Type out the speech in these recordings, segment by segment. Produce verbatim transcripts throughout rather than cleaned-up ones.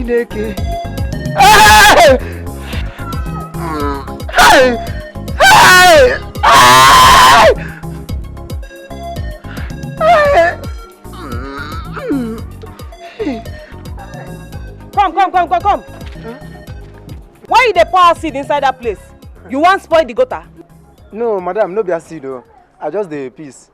Chineke. Hey! Hey! Hey! Hey! Hey! Come, come, come, come, come. Why you dey pour acid inside that place? You wan spoil the gutter? No, madam, no be acid o. I just dey piss.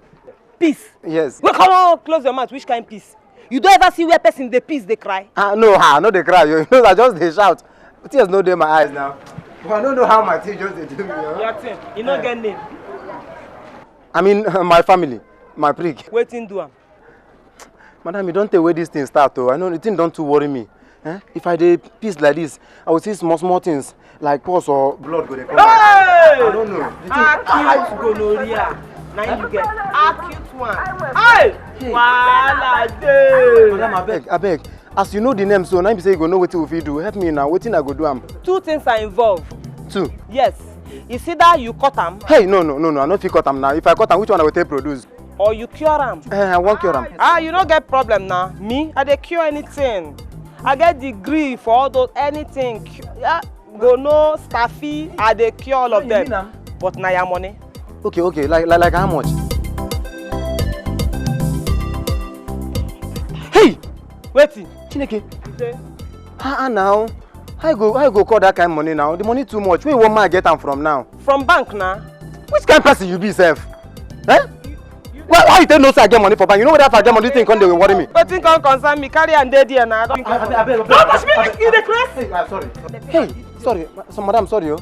Piss? Yes. Wait, come on, close your mouth. Which kind piss? You don ever see where person dey piss dey cry? Ah, no, ah, no dey cry o. You know, I just dey shout. Tears no dey my eyes now. But I no know how my thing just dey do me. Oh. Your thing, you no get name. I mean, my family, my prick. Wetin do am? Madam, you don tey wey this thing start o. I know the thing don too worry me. Eh? If I dey piss like this, I will see small small things like pus or blood go dey come. Hey! I don't know. The thing, acute gonorrhea. Na you get acute one. Hey! Wahala dey. Madam, abeg, abeg. As you know the name so, na be say you go know wetin we fit do. Help me now. Wetin I go do am? Two things are involved. Two. Yes. It's either you cut am. Hey, no, no, no, no. I no fit cut am now. If I cut am, which one I go take produce? Or you cure am. Eh, I wan cure am. Ah, you no get problem na. Me, I dey cure anything. I get degree for all those anything. Cu- Yeah, go no staffy, I dey cure all of them. But na your money. Okay, okay. Like, like, like how much? Hey! Wetin? Chineke. Ah, ah, now. How you go, how you go call that kind money now? The money too much. Where you want man get am from now? From bank na. Which kind person you be sef? Eh? Why, why you tell no say I get money for bank? You know whether if I get money, thing come dey worry me. Wetin come concern me? Carry am dey there na. Don't touch me. You dey craze? Hey, ah, sorry. Hey, sorry. So madam, sorry o.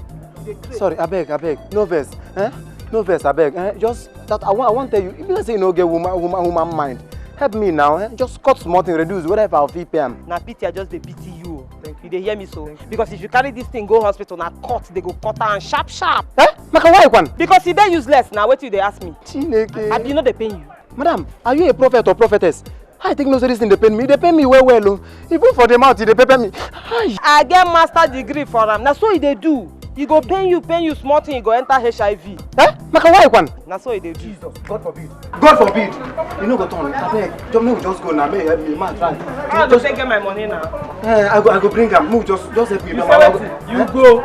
Sorry, abeg, abeg. No vex. Eh? No vex, abeg. Eh? Just that I want, I want tell you. If you say you no get woman, woman, woman mind, help me now. Eh? Just cut small thing, reduce. Whether if I fit pay am. Na pity I just dey pity you. You dey hear me so? Because if you carry this thing go hospital, na cut they go cut am sharp sharp. Eh? Maka why kwan? Because e dey useless na wetin you dey ask me. Chineke. Abi e no dey pain you? Madam, are you a prophet or prophetess? I think no say this thing dey pain me. E dey pain me well well o. Even for the mouth, e dey pepper me. Hi. I get master degree for am. Na so e dey do. E go pain you, pain you, small thing, e go enter H I V. Eh? Maka why kwan? Na so e dey do. Jesus, God forbid. God forbid. You no go turn. Abeg, just make we just go now. Make you help me, man, try. How I go take get my money now? Eh, I go, I go bring am. Make we just, just help me. You say wetin? You go.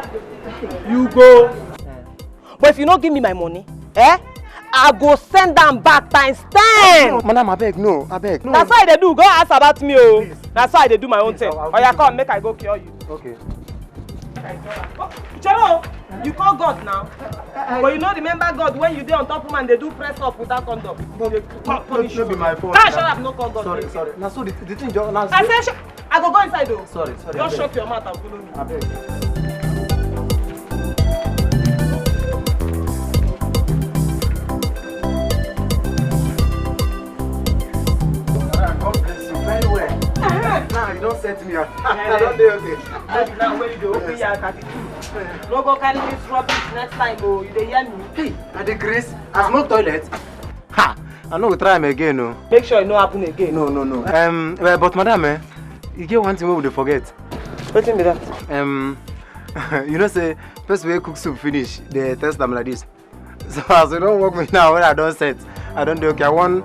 You go. But if you no give me my money, eh, I go send am back times ten. Madam, abeg, no, abeg, no. Na so I dey do. Go ask about me o. Na so I dey do my own thing. Oya, come, make I go cure you. Okay. Chero, you call God now. But you no remember God when you dey on top woman dey do press up without condom. You dey call punish you. No be my fault. Shut up, no call God. Sorry, sorry. Na so the, the thing just. I say, I go go inside o. Sorry, sorry. Just shut your mouth and follow me. Abeg. God bless you very well. Now you don set me up. I don dey okay. Now wey you dey open your thirty-two, no go carry this rubbish next time o. You dey hear me? Hey, I dey grace. I smoke toilet. Ha! I no go try am again o. Make sure e no happen again. No, no, no. Um, well, but madam, eh, e get one thing wey we dey forget. Wetin be that? Um, you know say person wey cook soup finish, dey test am like this. So as you don work me now, when I don set, I don dey okay. I wan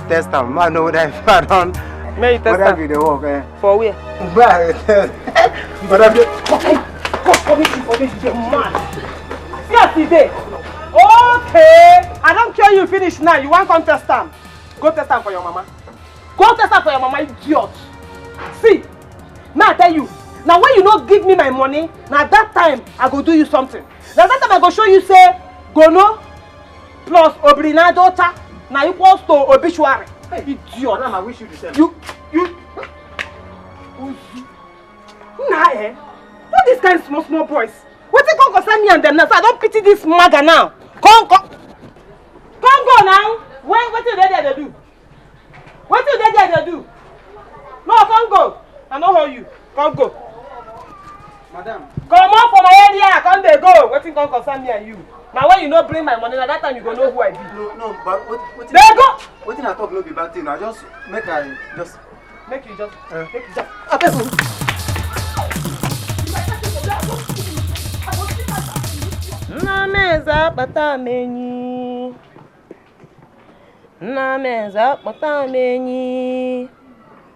test am. I know whether if I don. Make you test am. Whether e dey work, eh? For where? But I dey test. But I dey. Come, come, come, come, come, come, come, man. See as e dey. Okay, I don cure you finish now. You wan come test am? Go test am for your mama. Go test am for your mama, idiot. See, may I tell you, na when you no give me my money, na that time I go do you something. Na that time I go show you say gono plus obrinadota na equals to obituary. Hey, idiot. Madam, I wish you the same. You, you. Na eh? What this kind small small boys? Wetin come concern me and them now? So I don pity this maga now. Come, come, come go now. When wetin you dey there dey do? Wetin you dey there dey do? No, come go. I no hold you. Come go. Madam. Comot for my area. Come dey go. Wetin come concern me and you? Na when you no bring my money, na that time you go know who I be. No, no, but what, what, dey go. Wetin I talk no be bad thing. I just make I just. Make you just, uh, make you just. Abeg o. Nna m eze akpata m enyi. Nna m eze akpata m enyi.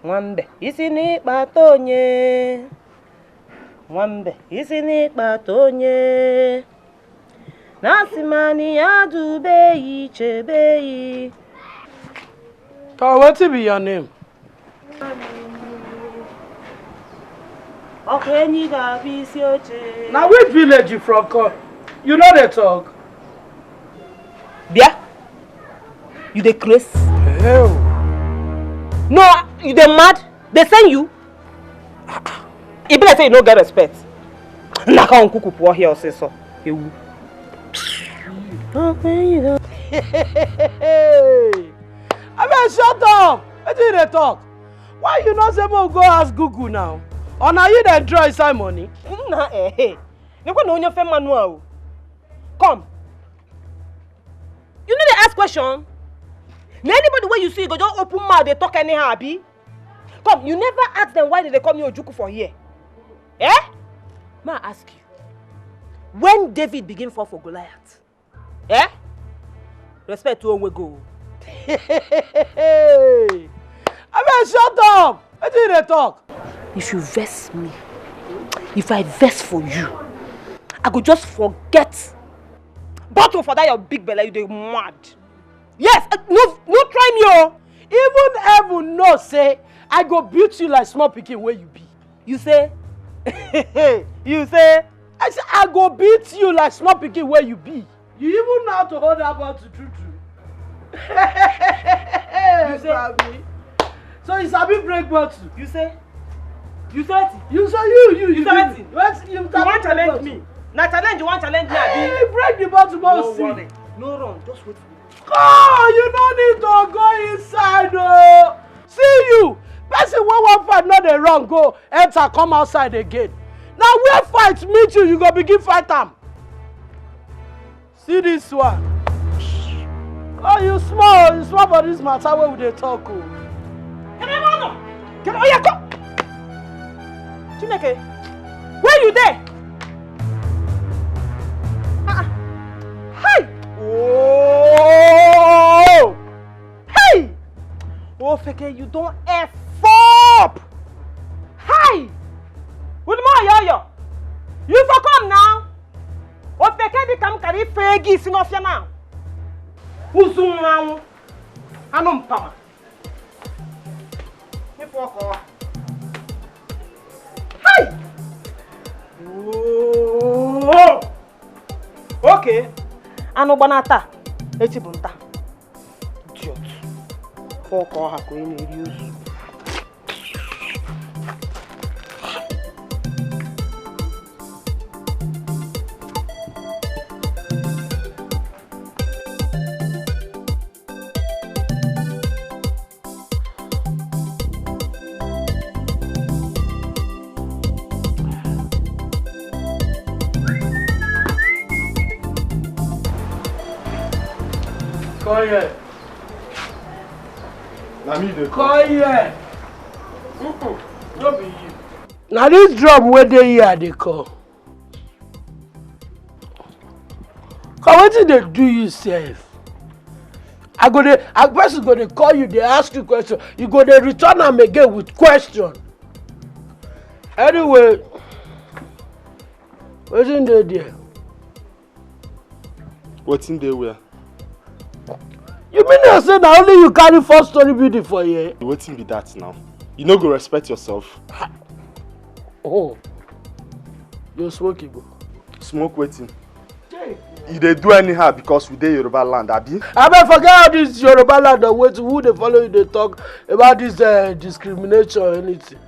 Nwambe, isi n'ịkpata onye. Nwambe, isi n'ịkpata onye. Na asị ma na ya dubeghị, chebeghị. Ka wetin be your name? Ọkụ enyi ga-abụ isi oche. Na which village you from come? You no dey talk. Bịa. You dey craze? Hell. No, you dey mad? They send you? E be like say you no get respect. Naka nkuku pụọ here ọsịsọ. Ewu. Ọkụ enyi ga- Abeg, shut up! Wetin you dey talk? Why you no say make we go ask Google now? Or na you dey draw inside money? Nna, eh, eh. Nekwe na onye ofe mmanụ a o. Come. You no dey ask question? Na anybody wey you see go just open mouth dey talk anyhow, abi? Come, you never ask them why they dey call me Ojukwu for here. Eh? May I ask you, when David begin fall for Goliath, eh? Respect to onwe go. Abeg, shut up! Wetin you dey talk? If you vex me, if I vex for you, I go just forget bottle for that your big belle, you dey mad. Yes, eh, no, no try me o. Even heaven know say I go beat you like small pikin wey you be. You say? You say? I say I go beat you like small pikin wey you be. You even know how to hold that bottle true true. You say? Sabi. So you sabi break bottle? You say? You say wetin? You say you, you, You you say do wetin? Wetin you You wan break challenge bottle? Me? Na challenge you wan challenge me, abi? Hey, break the bottle, No see. Worry. No run, just wait for me. Come, you no need to go inside o. See you, person wey wan fight no dey run go enter come outside again. Na where fight meet you, you go begin fight am. See this one. Oh, you small, you small for this matter wey we dey talk o. Come on, come on, yeah, come. Chineke, where you dey? Ah, ah. Hi! Oh! Hey! Ofeke, you don F up! Hi! With more yoyo! You for come now! Ofeke dị ka m kara ife gị isi n'ọfịa now! Ụzụ nwụrụ anwụ! Anụ mpama! Ịfụ ọkụ ọha! Hi! Oh! Okay! Anụ gbana taa, echi bụ nta. Idiot. Fọ ka ọ ha ka onye na-eri ozu. Come here. Na me dey call. Come here. Mm-mm. No be you. Na this drum wey dey here I dey call. Come, wetin dey do you sef? I go dey, a person go dey call you, dey ask you question. You go dey return am again with question. Anyway, wetin dey there? Wetin dey where? You mean to say na only you carry four story building for here? Wetin be that now? You no go respect yourself. Oh, you smoke Igbo? Smoke wetin? You dey do anyhow because we dey Yoruba land, abi? Abeg, forget all this Yoruba land and wetin, who dey follow you dey talk about this, uh, discrimination or anything.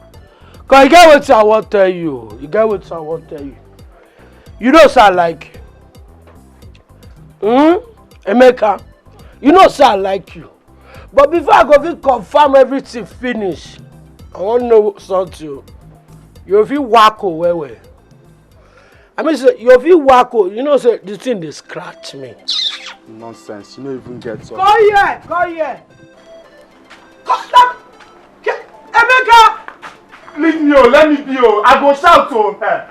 'Cause you get wetin I wan tell you. You get wetin I wan tell you. You know say I like you. Hmm? Emeka, you know say I like you. But before I go fit confirm everything finish, I wan know something. You fit wacko well well. I mean say you fit wacko. You know say the thing dey scratch me. Nonsense. You no even get up. Come here, come here. Come, come. Ke-, Emeka! Leave me o, let me be o. I go shout o. Eh.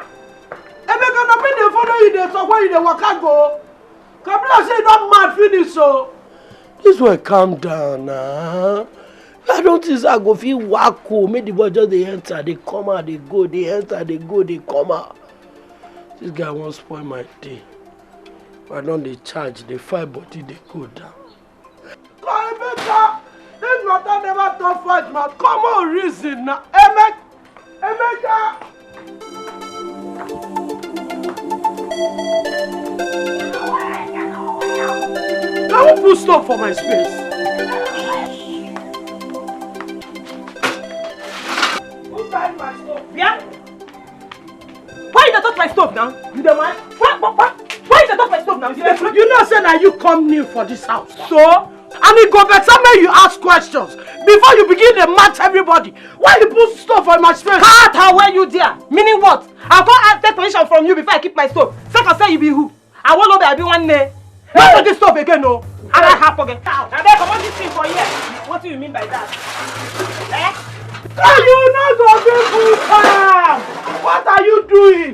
Emeka, na me dey follow you dey talk when you dey waka go. Kabla say you don mad finish o. This one, calm down na. Na Don't think say I go fit waka o, make the boy just dey enter, dey come out, dey go, dey enter, dey go, dey come out. This guy wan spoil my day. I don dey charge, dey fight body, dey go down. Emeka, this matter never turn fight, man. Come on, reason na. Emeka, Emeka. Na who put stop for my space? Who carry my stop? Yeah? Why you dey touch my stove now? You dey mad? Why, why, why, why you dey touch my stove now? You dey block. You know say na you come new for this house. So? And e go better make you ask questions before you begin dey match everybody. Why you put stove for my space? Cut her where you there. Meaning what? I come ask, take permission from you before I keep my stove. Sake of say you be who? I wan be, I be one name. Not this stove again, no. And I have forget. Now, abeg, comot this thing for here. What do you mean by that? Eh? Ah, you no go fit put am. What are you doing?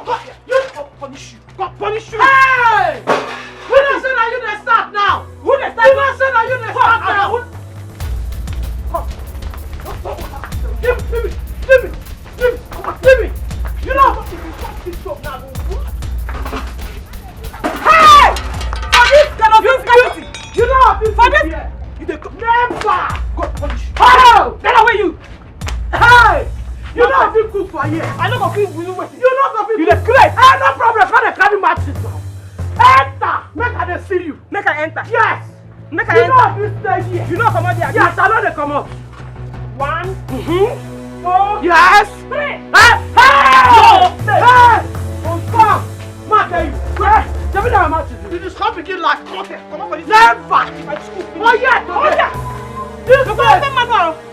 God, you, God punish you. God punish you. Hey! Who dey say na you dey start now? Who dey start? Who dey say na you dey start now? Come. Leave me, leave me, leave me, leave me, come on, leave me. You know what? If you stop this job now, I go. Hey! For this kind of insecurity. You know what? For this, you dey come. Never. God punish you. How? Get away, you. Hey! You no go fit cook for here. I no go fit do wetin. You no go fit. You dey craze. Eh, no problem. Come dey carry matches now. Enter. Make I dey see you. Make I enter. Yes. Make I enter. You no fit stay here. You no comot there. Yes, I no dey comot. One. Mm-hmm. Two. Yes. Three. Hey! Hey! No. Hey! Confirm. Ma tell you. Hey! Tell me that matches. You just come begin like, come here. Come up for this. Never. My school. Oh yeah. Oh yeah. This way.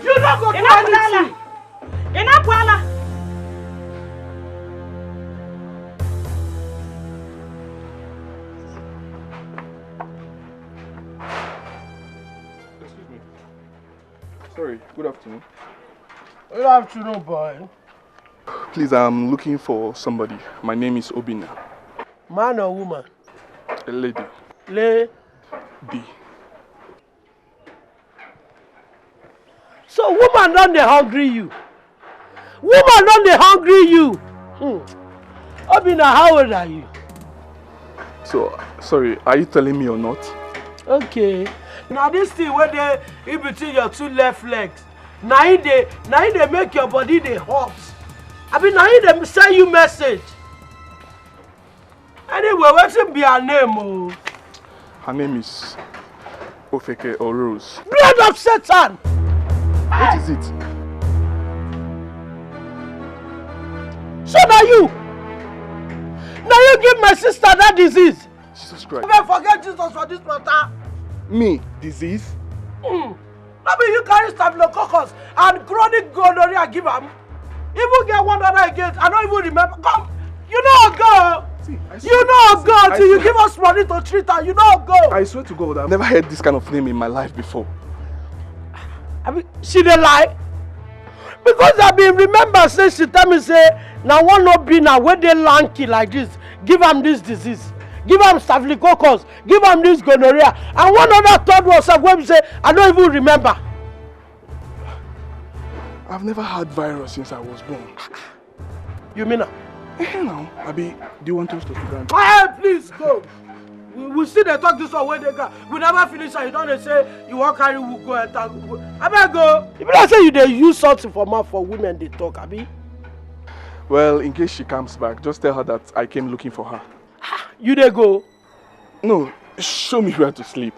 You no go do anything. Ị na-apụ ala? Excuse me. Sorry, good afternoon. Good afternoon, boy. Please, I'm looking for somebody. My name is Obina. Man or woman? A lady. Lady. So woman don dey hungry you. Woman don dey hungry you. Hmm. Obina, how old are you? So, sorry, are you telling me or not? Okay. Na this thing wey dey in between your two left legs, na im dey, na im dey make your body dey hot. Abi na im dey send you message. Anyway, wetin be her name o? Her name is Ofeke or Rose. Blood of Satan! What is it? So na you, na you give my sister that disease? Jesus Christ. Abeg, forget Jesus for this matter. Me? Disease? Mm. No be you carry staphylococcus and chronic gonorrhea give am? Even get one other again, I no even remember. Come, you no go. See, I swear, you no go I till you swear. Give us money to treat her. You no go. I swear to God, I've never heard this kind of name in my life before. I mean, she dey lie. Because I bin remember say she tell me say na one Obina wey dey lanky like this give am this disease, give am staphylococcus, give am this gonorrhea, and one other third one sef wey be say I no even remember. I've never had virus since I was born. You mean am? Eh, now, Abi, do you want us to sit down? Eh, please go. We, we still dey talk this one wey dey ground. We never finish am. You don dey say you wan carry who go enter. Abeg go. E be like say you dey use something for mouth for women dey talk, abi? Well, in case she comes back, just tell her that I came looking for her. You dey go? No, show me where to sleep.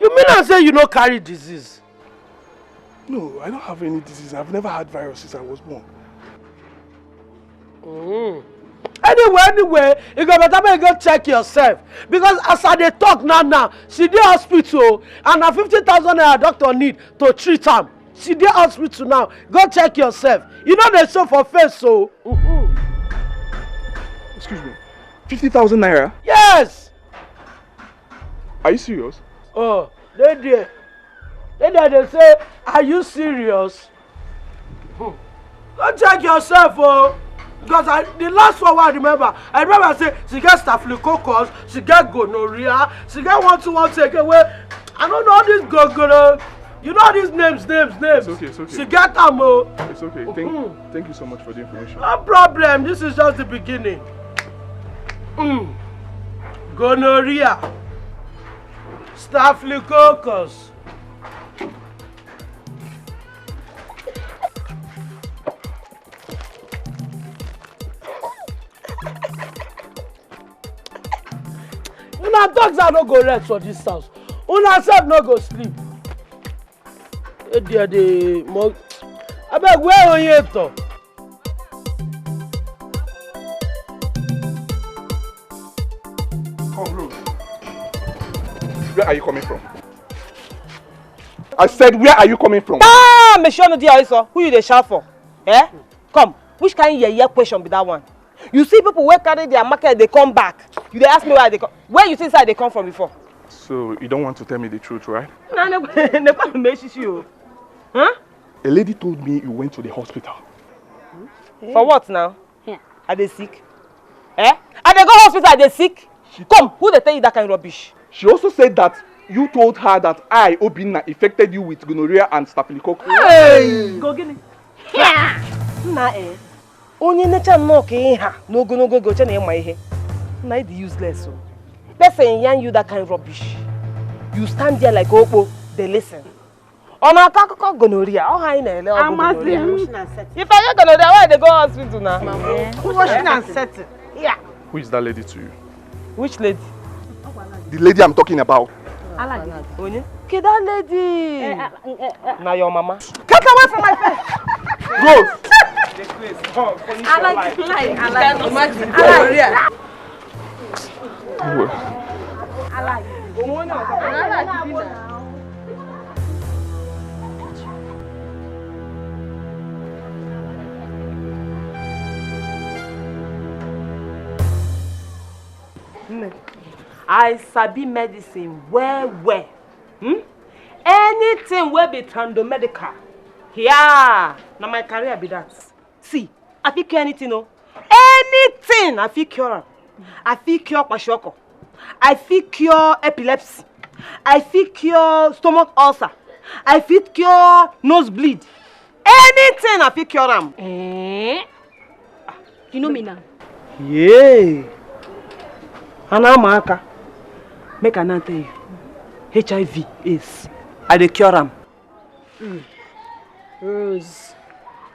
You mean am say you no carry disease? No, I don't have any disease. I've never had virus since I was born. Mm. Anyway, anyway, you go better make you go check yourself. Because as I dey talk now, now, she dey hospital and na fifty thousand naira doctor need to treat am. She dey hospital now. Go check yourself. You no dey show for face, so. Mm-hmm. Excuse me. Fifty thousand naira? Yes! Are you serious? Oh, dey there. Dey there, dey say, are you serious? Hmm. Go check yourself, oh. Because I, the last one wey I remember, I remember say she get staphylococcus, she get gonorrhea, she get one two one two again wey I don't know this gogoro. You know these names, names, names. It's okay, it's okay. She get am o. It's okay. Thank, thank you so much for the information. No problem. This is just the beginning. Mm. Gonorrhea, staphylococcus. Una dogs are no go rest for this house. Una sef no go sleep. Edia dey mo. Abeg, where Oyeto? Come, bro. Where are you coming from? I said, where are you coming from? Ah, Meshono Diariso, who you dey shout for? Eh? Come, which kind of yeye question be that one? You see people wey carry their market, they come back. You dey ask me where they come. Where you think say they come from before? So you don't want to tell me the truth, right? Na ne ne pa me shishi o. Huh? A lady told me you went to the hospital. For what now? I dey sick. Eh? I dey go hospital, I dey sick. Come, who dey tell you that kind of rubbish? She also said that you told her that I, Obinna, infected you with gonorrhea and staphylococcus. Hey! Go gini. Nna eh. Onye necha nnọọ ka ị ha n'ogologo oge oche na ịma ihe. Nna ị dị useless o. Person yarn you that kind rubbish. You stand there like okpo, dey listen. Ọ na-akọ akụkọ gonorrhea, ọ ha anyị na-ele ọgwụ gonorrhea. If I get gonorrhea, why I dey go hospital na? Washing and setting. Yeah. Who is that lady to you? Which lady? The lady I'm talking about. Onye? Kedu that lady? Na your mama. Get away from my face. Rose! Alhaji, lie, Alhaji. Imagine. Alhaji. I sabi medicine well well. Hmm? Anything wey be trando medical, yeah, na my career be that. See, I fit cure anything o. Anything I fit cure am. I fit cure kwashiorkor. I fit cure epilepsy. I fit cure stomach ulcer. I fit cure nosebleed. Anything I fit cure am. Eh? You know me now. Yeah. Anamaka. Make I now tell you. H I V, AIDS, I dey cure am. Mm. Rose.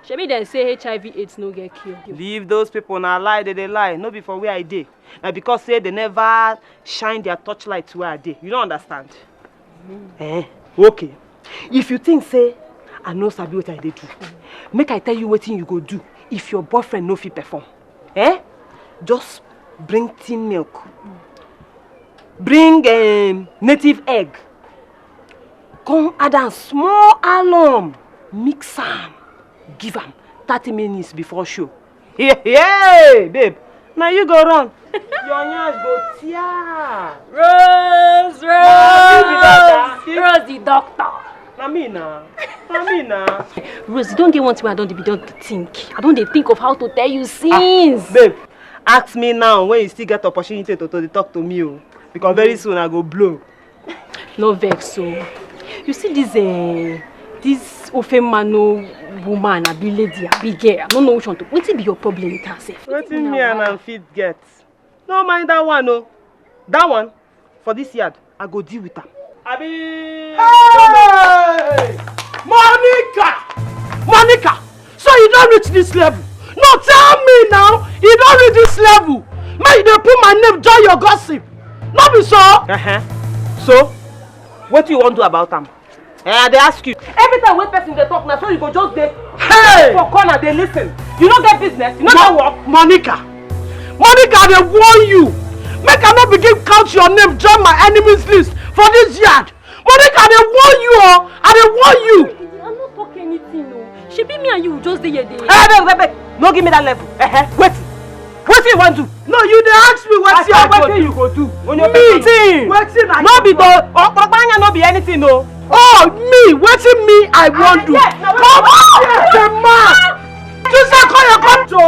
Shebi dem say H I V AIDS no get cure. Leave those people, na lie they dey lie. No be for where I dey. Na because say they never shine their torchlight where I dey. You don't understand? Mm. Eh, okay. If you think say I no sabi what I dey do, make I tell you wetin you go do if your boyfriend no fit perform. Eh? Just bring tin milk. Bring um, native egg. Come add am small alum, mix am, give am thirty minutes before show. Hey, hey, babe, now you go run. Your nyash go tear. Rose, Rose, Rose, the doctor. Na me na, na me na. Rose, you don't get one thing I don't be don't think. I don't dey think of how to tell you since. Ah, babe, ask me now when you still get opportunity to, to dey talk to me o, because very soon I go blow. No vex o. You see this uh, this ofe mano woman, abi lady, abi girl. I don't know which one to. Wetin be your problem with herself? Wetin me and am fit get? No mind that one o. That one for this yard, I go deal with am. Abi. Hey! Monica! Monica! So you don reach this level? No, tell me now, you don reach this level? Make you dey put my name join your gossip. No be so? Uh-huh. So, wetin you wan do about am? Eh, I dey ask you. Every time wey person dey talk na so you go just dey hey! For corner dey listen. You no get business, you no get work. Monica, Monica, I dey warn you. Make I no begin count your name join my enemies list for this yard. Monica, I dey warn you o. I dey warn you. I no talk anything o. Shebi me and you just dey here dey. Hey, babe, babe, babe. No give me that level. Eh, eh. Wait. Wetin you wan do? No, you dey ask me wetin I go do. Wetin you go do? Me. Wetin I go do? No be to okpokpo anya no be anything o. Oh, me, wetin me I wan do? Come on, the man. You say call your come to.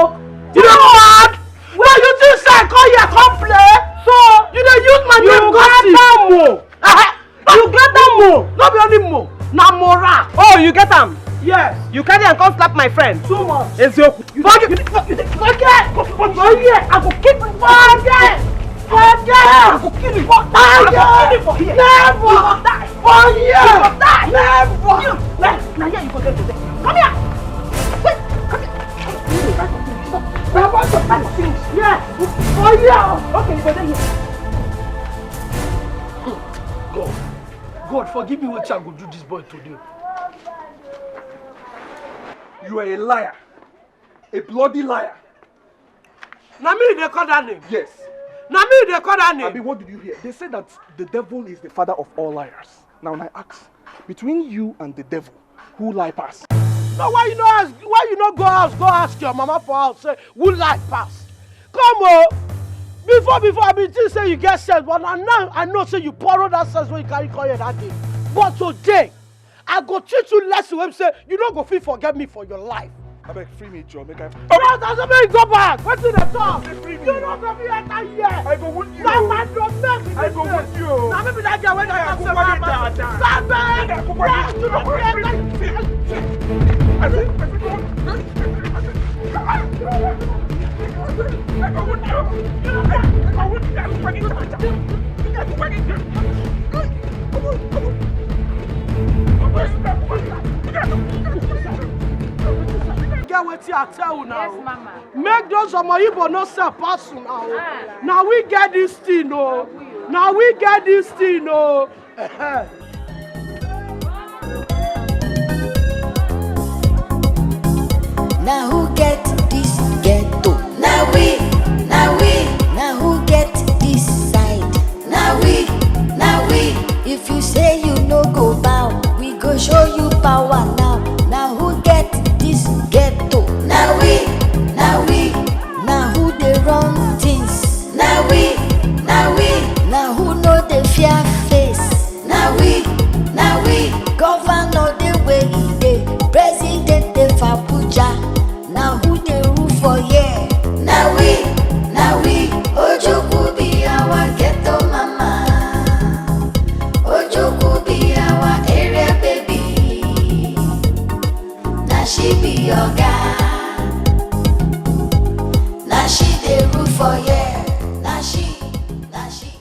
You dey mad? Well, you think say I call here come play? So you dey use my name gossip. You get am o. Eh, eh. You get am Mo, no be only mo, na mora. Oh, you get am? Yes. You carry am come slap my friend. Too much. Ezioku. You forget, you, you, forget, forget. I go kick you. Forget, forget. I go kill you. Forget. I go kill you for here. Never. You go die. For here. You go die. Never. You, na, na here you go dey today. Come here. Wait, come here. Never to finish. Yeah. For here. Okay, you go dey here. God, God, forgive me what I go do this boy today. You are a liar. A bloody liar. Na me they call that name. Yes. Na me they call that name. Abi, what did you hear? They say that the devil is the father of all liars. Now, I ask, between you and the devil, who lie pass? No, why you no ask? Why you no go house? Go ask your mama for house. Say, who lie pass? Come on. Before, before I be think say you get sense, but now, now I know say you borrow that sense when you carry come here that day. But today, I go teach you lesson wey be say you no go fit forget me for your life. Abeg, free me, Joe. Make I. No, that's why you go back. Wetin dey talk? Free me. You no go fit enter here. I go wound you. Na my domain be this place. I go wound you. Na me be that girl wey dey talk say my man. Sabe. Yes, you no fit enter. I say, I say, go on. Get wetin I tell una. Yes, o. Mama. Make those Omo Igbo no sell pass una o. Ah. Na we get this thing o. Na we o. Na we get this thing o. Na who get this ghetto? Na we, na we. Na who get this side? Na we, na we. If you say you no go bow, we go show you power now. Na who get this ghetto? Na we, na we. Na who dey run things? Na we, na we. Na who no dey fear face? Na we, na we. Governor dey where he dey, president dey for Abuja. Na who dey rule for here? Na we, na we. Ojukwu be our ghetto mama. Ojukwu be our area baby. Na she be oga. Na she dey rule for here. Na she, na she.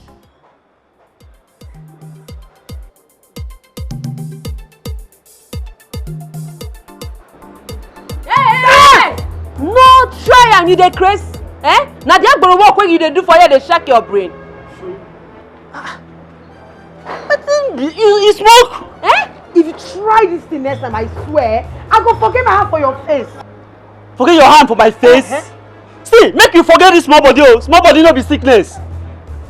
Hey, hey, hey! No try am, you dey craze. Eh? Na the agboro work wey you dey do for here dey shake your brain. Ah, wetin be you, you smoke? Eh? If you try this thing next time, I swear, I go forget my hand for your face. Forget your hand for my face? Uh-huh. See, make you forget this small body o. Small body no be sickness.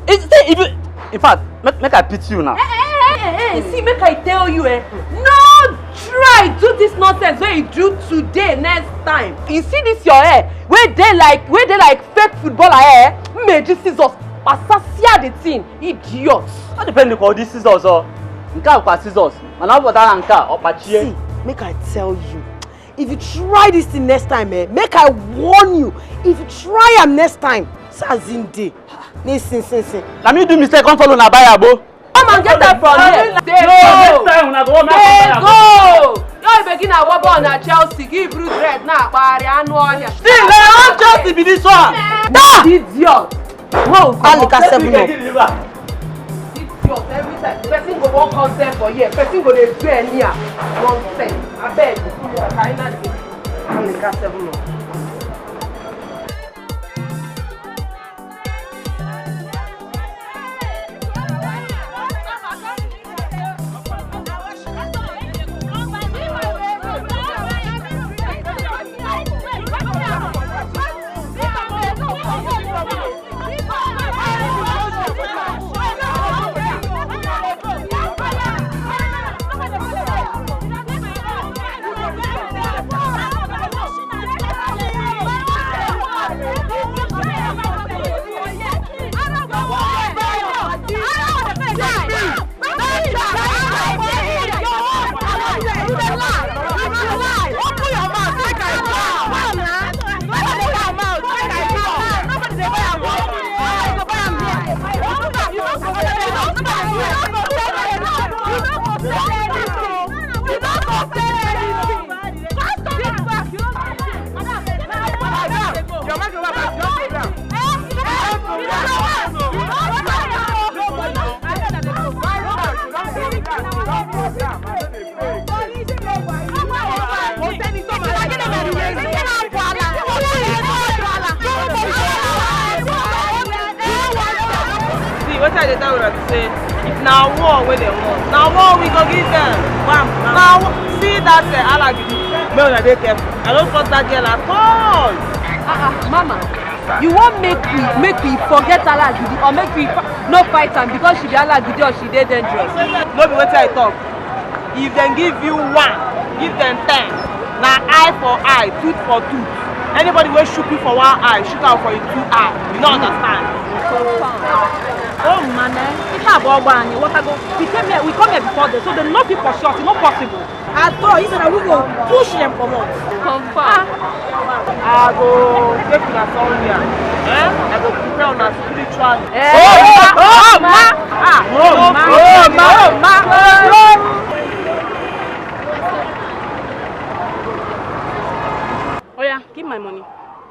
If, see, if you, in fact, make, make I pity you now. Hey, hey, hey, hey, hey, see, make I tell you, eh, no try do this nonsense wey you do today next time. You see this your hair, wey dey like, wey dey like fake footballer hair, eh? Mmeji scissors, pasasia the thing, idiot. No depend on this scissors o. Nke a kwa scissors, mana ọ bụ that nke a, ọ kpachie. See, make I tell you, if you try this thing next time, eh, make I warn you. If you try am next time, see as him dey. Ni sin sin sin. Na me do mistake, come follow na buy abo. Come and get am from here. Dey go. Dey go. Your begin na wobble na Chelsea. Give blue dread na akpagharị anụ ọhịa. See, na all Chelsea be this one. Ah! Idiot. Alika seven up. Idiot, every time person go wan come sell for here, person go dey do anyhow. Nonsense. Abeg, Alika seven up. Wetin I dey tell una be say, if na war wey dem want, na war we go give dem. Bam, bam. Na wa-, see that, eh, alagidi. Make una dey careful. I don't trust that girl at all. Ah, ah, mama, you wan make we, make we forget alagidi or make we fi-, no fight am because she be alagidi or she dey dangerous? No be wetin I talk. If dem give you one, give dem ten. Na eye for eye, tooth for tooth. Anybody wey shook you for one eye, shook am for him two eye. You no understand? Oh, man, eh? If I go over and what I go, we came here, we come here before this, so they no fit pursue us. E no possible. At all, you said that we go push them comot. Confirm. I go take una somewhere. Eh? I go prepare una spiritually. Eh? Oh, oh, oh, ma! Ah, oh, ma! Oh, ma! Oh, ma! Oya, give my money.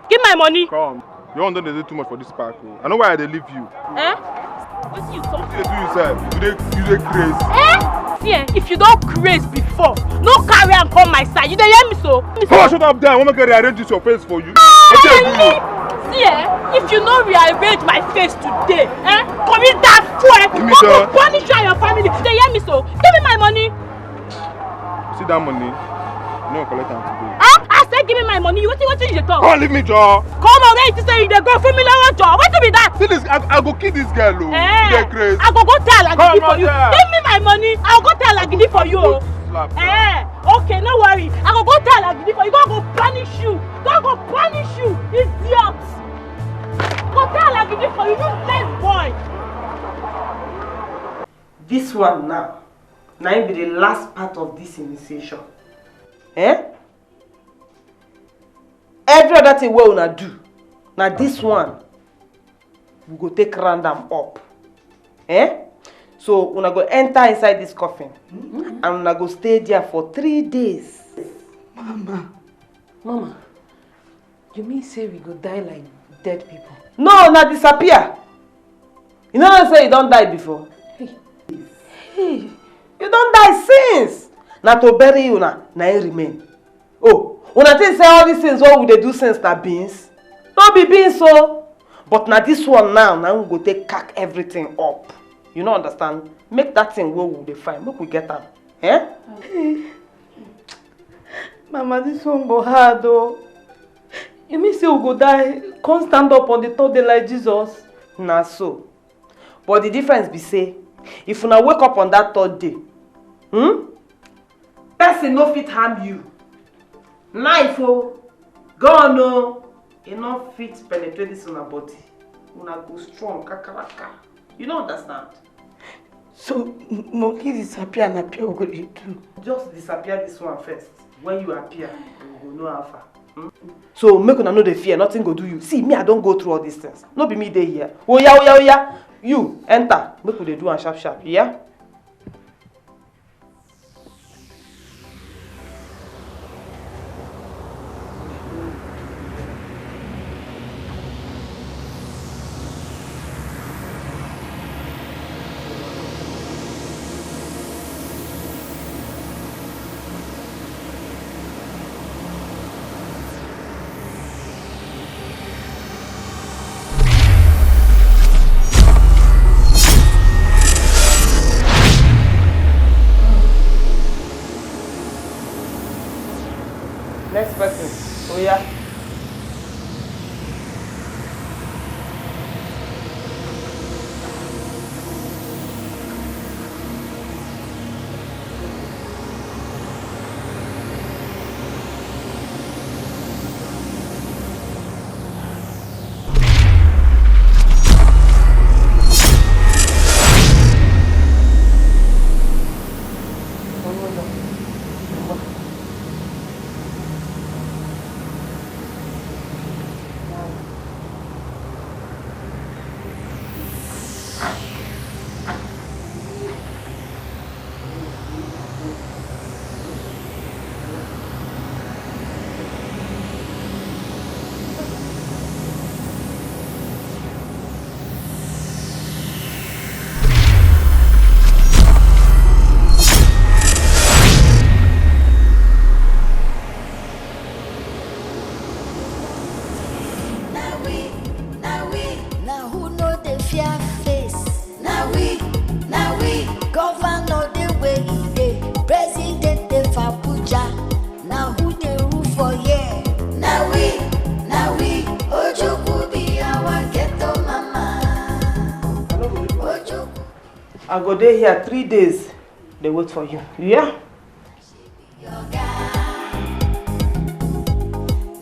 Give my money. Come. Your own don dey do too much for this park o. I know why I dey leave you. Eh? Wetin you talk? Wetin you dey do yourself? You dey, you dey craze. Eh? See, eh, if you don craze before, no carry am come my side. You dey hear me so? Come on, shut up there. I wan make I rearrange this your face for you. Ah, wetin I do you? See, eh, if you no rearrange my face today, eh, commit that fool, eh, Give me go, go that. Punish you and your family. You dey hear me so? Give me my money. See that money? You no collect am today. Ah, I say give me my money. Wetin, wetin you dey talk? Come on, leave me, Joe. Come on, where you say you dey go? Fún mi lówó, Joe. Wetin be that? See this, I, I go kill this girl o. Eh, you dey craze. I go go tell Lagidi for you. Come on, yeah. Give me my money. I go go tell Lagidi for you. Go slap her. Eh, okay, no worry. I go go tell Lagidi for you. God go punish you. God go punish you. Idiot. Go tell Lagidi for you. You lame boy. This one now, na im be the last part of this initiation. Eh? Every other thing wey una do, na this one we go take round am up. Eh? So una go enter inside this coffin and una go stay there for three days. Mama. Mama, you mean say we go die like dead people? No, na disappear. You no know say you don die before? Hey. Hey. You don die since. Na to bury you na, na im remain. Oh, una think say all these things wey we dey do since na beans? No be beans o. But na this one now, na we go take cack everything up. You no understand? Make that thing wey we dey find, make we get am. Eh? Mama, this one go hard o. You mean say we go die, come stand up on the third day like Jesus? Na so. But the difference be say, if una wake up on that third day, hmm? Person no fit harm you. Knife o, gun o, e no fit penetrate this una body. Una go strong kakaraka. You no understand? So, m-, money disappear and appear, we go dey do? Just disappear this one first. When you appear, we go know how far. Hmm? So make una no dey fear, nothing go do you. See, me, I don go through all these things. No be me dey here. Oya, oya, oya. You, enter. Make we dey do am sharp sharp, yeah? Next person. Oya. I go dey here three days, dey wait for you. You hear?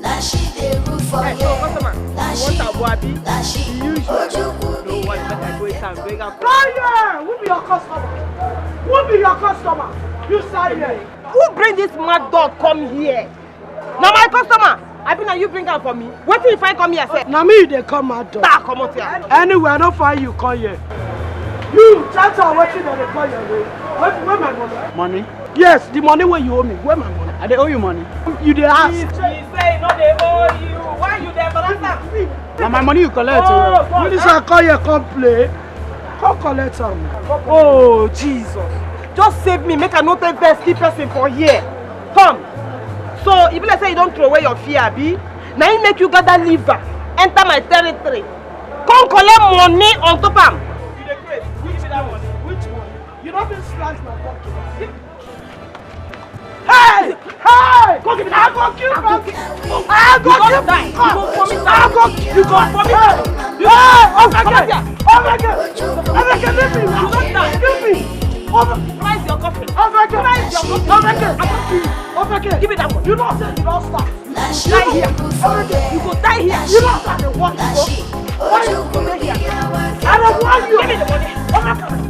Na she dey rule for here. Na she, na she. Ojukwu be here. Fire! Who be your customer? Who be your customer? You side here. Who bring this mad dog come here? Na my customer. Abi na you bring am for me? Wetin you find come here sef? Na me you dey call mad dog. Ta comot here. Anyway, I no find you come here. You, tell her wetin dem dey call your name. Where, where my money? Money? Yes, the money wey you owe me. Where my money? I dey owe you money. You dey ask. He say he no dey owe you. Why you dey embarrass am? Na my money you collect o. Oh, God. When this I call here come play, come collect am. Oh, Jesus. Just save me, make I no take vex kill person for here. Come. So, e be like say you don throw away your fear, abi? Na im make you gather liver, enter my territory. Come collect money on top am. You dey craze. Which money? Which money? You no fit slice my pocket. Hey! Hey! Go give me that. I go kill you. I go kill you. I go kill you. You go for me. Hey! Ofeke! Ofeke! Ofeke, leave me. You don die. Leave me. Ofeke! Rise your coffin. Ofeke! Rise your coffin. Ofeke! I go kill you. Ofeke! Give me that one. You know say you don start. Die here. You go die here. You know that the work you go. Why you go dey here? I don't want you. Give me the money.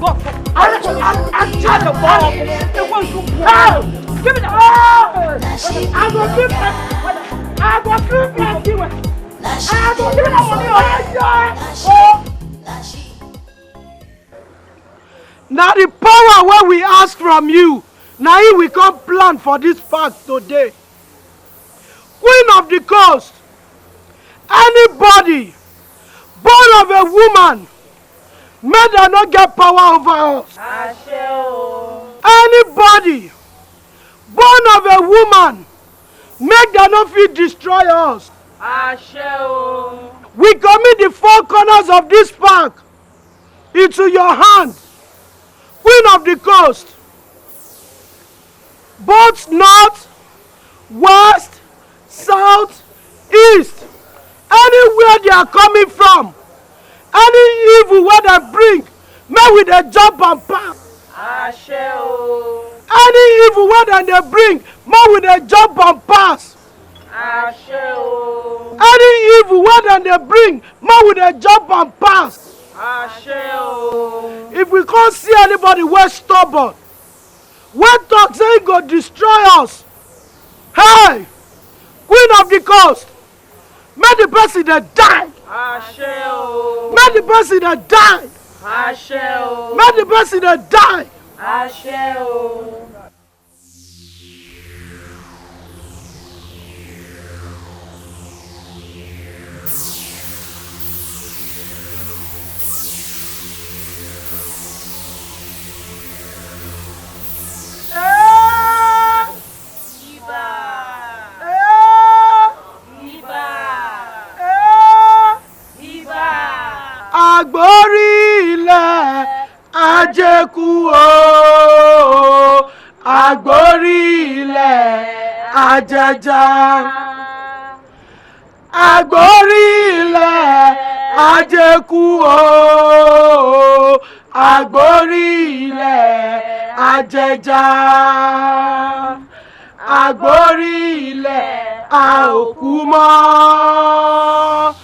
Go. I, I, I charge the ball. The one you go. Give me the money. I go give them. I go give them. I go give them money. Oh. Na the power wey we ask from you, na im we come plant for this park today. Queen of the coast, anybody born of a woman, make dem no get power over us. Àṣẹ o. Anybody born of a woman, make dem no fit destroy us. Àṣẹ o. We commit the four corners of this park into your hand, Queen of the coast, both north, west, south, east, anywhere they are coming from, any evil wey dem bring, make we dey jump and pass. Àṣẹ o. Any evil wey dem dey bring, make we dey jump and pass. Àṣẹ o. Any evil wey dem dey bring, make we dey jump and pass. Àṣẹ o. If we come see anybody wey stubborn, wey talk say he go destroy us, hey, Queen of the coast, make the person dey die. Àṣẹ o. Make the person dey die. Àṣẹ o. Make the person dey die. Àṣẹ o. Àgbórí ilẹ̀ ajékú o, àgbórí ilẹ̀ ajẹja. Àgbórí ilẹ̀ ajékú o, àgbórí ilẹ̀ ajẹja. Àgbórí ilẹ̀ a ò kú mọ́.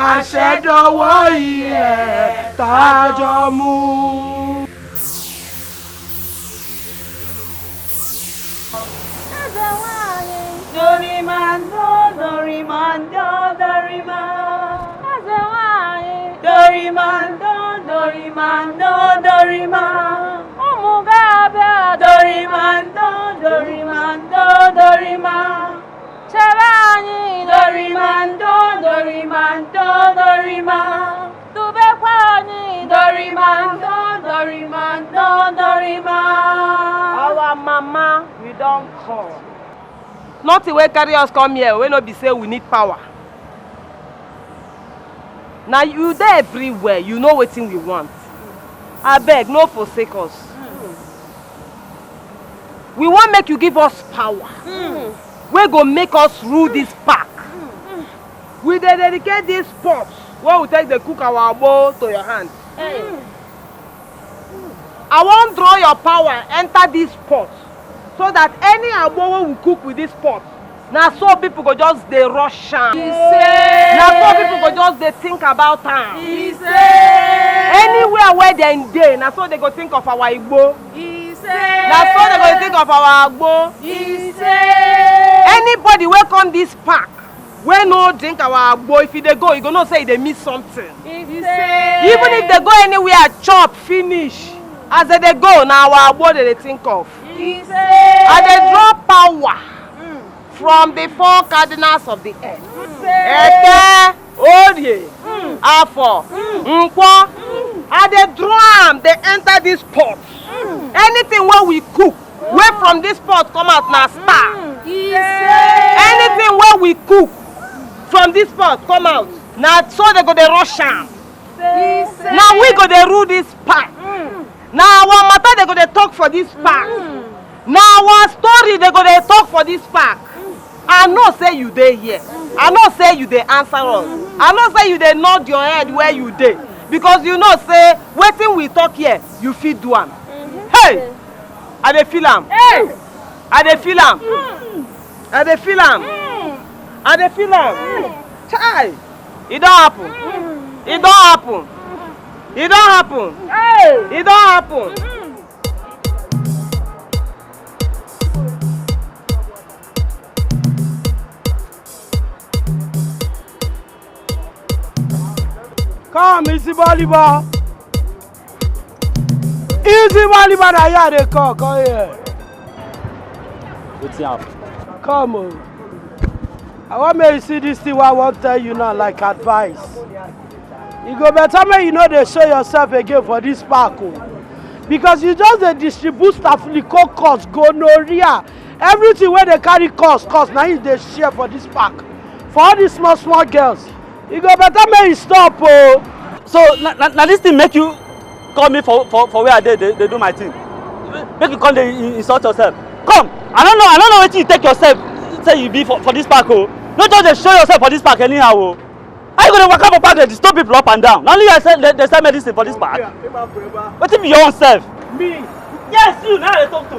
Àṣẹ dọwọ́ ilẹ̀ tá a jọ mú. Eze nwanyị. Dorimando, dorimando, dorima. Eze nwanyị. Dorimando, dorimando, dorima. Ụmụ ga-abịa. Dorimando, dorimando, dorima. Chebe anyị. Dorimando, dorimando, dorima. Dubekwa anyị. Dorimando, dorimando, dorima. Our mama, we don come. Nothing wey carry us come here wey no be say we need power. Na you dey everywhere, you know wetin we want. Abeg, no forsake us. We wan make you give us power wey go make us rule this park. We dey dedicate this pot wey we take dey cook our agbo to your hand. I wan draw your power enter this pot so that any agbo wey we cook with this pot, na so people go just dey rush am. Na so people go just dey think about am. Anywhere where dem dey, na so they go think of our igbo. Na so they go think of our agbo. Anybody wey come this park wey no drink our agbo, if e dey go, e go know say e dey miss something. Even if they go anywhere, chop finish, as they dey go, na our agbo they dey think of. I dey draw power from the four cardinals of the earth. Eke, Orie, Afo, Nkwo. I dey draw am, dey enter this pot. Anything wey we cook, wey from this pot come out na star. Anything wey we cook from this pot come out, na so they go dey rush am. Na we go dey rule this park. Na our matter they go dey talk for this park. Na our story they go dey talk for this park. I know say you dey here. I know say you dey answer us. I know say you dey nod your head where you dey, because you know say wetin we talk here, you fit do am. Hey! I dey feel am. I dey feel am. I dey feel am. I dey feel am. Chai! E don happen. E don happen. E don happen. E don happen. Come, Easy Baliba. Easy Baliba, na here I dey call, come here. Wetin happen? Come o. I wan make you see this thing wey I wan tell you now, like advice. E go better make you no dey show yourself again for this park o. Because you just dey distribute staphylococcus, gonorrhea, everything wey dey carry cause, cause na you dey share for this park. For all these small, small girls, e go better make you stop o. So na, na, na this thing make you call me for, for, for where I dey, dey, dey do my thing. Make you come dey in-, insult yourself. Come, I don't know, I don't know wetin you take yourself say you be for, for this park o. No just dey show yourself for this park anyhow o. How you go dey waka for park dey disturb people up and down? Na only you sell, dey, dey sell medicine for this park. Wetin be your own self? Me? Yes, you, na I dey talk to.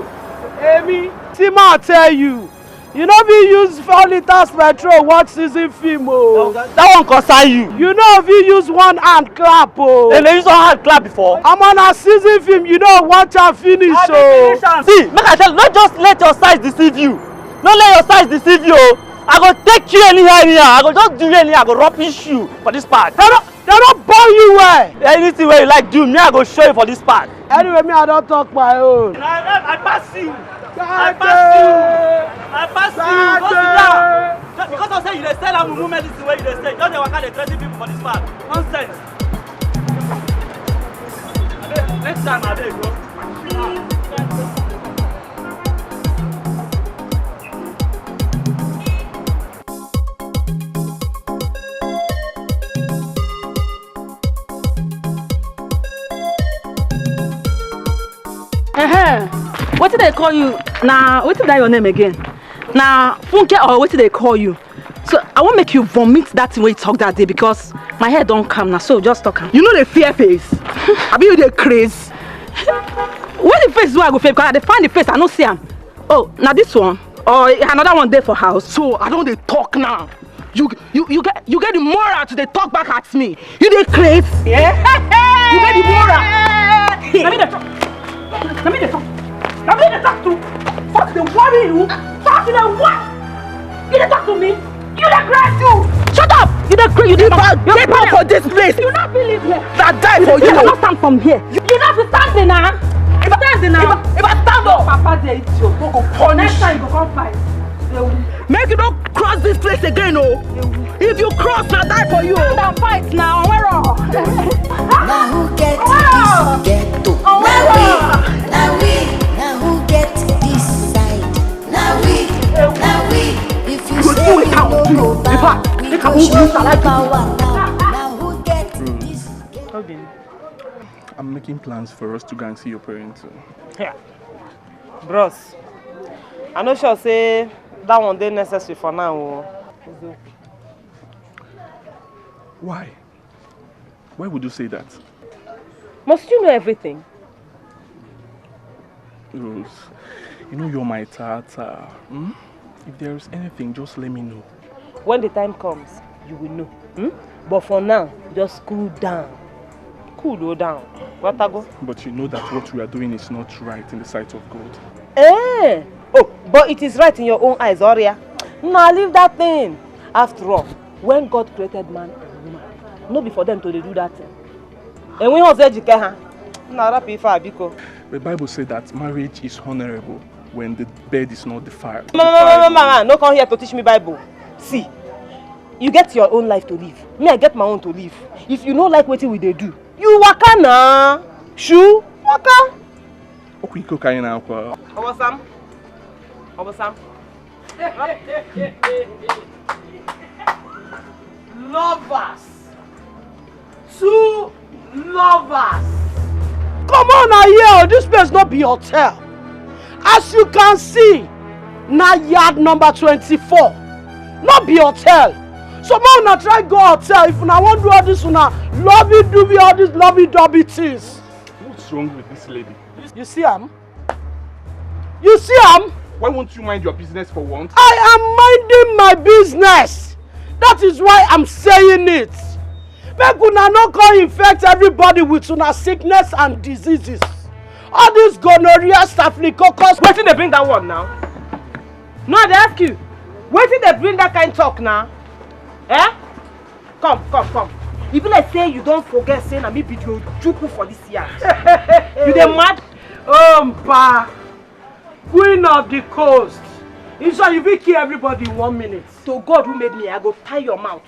Emi. See, ma tell you, you no fit use four litres petrol watch season film o. That one concern you. You no fit use one hand clap o. Dem dey use one hand clap before. Omo, na season film, you no watch am finish o. See, make I tell you, no just let your size deceive you. No let your size deceive you o. I go take you anyhow, anyhow. I go just do you anyhow. I go rubbish you for this park. Dem no, dem no born you well. Anything wey you like do, me I go show you for this park. Anyway, me I don talk my own. I, I, I pass you. I pass you. I pass you. Go sit down. Just because I say you dey sell am mumu medicine wey you dey sell, just dey waka dey threaten people for this park. Nonsense. Abeg, next time, abeg, go. Uh-huh. Wetin dey call you? Na wetin be that your name again? Na Funke or wetin dey call you? So I wan make you vomit that thing wey you talk that day, because my head don calm now. So just talk am. You no dey fear face? Abi you dey craze? Where the face wey I go fear? Because I dey find the face, I no see am. Oh, na this one? Or another one dey for house? So I don dey talk now. You, you, you get, you get the moral to dey talk back at me. You dey craze? Yeah. You get the moral? Na me dey talk. Na me dey talk. Na me dey talk to. What dey worry you? What dey worry? You dey talk to me? You dey craze you. Shut up! You dey craze. You dey mad. Get out for this place. You no fit live here. Na die for you. You cannot stand from here. You, you no fit stand there now. If I, stand there now. If I, if I stand up, Papa dey idiot. No go punish. Next time you go come fight. They will. Make you no cross this place again o. If you cross, na die for you o. Stand and fight now. Onwero. Na who get this ghetto? Onwero. Na we, na we, na who get this side? Na we, na we. If you say we no go back, we go show you power now. Na who get this ghetto? I'm making plans for us to go and see your parents. Yeah. Bros, I no sure say that one dey necessary for now o. Why? Why would you say that? Must you know everything? Rose, you know you're my tata. Hmm? If there is anything, just let me know. When the time comes, you will know. Hmm? But for now, just cool down. Cool down. Watago. But you know that what we are doing is not right in the sight of God. Eh? Oh, but it is right in your own eyes, Oria. Now leave that thing. After all, when God created man and woman, no be for them to dey do that thing. And when Jose Jikeha, na rapi ife a biko. The Bible said that marriage is honorable when the bed is not defiled. Mama, mama, mama, no come here to teach me Bible. See, you get your own life to live. Me, I get my own to live. If you no like wetin we dey do, you waka na. Shoo, waka. Okwu iko ka anyị na-akwa. Obosam. Obosam. Lovers. Two lovers. Come on now here, this place no be hotel. As you can see, na yard number twenty-four. No be hotel. So make una try go hotel if una wan do all this una lovey dovey, all these lovey dovey things. What's wrong with this lady? You see am? You see am? Why won't you mind your business for once? I am minding my business. That is why I'm saying it. Make una no come infect everybody with una sickness and diseases. All this gonorrhea, staphylococcus. Wetin dey bring that one now? No, I dey ask you. Wetin dey bring that kind talk now? Eh? Come, come, come. E be like say you don forget say na me be the Ojukwu for this yard. You dey mad? Oh, Mpa, Queen of the coast. You sure you fit kill everybody in one minute? To God who made me, I go tie your mouth.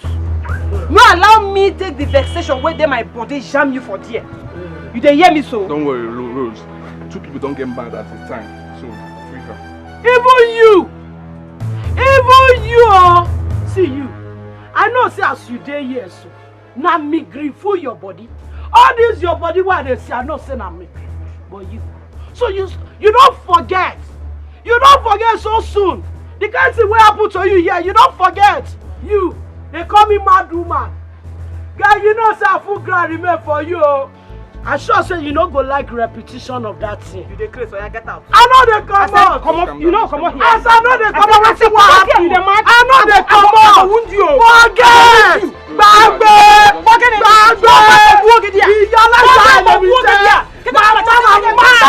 No allow me take the vexation wey dey my body jam you for there. You dey hear me so? Don't worry, Ro- Rose. Two people don't get mad at a time, so free her. Even you, even you, oh, see you. I know say as you dey here so, na migraine full your body. All this your body wey I dey see, I know say na migraine. But you, so you, you don forget. You don forget so soon. The kind thing wey happen to you here, you don forget. You, dey call me mad woman. Girl, you know say I full ground remain for you o. I sure say you no go like repetition of that thing. You dey craze, oya get out. I no dey comot. Comot, you no comot here. As I no dey comot, wetin wan happen? I no dey comot. Forget. Gbagbe. Gbagbe. Ìyá alájà lèmi jẹ́. Màmá màmá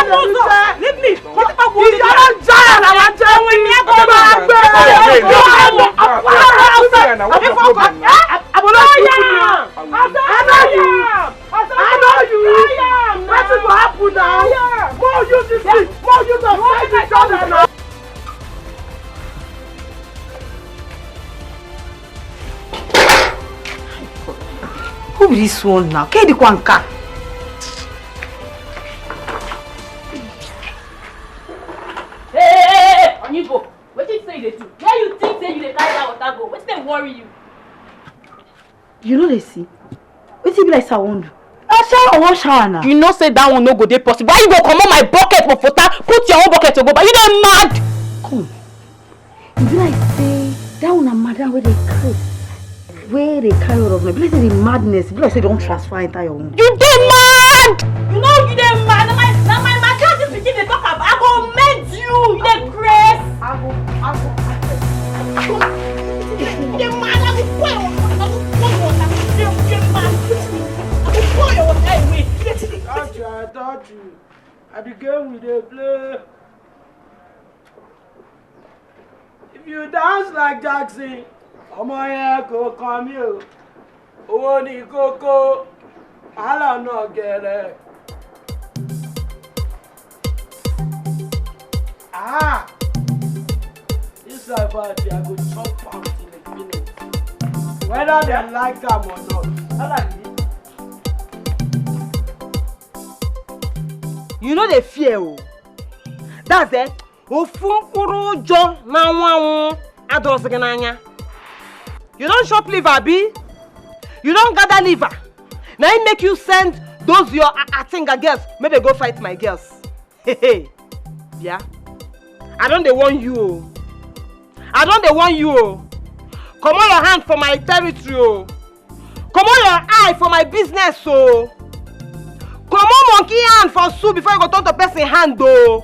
lèmi jẹ́. Leave me. Ìyá alájà làwọn jẹ́. Gbagbe. Àbúrò yìí. I know you. I know you. Wetin go happen now? More use this thing. More use am fight each other now. Who be this one now? Kedi kwanka. Hey, hey, hey, hey, Onibo, wetin you say you dey do? Where you think say you dey carry that water go? Wetin dey worry you? You no dey see? Wetin be like say I wan do? Na shower I wan shower na. You know say that one no go dey possible. Why you go comot my bucket for water, put your own bucket to go back? You dey mad? Come. E be like say that one na madam wey dey craze. Wey dey carry all of me. E be like say the madness, e be like say e don transfer enter your own. You dey mad? You know you dey mad. Na my, na my matter this pikin dey talk about. I go mend you. You dey craze. I go, I go, I go. You dey mad. I go pour your water. I go pour your water. You dey, you dey mad. I go pour your water away. You dey, you dey. Don't you, I don't you. I be game we dey play. If you dance like Jackson, ọmọ yẹn kò kàn mí o. Owó ni kókó, wàhálà náà gẹ̀rẹ́. Ah! This life I dey, I go chop am till e finish. Whether dem like am or not. You no dey fear o. That's it. Ofu mkpụrụ ụjọ na-anwụ anwụ adọsị gị n'anya. You don chop liver, abi? You don gather liver? Na im make you send those your a- Atinga girls make they go fight my girls. Bịa. I don dey warn you o. I don dey warn you o. Comot your hand for my territory o. Comot your eye for my business o. Comot monkey hand for soup before you go turn to person hand o.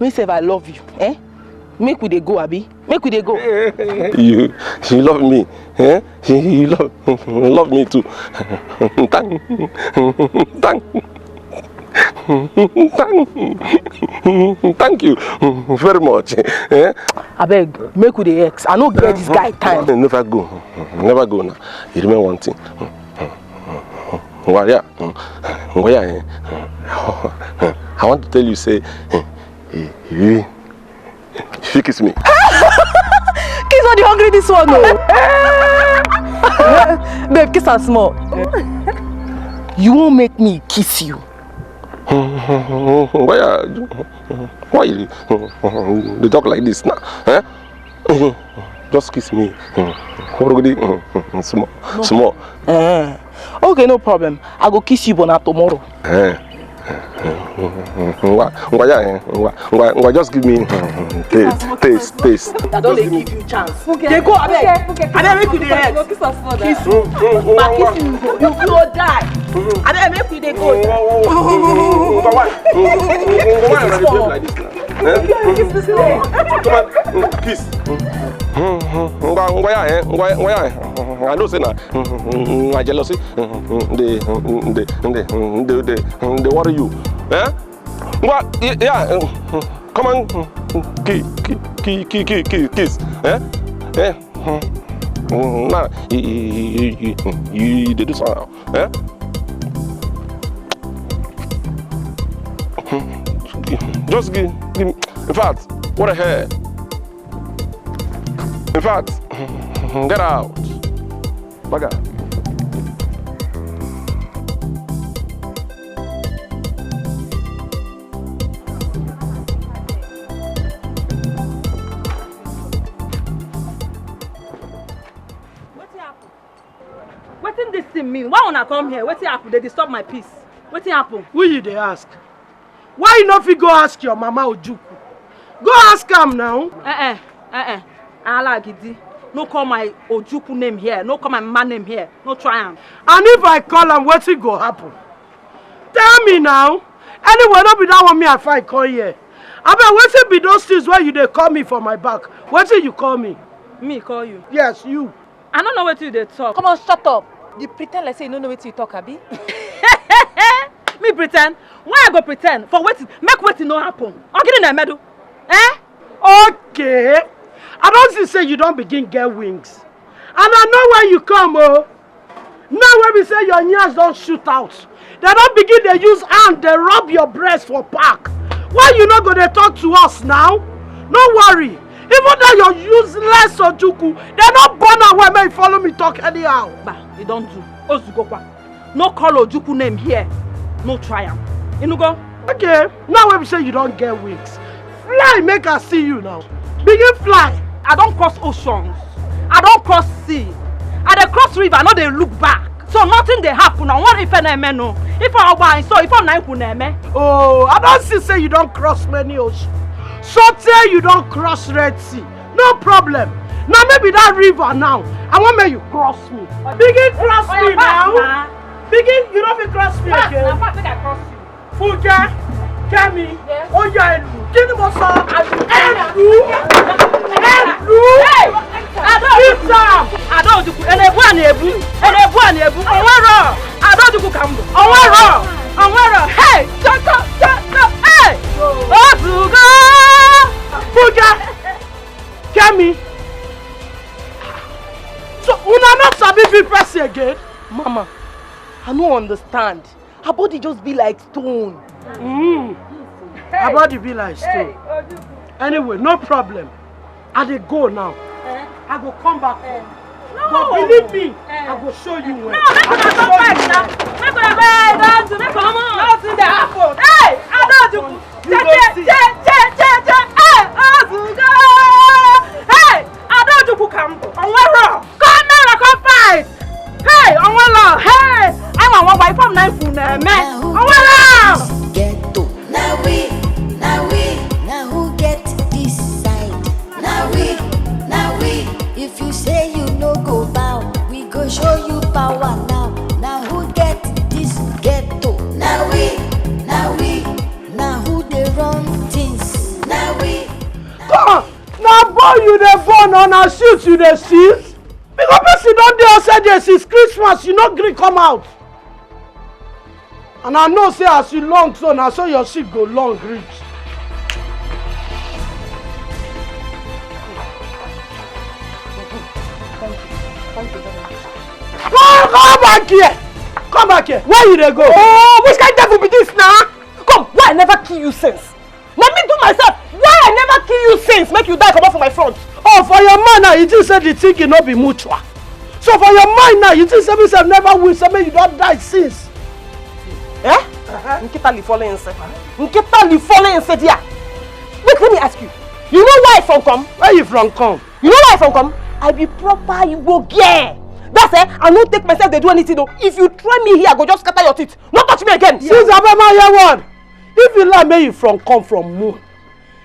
Me sef, I love you. Eh? Make we dey go, abi? Make we dey go. You, you love me. Eh? You love, love me too. Thank, thank, thank, thank you very much. Eh? Abeg, make we dey ex. I no get this guy time. Never go. Never go now. You remember one thing. Ngwa ya, ngwa ya, eh. I want to tell you, say, eh, eh, you, you kiss me. Kiss all the hungry this one, oh. Babe, kiss am small. You won't make me kiss you. Why, are, why you dey talk like this now? Eh? Just kiss me. Small, small. Eh. Okay, no problem. I go kiss you, but na tomorrow. Eh. Ngwa, ngwa ya, eh. Ngwa, ngwa, ngwa, just give me taste, taste, taste. I don dey give you chance. Dey go, abeg. Abeg, make we dey ex. Kiss. If I kiss you, you go die. Abeg, make we dey go. Ngwa, why? Ngwa, why you dey behave like this now? Eh? Come on, kiss. Ngwa, ngwa ya, eh? Ngwa, ngwa ya, eh? I know say na, na jealousy. They, they, they, they, they worry you. Eh? Ngwa, y-, yeah. Come on, ki-, ki-, kiss. Eh? Eh? Nah, you, you, you, you, you dey do somehow. Eh? Just give, give me. In fact, what the hell? In fact, get out. Baga. Wetin happen? Wetin this thing mean? Why una come here? Wetin happen? Dey disturb my peace. Wetin happen? Who you dey ask? Why you no fit go ask your mama Ojukwu? Go ask am now. Eh eh, eh eh. Alagidi. No call my Ojukwu name here. No call my mama name here. No try am. And if I call am, wetin go happen? Tell me now. Anyway, no be that one me I find come here. Abeg, wetin be those things wey you dey call me for my back? Wetin you call me? Me call you? Yes, you. I no know wetin you dey talk. Come on, shut up. You pretend like say you no know wetin you talk, abi? Me pretend? Why I go pretend? For wetin? Make wetin no happen. Ogini na emedu. Eh? Okay. I don see say you don begin get wings. And I know where you come, oh. Now wey be say your ears don shoot out, dem don begin dey use hand dey rub your breast for back. Why you no go dey talk to us now? No worry. Even though your useless Ojukwu, dem no born am well, make you follow me talk anyhow. Ba, you don do. Ozugokwa. No call Ojukwu name here. No try am. Inugo? Okay, now wey be say you don get wings, fly make I see you now. Begin fly. I don cross oceans. I don cross sea. I dey cross river, I no dey look back. So nothing dey happen. I wan ife na eme no. Ife ọgba anyị so, ife na ikwu na eme. Oh, I don see say you don cross many oceans. So tey you don cross Red Sea. No problem. Now maybe that river now. I wan make you cross me. Begin cross me now. Begin, you no fit cross me again. Funke, Kemi, oya elu. Kí ni mo sọ? Elu, elu. Peter. Adaojukwu, ị na-ebu a na-ebu, ị na-ebu a na-ebu. Onwero. Adaojukwu ka m bụ. Onwero. Onwero. Hey, chọkọ, chọkọ. Hey. Ozugo. Funke, Kemi. So una no sabi be person again? Mama, I no understand. Her body just be like stone. Mm. Her body be like stone. Anyway, no problem. I dey go now. I go come back. But believe me, I go show you well. No, make una come back now. Make una go. Hey, don't do, make una come on. Nothing dey happen. Hey, I don't do. You go see. Hey, Adaojukwu ka m bụ. Onwero. Come now, come fight. Hey, Onwero. Hey, I'm a one wife of nine food, man. Onwero. Ghetto. Now we, now we, now who get this side? Now we, now we. If you say you no go bow, we go show you power now. Now who get this ghetto? Now we, now we. Now who dey run things? Now we. Come on, na born you dey born or na shit you dey shit? Because person don dey outside there since Christmas, you no gree come out. And I know say as you long so, na so your shit go long reach. Come, come back here. Come back here. Where you dey go? Oh, which kind devil be this now? Come, why I never kill you since? Na me do myself. Why I never kill you since? Make you die comot for my front. Oh, for your mind now, you think say the thing no be mutual. So for your mind now, you think say me sef never win, say make you don die since. Eh? Nkita li fole nse. Nkita li fole nse dia. Wait, let me ask you. You know why I from come? Where you from come? You know why I from come? I be proper Igbo girl. That's eh, I no take myself dey do anything though. If you try me here, I go just scatter your teeth. No touch me again. Since Abema hear one, if you like, make you from come from moon.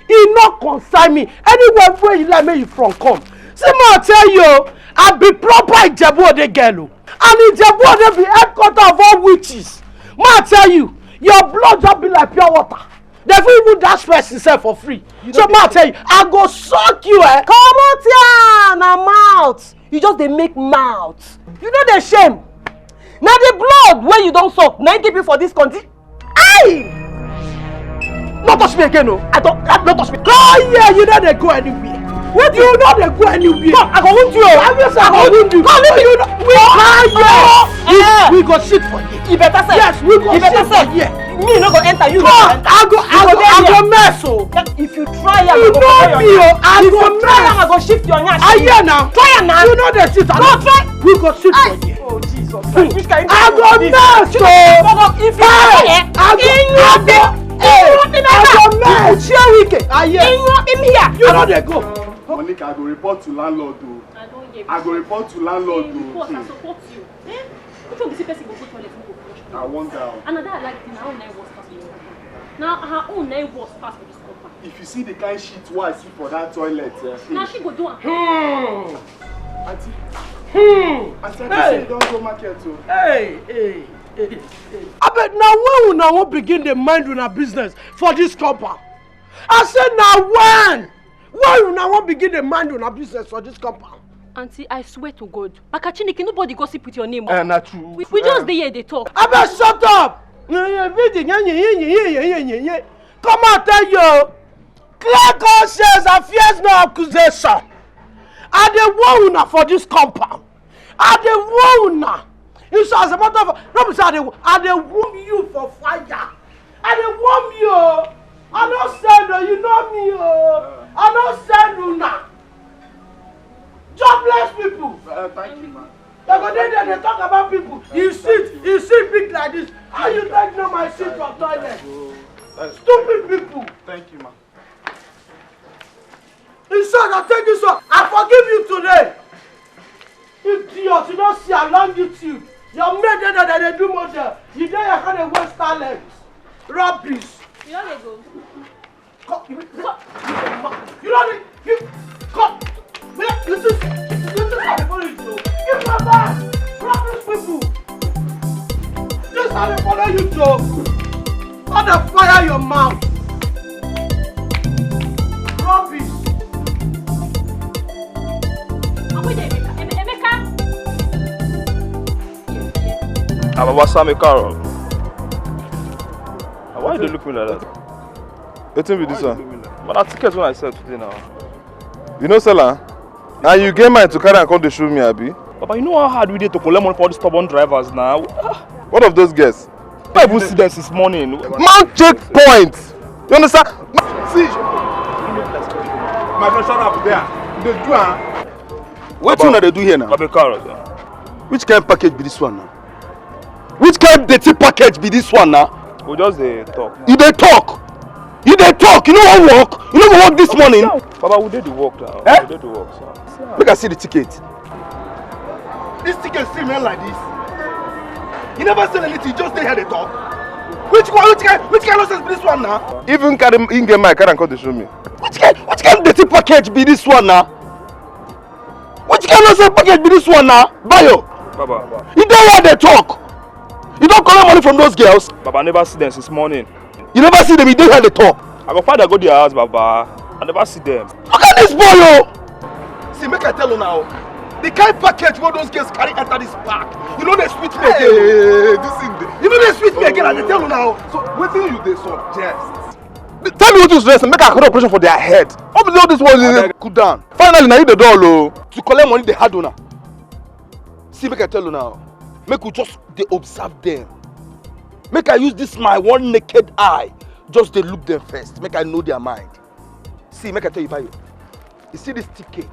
E no concern me. Anywhere where you like, make you from come. See, ma tell you, I be proper Ijebu Ode girl o. And Ijebu Ode be headquarter of all witches. Ma tell you, your blood just be like pure water. They fit even dash person sef for free. So ma tell you, I go suck you, eh? Comot here na mouth. You just dey make mouth. You no dey shame. Na the blood wey you don suck na im keep you for this country. Hey! No touch me again o. I don, I, no touch me. Come here, you no dey go anywhere. Wait, you no dey go anywhere. Come, I go wound you o. I will say I go wound you. Come, leave me. You no, we, come here. We, we go shit for here. You better say. Yes, we go shit for here. Me no go enter, you no go enter. I go, I go, I go mess o. If you try am, I go try am. You know me o, I go mess. If you try am, I go shift your nyash. I hear now. Try am now. You know the shit. Go try. We go shit for here. Oh, Jesus Christ. Which kind of thing is this? I go mess o. If you try, eh, I go, I go, hey, I go mess. I hear. You know they go. Monica, I go report to landlord o. I go report to landlord o. Report, I support you. Eh? Which one be say person go go toilet, no go flush? I wonder. And na that I like, na her own na worse pass for this compound. Na her own na worse pass for this compound. If you see the kind shit wey I see for that toilet, eh, na she go do am. Hmm. Auntie. Hmm. Auntie, I think say you don go market o. Hey, hey, hey, hey. Abeg, na when una wan begin dey mind una business for this compound? I say na when? When una wan begin dey mind una business for this compound? Auntie, I swear to God, Maka Chineke, nobody gossip with your name. Eh, na true. We, we just dey here dey talk. Abeg, shut up! Come out, tell you. Clear conscience and fears no accusation. I dey warn una for this compound. I dey warn una. You see, as a matter of, no be say I dey, I dey warn you for fire. I dey warn you o. I no send o, you know me o. I no send una. Jobless people. Uh, thank you, man. They go dey there, dey talk about people. You sit, you sit big like this. How you take know my seat for toilet? Stupid people. Thank you, man. In short, I tell you so. I forgive you today. Idiot, you don't see along YouTube. Your men dey there, they do model. You dey here, can't waste talent. Rubbish. You don't go. Come, you, you, you don't need, you, come. Wait, you see, you see how they follow you, so. Give my bag. Rubbish people. This how they follow you, so. How they fire your mouth. Rubbish. Abuja Emeka. Emeka. Ababa Sami Carol. Why you dey look me like that? Wetin be this one? But na ticket wey I sell today now. You no sell am? And you get mind to carry am come dey show me, abi? Baba, you know how hard we dey to collect money for all these stubborn drivers now. What of those girls? I even see them since morning. Man checkpoint. You understand? See, my friend, shut up there. They do am. Wetin una dey do here now? Baba Carol. Which kind package be this one now? Which kind dirty package be this one now? We just dey talk. You dey talk. You dey talk. You no wan work. You no go work this morning. Baba, we dey the work now. Eh? We dey the work, sir. Make I see the ticket. This ticket still remain like this. You never sell anything. You just dey here dey talk. Which one? Which kind? Which kind nonsense be this one now? Even carry in get mind, carry am come dey show me. Which kind? Which kind dirty package be this one now? Which kind of say package be this one now? Bayo. Baba. You dey here dey talk. You don collect money from those girls. Baba, I never see them since morning. You never see them, you dey here dey talk. I go find I go their house, Baba. I never see them. Look at this boy o. See, make I tell you now. The kind package wey those girls carry enter this park, you know they sweet me again. Hey, this thing dey. You know they sweet me again, I dey tell you now. So wetin you dey suggest? Tell me wetin you suggest, make I carry operation for their head. All be all this one, cool down. Finally, na you dey dull o. To collect money dey hard una. See, make I tell you now. Make we just dey observe them. Make I use this my one naked eye, just dey look them first. Make I know their mind. See, make I tell you, Bayo. You see this ticket?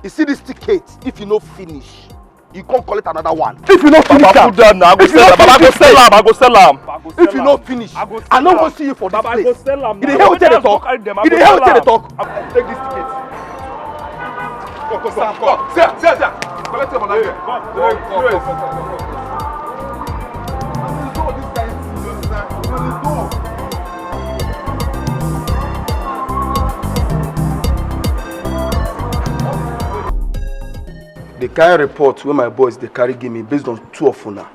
You see this ticket? If you no finish, you come collect another one. If you no finish am, Baba, put down now. I go sell am. Baba, I go sell am. I go sell am. If you no finish, I no go see you for this place. Baba, I go sell am. You dey hear wetin I dey talk? You dey hear wetin I dey talk? Take this ticket. Come, come, come, come. See am, see am, see am. Collect your money. Come, come, come, come. The kind report wey my boys dey carry give me based on two of una.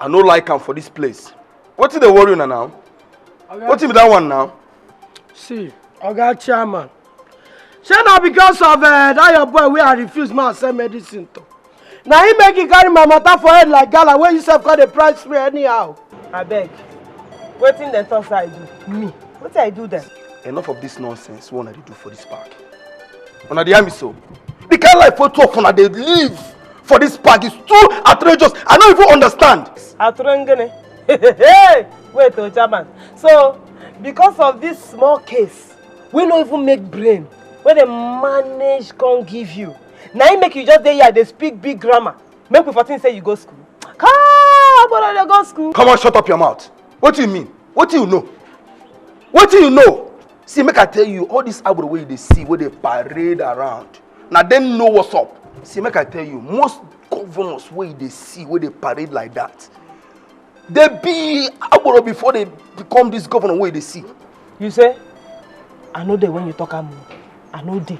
I no like am for this place. Wetin dey worry una now? Wetin be that one now? See, Oga Chairman, shey na because of uh, that your boy wey I refuse make I sell medicine to? Na him make him carry my matter for head like gala wey you sef come dey price me anyhow. Abeg, wetin dem talk say I do? Me? Wetin I do dem? Enough of this nonsense wey una dey do for this park. Una dey hear me so? The kind life wey two of una dey live for this park is too outrageous. I no even understand. Aturengene. Wait o, Chairman. So, because of this small case, we no even make brain, wey dem manage come give you. Na im make you just dey here dey speak big grammar. Make we for think say you go school. Come on, dey go school. Come on, shut up your mouth. Wetin you mean? Wetin you know? Wetin you know? See, make I tell you, all these agbero wey you dey see, wey dey parade around, na dem know what's up. See, make I tell you, most governors wey you dey see, wey dey parade like that, they be agbero before they become this governor wey you dey see. You say, I no dey when you talk am o. I no dey.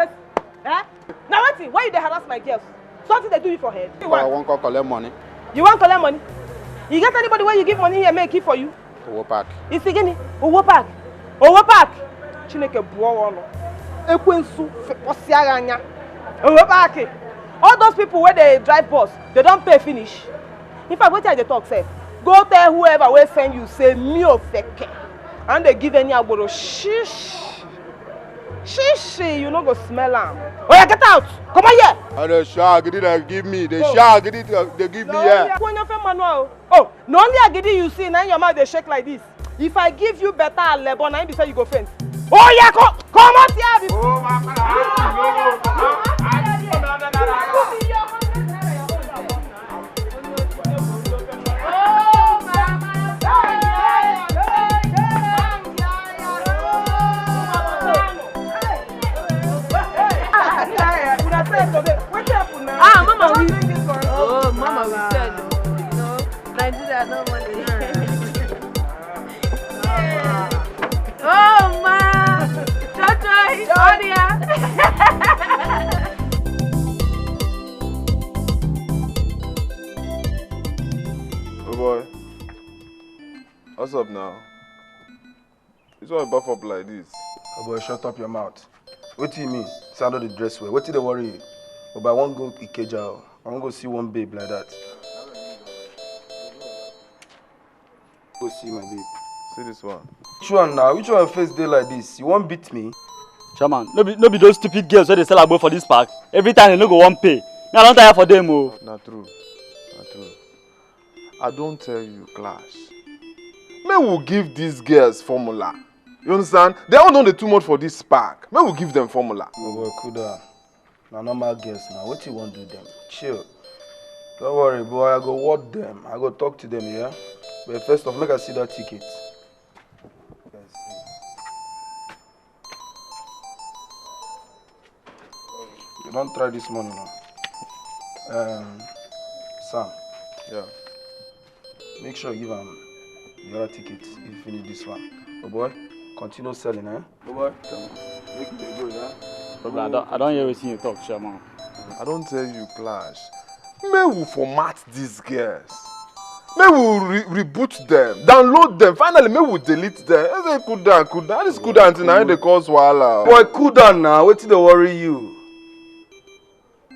disgrace. Eh? Now wetin? Why you dey harass my girls? Something dey do you for head? You But I want? Wan come collect money. You wan collect money? You get anybody wey you give money here make e keep for you? Owo Park. Isi gịnị? Owo Park. Owo Park. Chineke bụọ ọnụ. Ekwensu fekpọsịa gị anya. Owo Park. All those people wey dey drive bus, they don pay finish. In fact, wetin I dey talk sef? Go tell whoever wey send you say me Ofeke. I no dey give any agboro. Shish. Shishi, you no go smell am. Oya, get out. Comot here. I dey shout, agidi dey give me. Dey shout, agidi dey give me here. Onye ofe mmanụ ahụ. Oh, na only agidi you see na your mouth dey shake like this. If I give you better alebo, na im be say you go faint. Oya, co- comot here before. Ah, mama, we. Oh, mama, we said. No, Nigeria, no money. Oh, ma. Choi, choi. Audia. Oh boy, what's up now? This one buff up like this. Oh boy, shut up your mouth. Wetin you mean? Say I no dey dress well. Wetin dey worry you? Oh boy, I wan go Ikeja. I wan go see one babe like that. Go see my babe. See this one. Which one now? Which one face dey like this? You wan beat me? Chairman, no be no be those stupid girls wey dey sell agbo for this park. Every time they no go wan pay. Me, I don tire for them o. Na true. Na true. I don tell you, class. Make we give these girls formula. You understand? They all don dey too much for this park. Make we give them formula. Oh boy, cool down. Na normal girls now. Wetin you wan do them? Chill. Don't worry, boy. I go word them. I go talk to them, yeah? But first off, make I see that ticket. You don try this morning now. Um, Sam. Yeah. Make sure you give am the other ticket if you finish this one. Oh boy, continue selling, eh? Oh boy, make you dey go, yeah? Problem, I don, I don hear wetin you talk, chairman. I don tell you, Clash. Make we format these girls. Make we re reboot them, download them. Finally, make we delete them. I say cool down, cool down. This cool down thing, na im dey cause wahala. Boy, cool down now. Wetin dey worry you?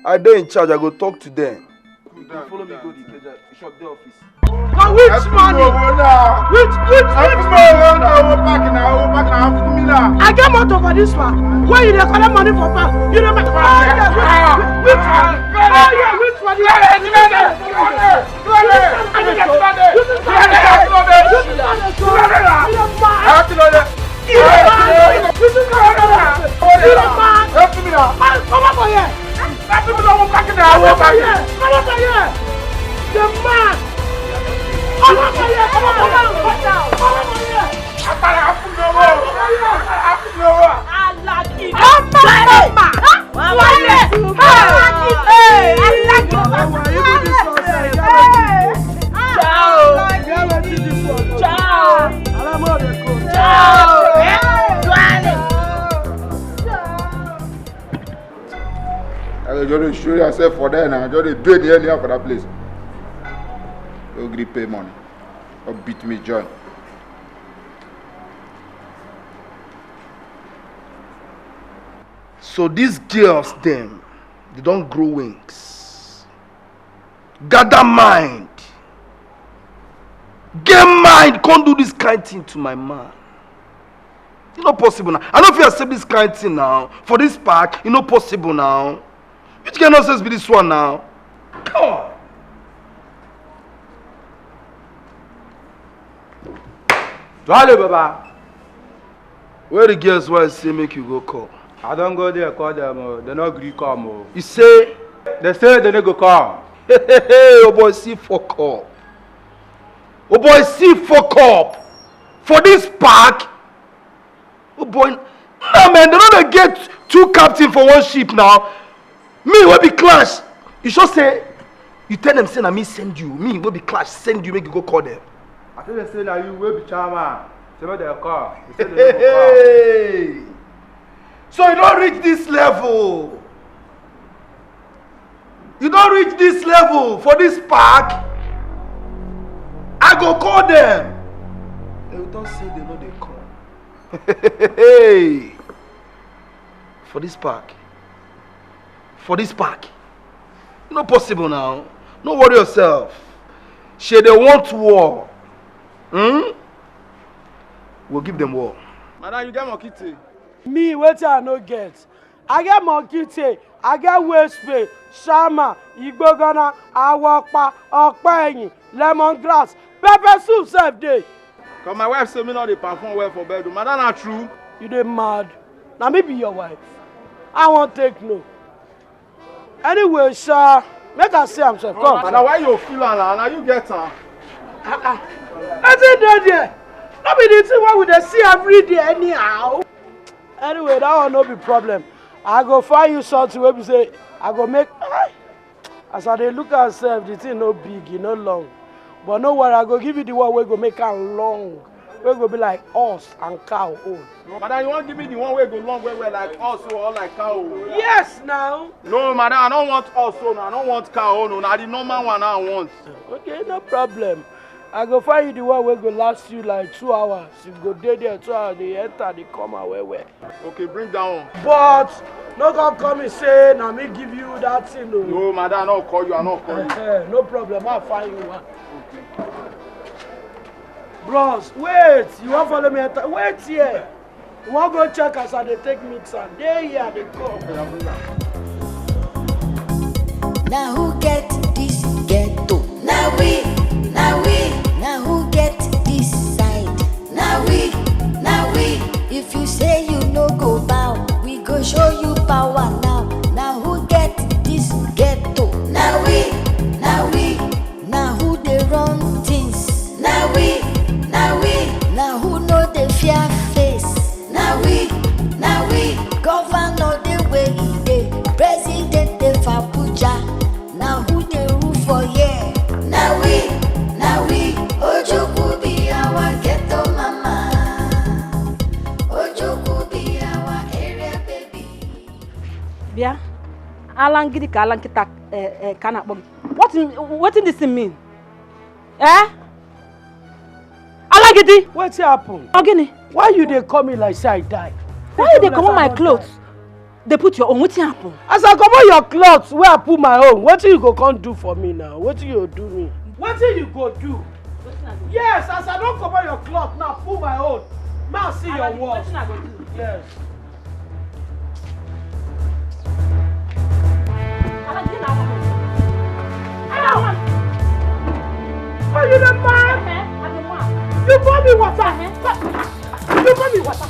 I dey in charge. I go talk to them. Cool down, follow me go the Ikeja shop, the office. Na which money? Which, which, which money? I get motor for this one. Where you dey collect money for bank? You dey make, ah, yeah, which, which, ah, yeah, which money? I go just dey show yourself for there now. Just dey do it anyhow for that place. No gree pay money. Or beat me, join. So these girls dem, they don grow wings. Gather mind. Get mind, come do this kind thing to my man. E no possible now. I no fit accept this kind thing now. For this park, e no possible now. Which kind of nonsense be this one now? Come on. Dwale, Baba. Where the girls wey I say make you go call? I don go there call them o, they no gree come o. You say? They say they no go come. Hey, hey, hey, oh boy, see fuck up. Oh boy, see fuck up. For this park? Oh boy, no man, they no dey get two captain for one ship now. Me wey be Clash, you sure say you tell them say na me send you? Me wey be Clash send you make you go call them? I tell them say na you wey be chairman. Say make dem come. You say dem no go come. Hey! So you don reach this level. You don reach this level for this park. I go call them. They will talk say they no dey come. Hey! For this park. For this park. No possible now. No worry yourself. Shey they want war. Hmm? We'll give them war. Madam, you get monkey tail? Me, wetin I no get? I get monkey tail, I get waist pain, shama, igbogana, awopa, ọpẹ ẹyìn, lemon grass, pepper soup sef dey. Cause my wife say me no dey perform well for bed o. Madam, na true? You dey mad? Na me be your wife? I wan take no. Anyway, sha, make I see am sef. Come. Na why you feel am na? Na you get am. Ah ah. Wetin dey there? No be the thing wey we dey see every day anyhow. Anyway, that one no be problem. I go find you something wey be say I go make. As I dey look am sef, the thing no big, e no long. But no worry, I go give you the one wey go make am long, wey go be like horse and cow own. Madam, you wan give me the one wey go long well well like horse or like cow? Yes now. No, madam, I no want horse own, I no want cow own, na the normal one I want. Okay, no problem. I go find you the one wey go last you like two hours. You go dey there two hours, dey enter, dey come out well well. Okay, bring that one. But no come call me say na me give you that thing o. No, madam, I no call you, I no call you. Eh, no problem, I find you one. Bros, wait, you wan follow me enter? Wait here. You wan go check as I dey take mix am? Dey here, I dey come. Na who get this ghetto? Na we, na we. Na who get this side? Na we, na we. Alangidi ka alankita, eh, eh, ka a na-akpọ gị. What, wetin this thing mean? Eh? Alagidi! Wetin happen? Ọ gịnị? Why you dey call me like say I die? Why you dey comot my clothes? Dey put your own, wetin happen? As I comot your cloth, wey I put my own, wetin you go come do for me now? Wetin you do me? Wetin you go do? Yes, as I don comot your cloth now, put my own. Now see your work. Wetin I go do? Yes. Are you the man? You pour me water. You pour me water.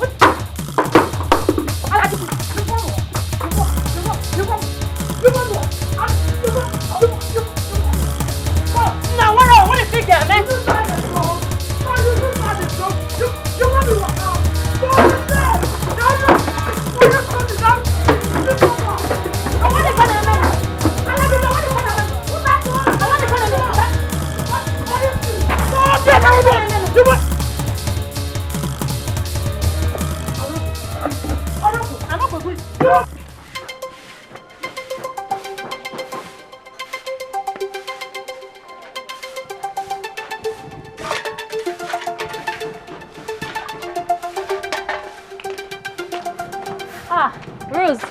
Ah, Rose,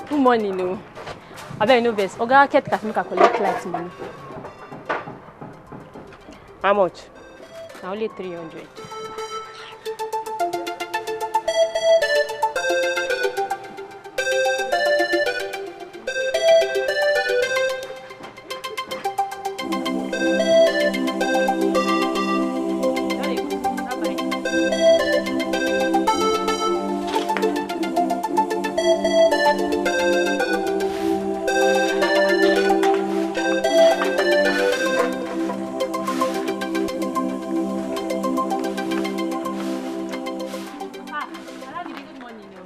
good morning o. Abeg, no vex. Oga caretaker make I collect light money. How much? Na only three hundred.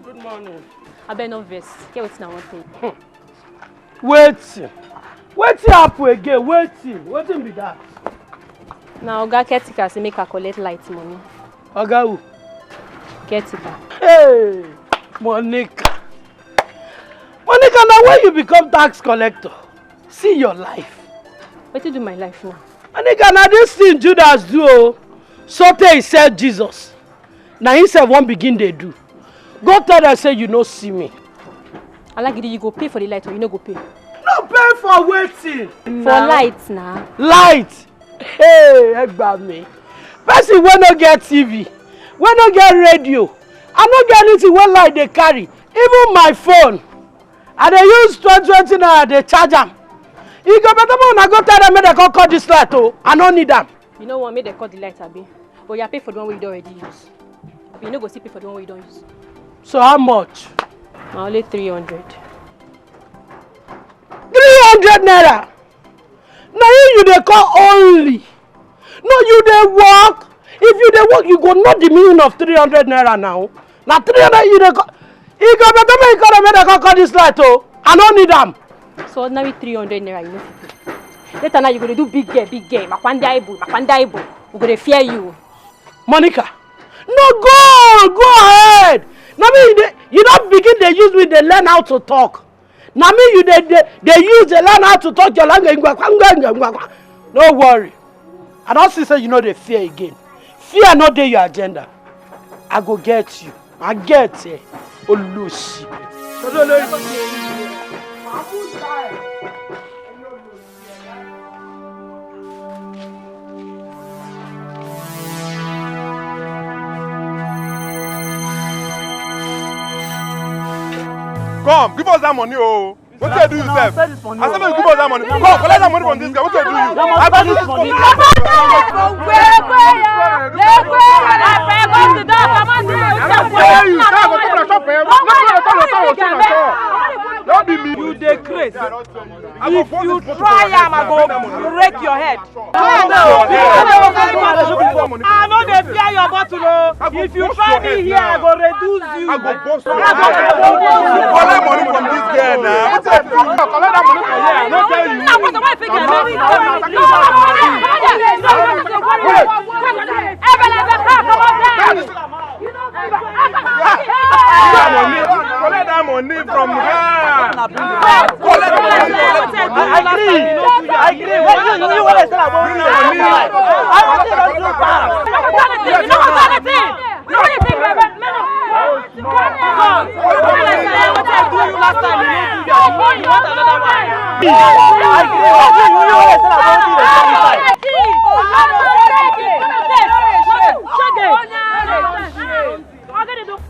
Good morning. Abeg, no vex. Get wetin I wan tell you. Wetin? Wetin happen again? Wetin? Wetin be that? Na oga caretaker say make I collect light money. Oga who? Caretaker. Hey, Monica. Monica, na when you become tax collector? See your life. Wetin do my life now? Monica, na this thing Judas do o. Sotey he sell Jesus. Na himself wan begin dey do. Go tell them say you no see me. Alagidi, you go pay for the light or you no go pay? No pay for wetin? For light na. Light? Hey, ẹ gbà mí. Person wey no get T V, wey no get radio, I no get anything wey light dey carry. Even my phone, I dey use twenty twenty naira dey charge am. E go better make una go tell them make dem come cut this light o. I no need am. You no want make dem cut the light, abi? But you pay for the one wey you don already use. But you no go still pay for the one wey you don use. So how much? Na only three hundred. Three hundred naira? Na you you dey call only? No, you dey work. If you dey work, you go know the meaning of three hundred naira now. Na three hundred you dey call. E go better make you call them make dem come cut this light o. I no need am. So ordinary three hundred naira you no fit pay. Later now you go dey do big girl, big girl. Makwanda ibu, makwanda ibu. We go dey fear you. Monica, no, go, go ahead. Na me you dey, you don begin dey use me dey learn how to talk. Na me you dey, dey, dey use dey learn how to talk your language. Ngwa, ngwa, ngwa, ngwa, ngwa. No worry. I don see say you no dey fear again. Fear no dey your agenda. I go get you. I get, eh, Olosi. Come, give us that money, oh. Wetin dey do you sef? I say make you give us that money. Come, collect that money from this guy. Wetin dey do you? I go do this for you. No be me. You dey craze. If you try am, I go break your head. I no dey fear your bottle o. If you try me here, I go reduce you. I go burst your head. Collect money from this girl now. Collect that money from here. I no tell you. Collect that money from her. Collect that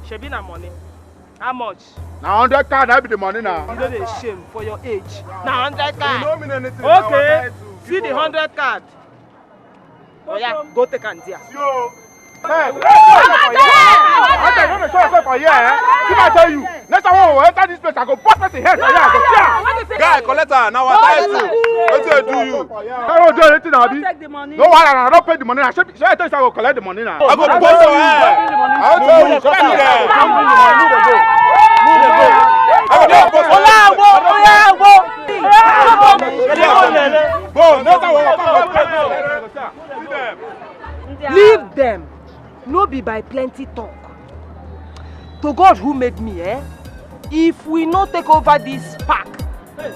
Shebi na money. How much? Na hundred card, I be the money now. You no dey shame for your age. Na hundred card. You no mean anything. Okay. See the hundred card. Oh yeah, go take am there. Yo. Hey, I tell you, no dey show yourself for here, eh? If I tell you, next time when we enter this place, I go burst person head for here. I go tear. Guy, collect am. Now I tell you. Wetin I do you? I don't do anything, Abi. Take the money. No, why I don't pay the money? I should, should I tell you I go collect the money now? I go burst your head. I don't tell you. Come here. I go burst your head. Go, next time we come. Leave them. No be by plenty talk. To God who made me, eh? If we no take over this park,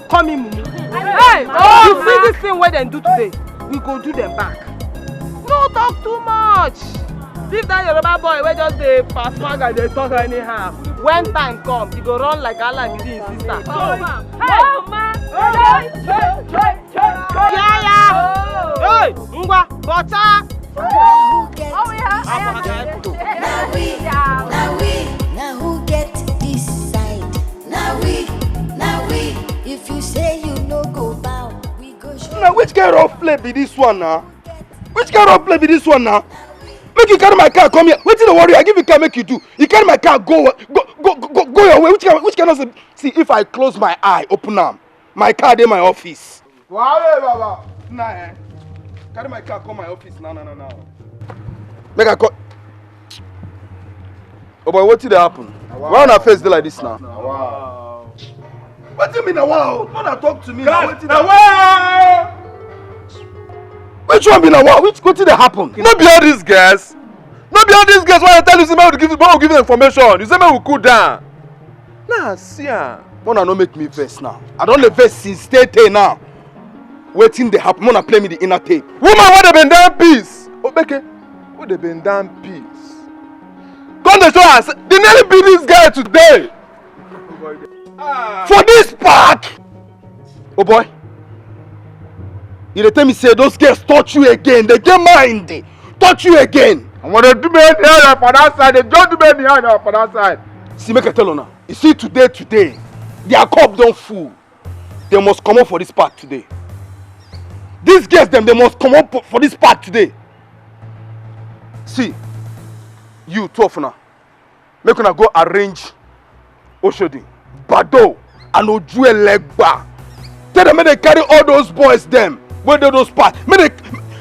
come in, mumu. Hey, you see this thing wey dem do today? We go do them back. No talk too much. Leave that Yoruba boy wey just dey pass swag and dey talk anyhow. When time come, he go run like Alagidi him sister. Hey, ma. Yaya! Hey, ngwa, bọta! Now who get? Oh, yeah. Now we, now we, now who get this side? Now we, now we. If you say you no go bow, we go show. Now which kind of play be this one now? Which kind of play be this one now? Make you carry my car come here. Wetin dey worry you? I give you car, make you do. You carry my car, go, go, go, go, go your way. Which kind, which kind of, see, if I close my eye, open am, my car dey my office. Wow, hey, Baba. Nah, eh. Carry my car come my office now, now, now, now. Make I call. Oh boy, wetin dey happen? Why una face dey like this now? Wow. Wetin mean na wow? No na talk to me na wetin na wow? Which one be na wow? Which wetin dey happen? No be all these girls. No be all these girls wey I tell you say make we give, make we give them information. You say make we cool down. Nah, see am. Mona no make me vex now. I don dey vex since tey tey now. Wetin dey happen? Mona play me the inner tape. Woman wey dey bend down peace. Obeke, wey dey bend down peace. Come dey show us. They nearly beat this guy today. For this park. Oh boy. You dey tell me say those girls touch you again. They get mind. Touch you again. And when they do me anyhow for that side, they don't do me anyhow for that side. See, make I tell you now. You see today, today, their cup don full. They must comot for this park today. These girls dem, they must comot for, for this park today. See, you two of una, make una go arrange Oshodi, Bado, and Ojuelegba. Tell them make they carry all those boys dem wey dey those park. Make they,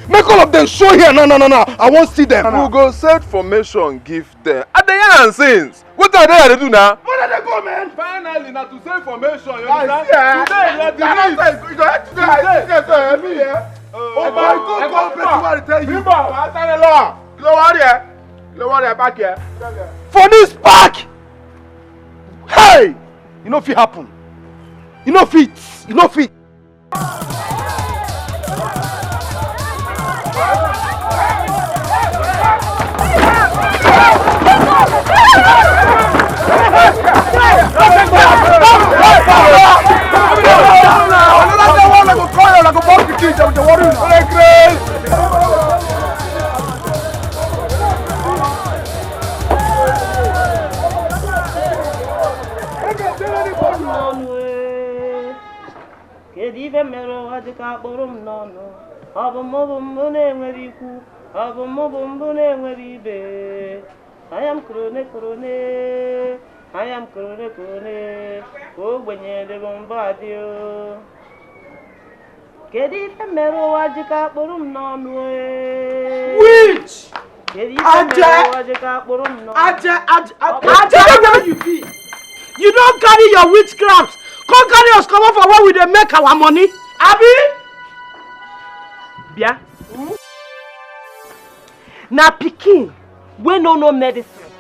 make all of them show here now, now, now, now. I wan see them. We go set formation give them. I dey yarn since. Wetin I dey here dey do now? Where dey go, man? Finally, na to say formation, you understand? Today, you are the lead. You go head today. Today, today, so heavy, yeah. Oh my God, God, person wey I dey tell you. Bimbo, I tell you, Lord. No worry, eh? No worry, back here. For this park, hey, you no fit happen. You no fit. You no fit. Kedu ife mere ụwa ji ka kpụrụ m n'ọnụ? Ọ bụ mụ bụ mbụ na-enwere ikwu, ọ bụ mụ bụ mbụ na-enwere ibe. Anya m korone korone, anya m korone korone, ka ogbenye dịrị mbụ adị o. Kedu ife mere ụwa ji ka kpụrụ m n'ọnụ e? Which? Kedu ife mere ụwa ji ka kpụrụ m n'ọnụ? Aje, Aje, Aje, Aje, where you be? You don carry your witchcraft, come carry us comot for where we dey make our money, abi? Bịa. Na pikin wey no know medicine,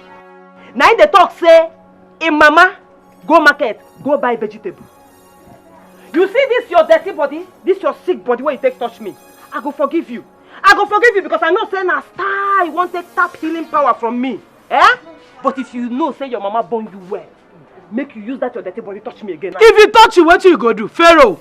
na im dey talk say im mama go market go buy vegetable. You see this your dirty body, this your sick body wey you take touch me, I go forgive you. I go forgive you because I know say na star you wan take tap healing power from me. Eh? But if you know say your mama born you well, make you use that your dirty body touch me again. If he touch you, wetin you go do? Pharaoh,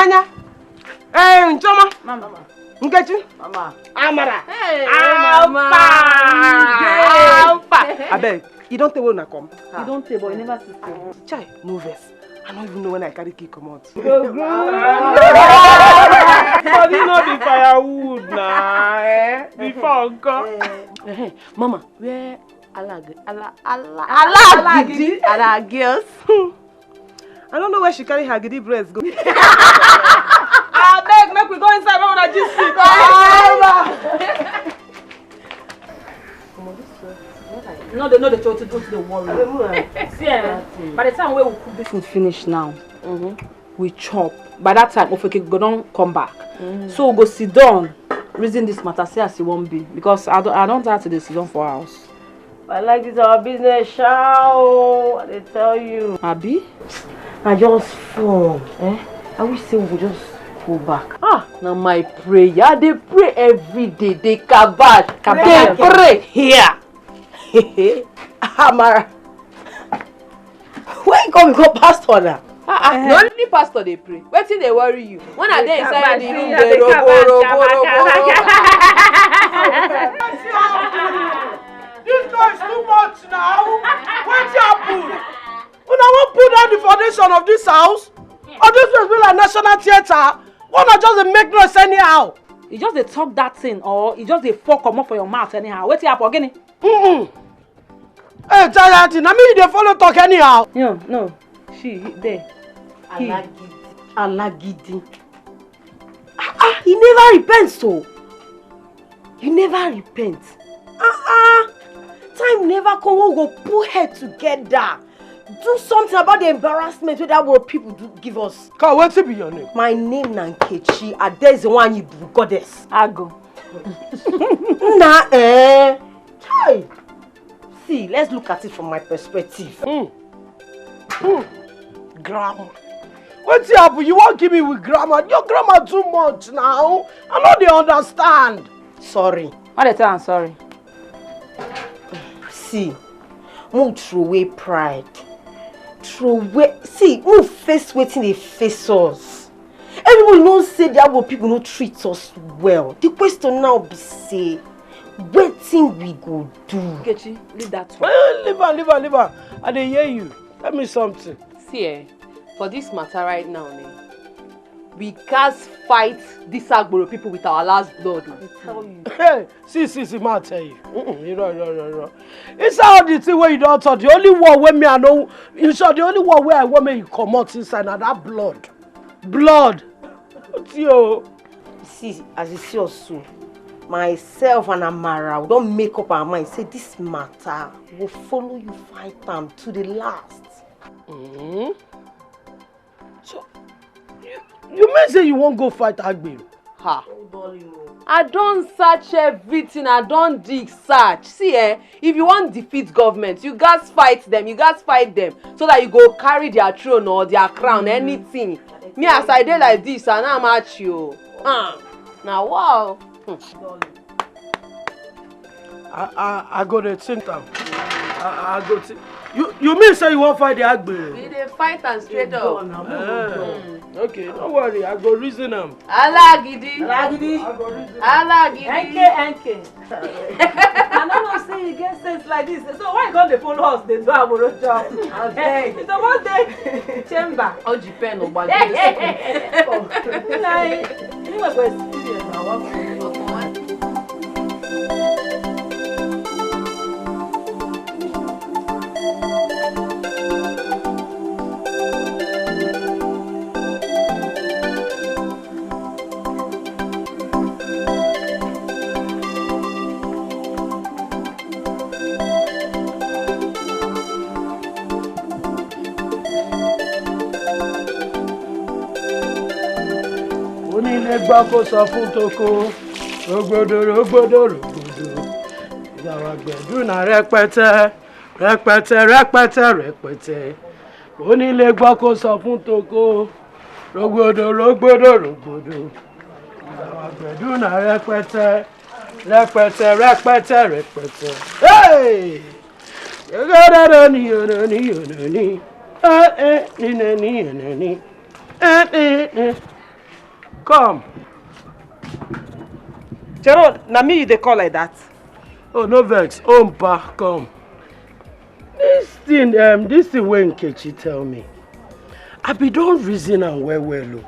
Anya. Eh, Nchoma. Mama. Nkechi. Mama. Amara. Hey, Alpha. Mama. Alpha. Abeg, you don tey wey una come? You don tey, but you never see. Chai, no vex. I no even know when I carry key comot. Body no be firewood na, eh? Before nko. Eh, mama, where Alag Ala Ala Alagidi? Ala girls. I don't know where she carry her gidi breast go. Abeg, make we go inside, make una gist. No, they no dey try to do the worry. See, eh, by the time wey we cook this food finish now, we chop. By that time, Ofeke go don come back. So we go sit down, reason this matter, see as e wan be. Because I don, I don tire to dey sit down for house. I like this our business, sha o, I dey tell you. Abi? I just fall, eh? I wish say we go just go back. Ah, na my prayer. I dey pray every day. Dey kabash, dey pray here. Amara. Where you come become pastor now? Ah, ah, na only pastor dey pray. Wetin dey worry you? When I dey inside the room, dey robo, robo, robo, robo. This noise too much now. Wetin happen? Una wan put down the foundation of this house? Or this place be like national theatre? Una just dey make noise anyhow. You just dey talk that thing, or you just dey fall comot for your mouth anyhow? Wetin happen, Ogini? Mm-mm. Hey, Jayati, na me you dey follow talk anyhow. No, no, she there. He. Alagidi. Alagidi. Ah, ah, he never repent, so. You never repent. Ah, ah. Time never come, we go put head together. Do something about the embarrassment wey that world people do give us. Come, wetin be your name? My name na Nkechi Adezewanyi Ibu goddess. Ago. Na, eh. Chai. See, let's look at it from my perspective. Mm. Mm. Grammar. Wetin happen? You wan give me with grammar? Your grammar too much now. I no dey understand. Sorry. Why dey tell am sorry? See, move throw away pride. Throw away. See, move face wetin dey face us. Everybody know say the Agbo people no treat us well. The question now be say, wetin we go do? Nkechi, leave that one. Eh, leave am, leave am, leave am. I dey hear you. Tell me something. See, eh, for this matter right now, eh, we gats fight this Agboro people with our last blood. I dey tell you. Hey, see, see, see, ma tell you. Mm-mm, you know, you know, you know. Inside all the thing wey you don talk, the only one wey me I know, in short, the only one wey I want make you comot inside na that blood. Blood. Wetin o? See, as you see us so, myself and Amara, we don make up our mind say this matter go follow you fight am to the last. Mm-hmm. So, you, you mean say you wan go fight Agbero? Ha. I don search everything, I don dig search. See, eh, if you wan defeat government, you gats fight them, you gats fight them so that you go carry their throne or their crown, anything. Me, as I dey like this, I no match you. Ah, na wow. Hmm. I, I, I go dey think am. I, I go think. You, you mean say you wan fight the Agbe? We dey fight am straight up. Eh, okay, no worry, I go reason am. Alagidi. Alagidi. I go reason am. Alagidi. N K, N K. I no know say you get sense like this. So why you come dey follow us dey do Agboro job? Abeg. You suppose dey chamber. Oji pen o gbagbe. Nai, you wey go experience na one. Onílé gbọ́ kó sọ fún toko, rògbòdò, rògbòdò, rògbòdò. Ìyàwó àgbẹ̀dù náà rẹpẹtẹ, rẹpẹtẹ, rẹpẹtẹ, rẹpẹtẹ. Onílé gbọ́ kó sọ fún toko, rògbòdò, rògbòdò, rògbòdò. Ìyàwó àgbẹ̀dù náà rẹpẹtẹ, rẹpẹtẹ, rẹpẹtẹ, rẹpẹtẹ. Hey! Rògbòdò ni, ni, ni, ni. Eh, eh, ni, ni, ni, ni, ni. Eh, eh, eh. Come. Chero, na me you dey call like that? Oh, no vex. Oh, mpa, come. This thing, um, this thing wey Nkechi tell me, I be don reason am well well o.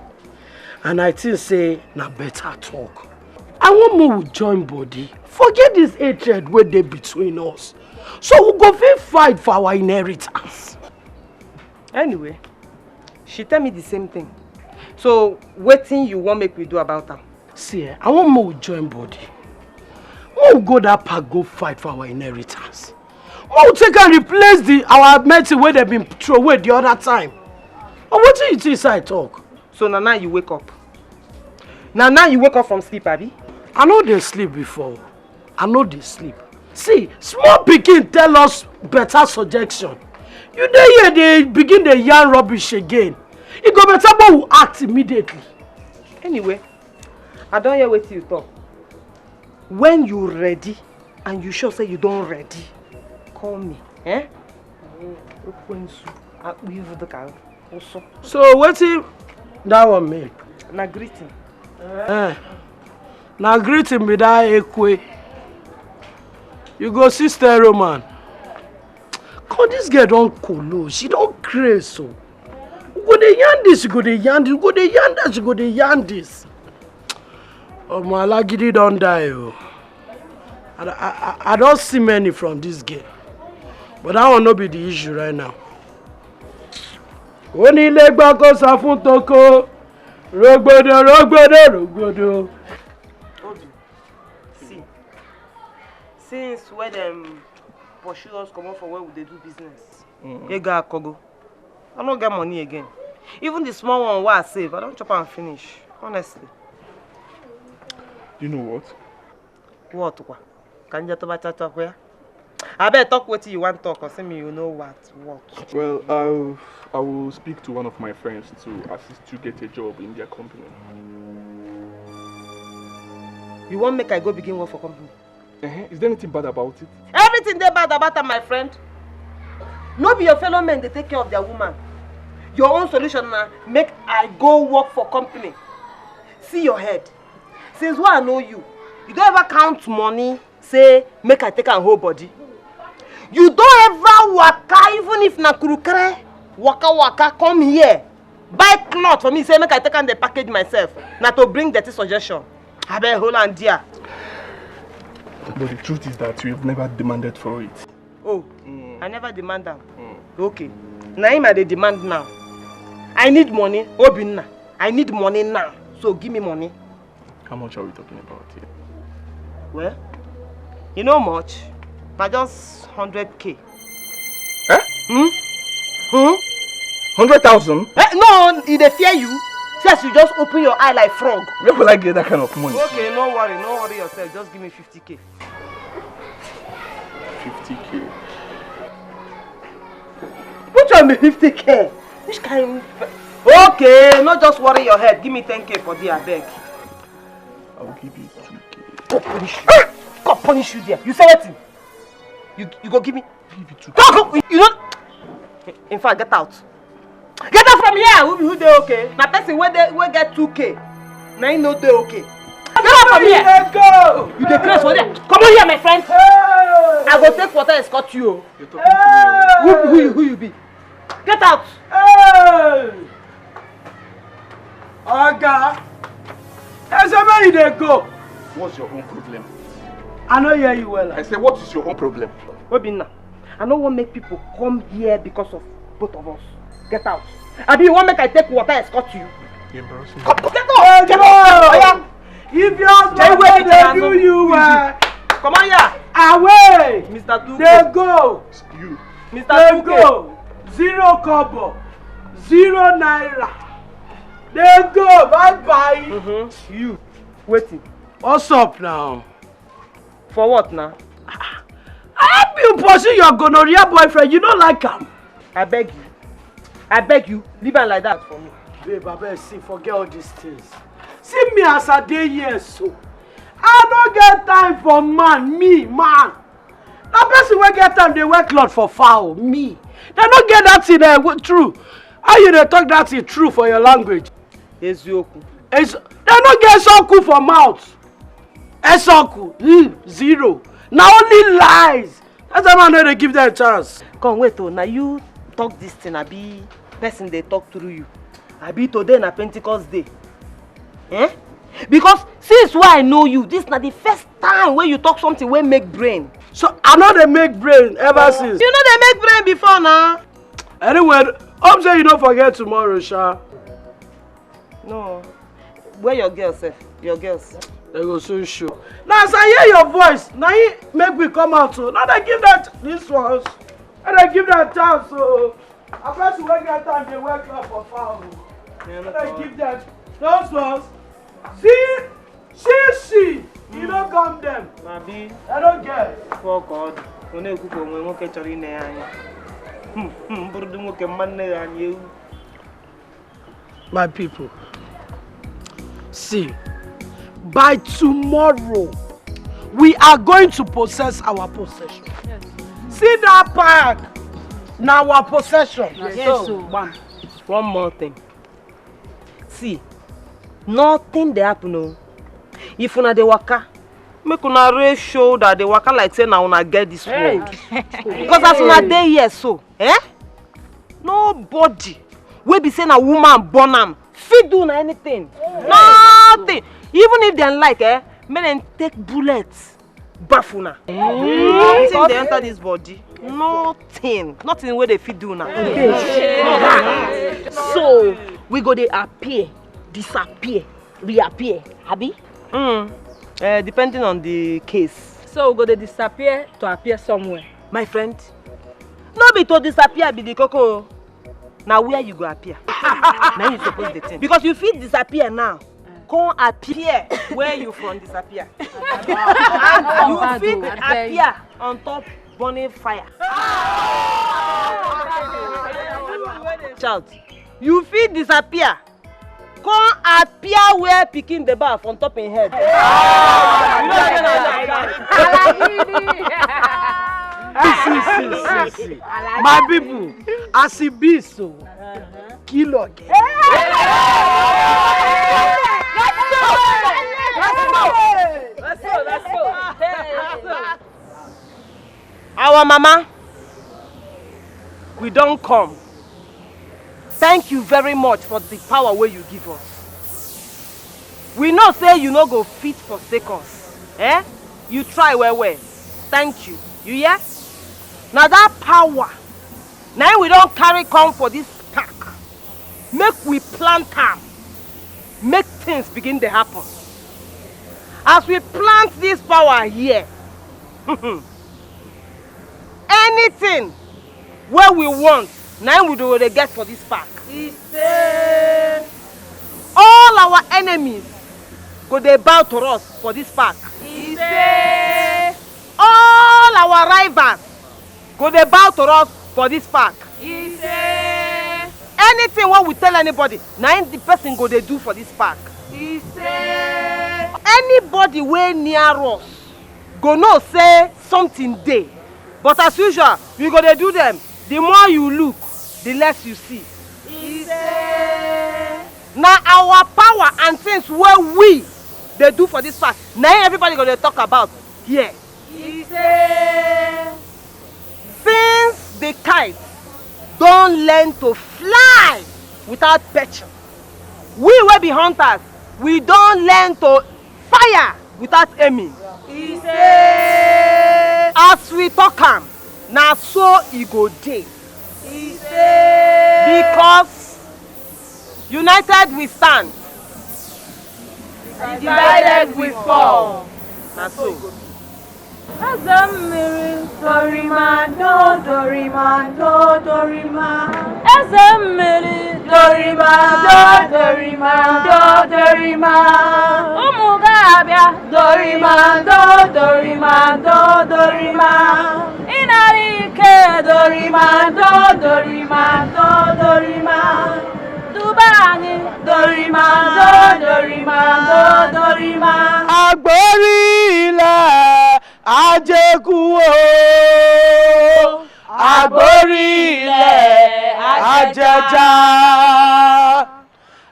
And I think say na better talk. I wan make we join body. Forget this hatred wey dey between us. So we go fit fight for our inheritance. Anyway, she tell me the same thing. So wetin you wan make we do about am? See, eh, I wan make we join body. Make we go that park go fight for our inheritance. Make we take and replace the our medicine wey dem bin throw away the other time. Or wetin you think say I talk? So na now you wake up? Na now you wake up from sleep, abi? I no dey sleep before. I no dey sleep. See, small pikin tell us better suggestion. You dey here dey begin dey yarn rubbish again. E go better make we act immediately. Anyway, I don hear wetin you talk. When you ready and you sure say you don ready, call me. Eh? Ekwensu, akpụ ivu dịka ụsụ. So wetin that one mean? Na greeting. Eh, na greeting be that ekwe. You go see stereo man. Come, this girl don kolo, she don craze o. You go dey yarn this, you go dey yarn this, you go dey yarn that, you go dey yarn this. Omo, Alagidi don die o. I, I, I, I don see many from this girl. But that one no be the issue right now. Onílé gbọ́ kó sọ fún toko. Rogbodo, rogbodo, rogbodo. Obi, see, since wey dem pursue us comot for where we dey do business, ego akogo. I no get money again. Even the small one wey I save, I don chop am finish, honestly. You know what? What kwa? Ka m je tụba chachakwa ya? Abeg, talk wetin you wan talk, or say me you know what, what? Well, I, I will speak to one of my friends to assist you get a job in their company. You wan make I go begin work for company? Eh, is there anything bad about it? Everything dey bad about am, my friend. No be your fellow men dey take care of their woman. Your own solution na make I go work for company. See your head. Since wey I know you, you don ever count money say make I take am hold body? You don ever waka, even if na kurukere, waka waka come here, buy cloth for me, say make I take am dey package myself? Na to bring dirty suggestion? Abeg, hold am there. But the truth is that you have never demanded for it. Oh, I never demand am. Okay. Na him I dey demand now. I need money, Obinna. I need money now. So give me money. How much are we talking about here? Well, you know much. Na just hundred K. Eh? Hmm? Hmm? Hundred thousand? Eh, no, e dey fear you. See as you just open your eye like frog. Where will I get that kind of money? Okay, no worry, no worry yourself. Just give me fifty K. Fifty K. Which one be fifty K? Which kind? Okay, no just worry your head. Give me ten K for there, abeg. I will give you two K. Go punish you. God punish you there. You say wetin? You, you go give me? Give you two K. Talk, you know. In fact, get out. Get out from here. Who, who dey okay? Na person wey dey, wey get two K, na him no dey okay. Get out from here. Let's go. You dey craze for there. Come on here, my friend. Hey. I go take water escort you o. You're talking to me. Who, who, you- who you be? Get out. Hey. Oga, I say where you dey go? What's your own problem? I no hear you well. I say, what is your own problem? Obinna, I no wan make people come here because of both of us. Get out. Abi you wan make I take water escort you? You embarrass me. Come, get out. Get out. Oya. If your husband Jai no wey dey do you well, Come on here. away. Mister Tuko. Dey go. You. Mister Dey Tuko. Go. Zero kobo. Zero naira. Dey go. Bye bye. Mm-hmm. You. Wetin? What's up now? For what now? I help you pursue your gonorrhea boyfriend. You no like am. I beg you. I beg you. Leave am like that for me. Babe, abeg, see, forget all these things. See me as I dey here so. I no get time for man, me, man. Na person wey get time dey wear cloth for fowl, me. Dem no get that thing, eh, true. How you dey talk that thing true for your language? Eziokwu. It's, they no get soku for mouth. Esoku, mm, zero. Na only lies. That's why I no dey give them chance. Come wait, oh, now you talk this thing, abi person dey talk through you. Abi today na Pentecost day. Eh? Because since wey I know you, this na the first time wey you talk something wey make brain. So I no dey make brain ever since. You no dey make brain before na. Anyway, hope say you no forget tomorrow, sha. No. Where your girls sef? Your girls. They go soon show. Now as I hear your voice, now you make me come out. So now they give that this ones. And they give that chance. So I press to wake that time they wake up for foul. Yeah, no problem. They give that those ones. See, see, see. You don't come them. Abi. I don't get. Fuck God. Onye ekwu ka onwe nwoke chọrọ ine ya anya. Hmm, hmm, bụrụ dị nwoke mma nne ya anya ewu. My people, see, by tomorrow, we are going to possess our possession. Yes. See that park, now our possession. Yes, so. One more thing. See, nothing dey happen o. If una dey waka, make una raise shoulder, dey waka like say na una get this world. Because as una dey here so, eh? Nobody wey be say na woman born am fit do una anything. Nothing. Even if dem like, eh, make dem take bullet baff una. Nothing dey enter this body. Nothing. Nothing wey dey fit do una. So we go dey appear, disappear, reappear, abi? Mm. Uh, depending on the case. So we go dey disappear to appear somewhere. My friend, no be to disappear be the koko. Na where you go appear. Na you suppose dey think. Because you fit disappear now. Come appear where you from disappear. And you fit appear on top burning fire. Shout. You fit disappear. Come appear where pikin dey baff on top him head. You know say na lie. See, see, see, see. My people, as e be so, kill again. Our mama, we don come. Thank you very much for the power wey you give us. We know say you no go fit forsake us. Eh? You try well well. Thank you. You hear? Na that power na im we don carry come for this park. Make we plant am. Make things begin dey happen. As we plant this power here, anything wey we want, na im we go dey get for this park. Ise. All our enemies go dey bow to us for this park. Ise. All our rivals go dey bow to us for this park. Ise. Anything wey we tell anybody, na im the person go dey do for this park. Ise. Anybody wey near us go know say something dey. But as usual, we go dey do them. The more you look, the less you see. Ise. Na our power and things wey we dey do for this park, na im everybody go dey talk about here. Ise. Since the kite don learn to fly without perching, we wey be hunters, we don learn to fire without aiming. Ise. As we talk am, na so e go dey. Ise. Because united we stand, divided we fall. Na so. Eze mmiri. Dorima do, dorima do, dorima. Eze mmiri. Dorima do, dorima do, dorima. Ụmụ ga-abịa. Dorima do, dorima do, dorima. Ịnara ike. Dorima do, dorima do, dorima. Duba anyị. Dorima do, dorima do, dorima. Agbori ilẹ̀ ajẹku o, agbori ilẹ̀ ajẹja,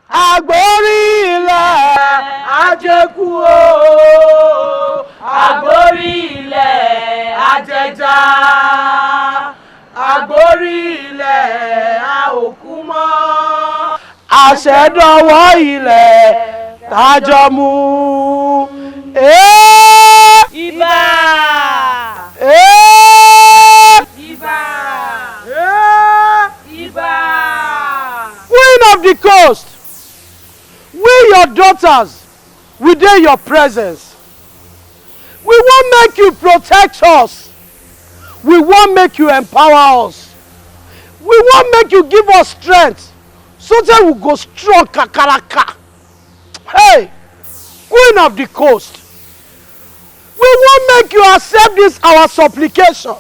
agbori ilẹ̀ Jẹ́kú o, àgbórí ilẹ̀ ajẹja, àgbórí ilẹ̀ a ò kú mọ́. Àṣẹdọwọ́ ilẹ̀ tájọ mú. Ee! Ibà! Ee! Ibà! Ee! Ibà! Queen of the coast, we, your daughters, we dey your presence. We wan make you protect us. We wan make you empower us. We wan make you give us strength so that we go strong kakaraka. Hey, Queen of the coast, we wan make you accept this our supplication,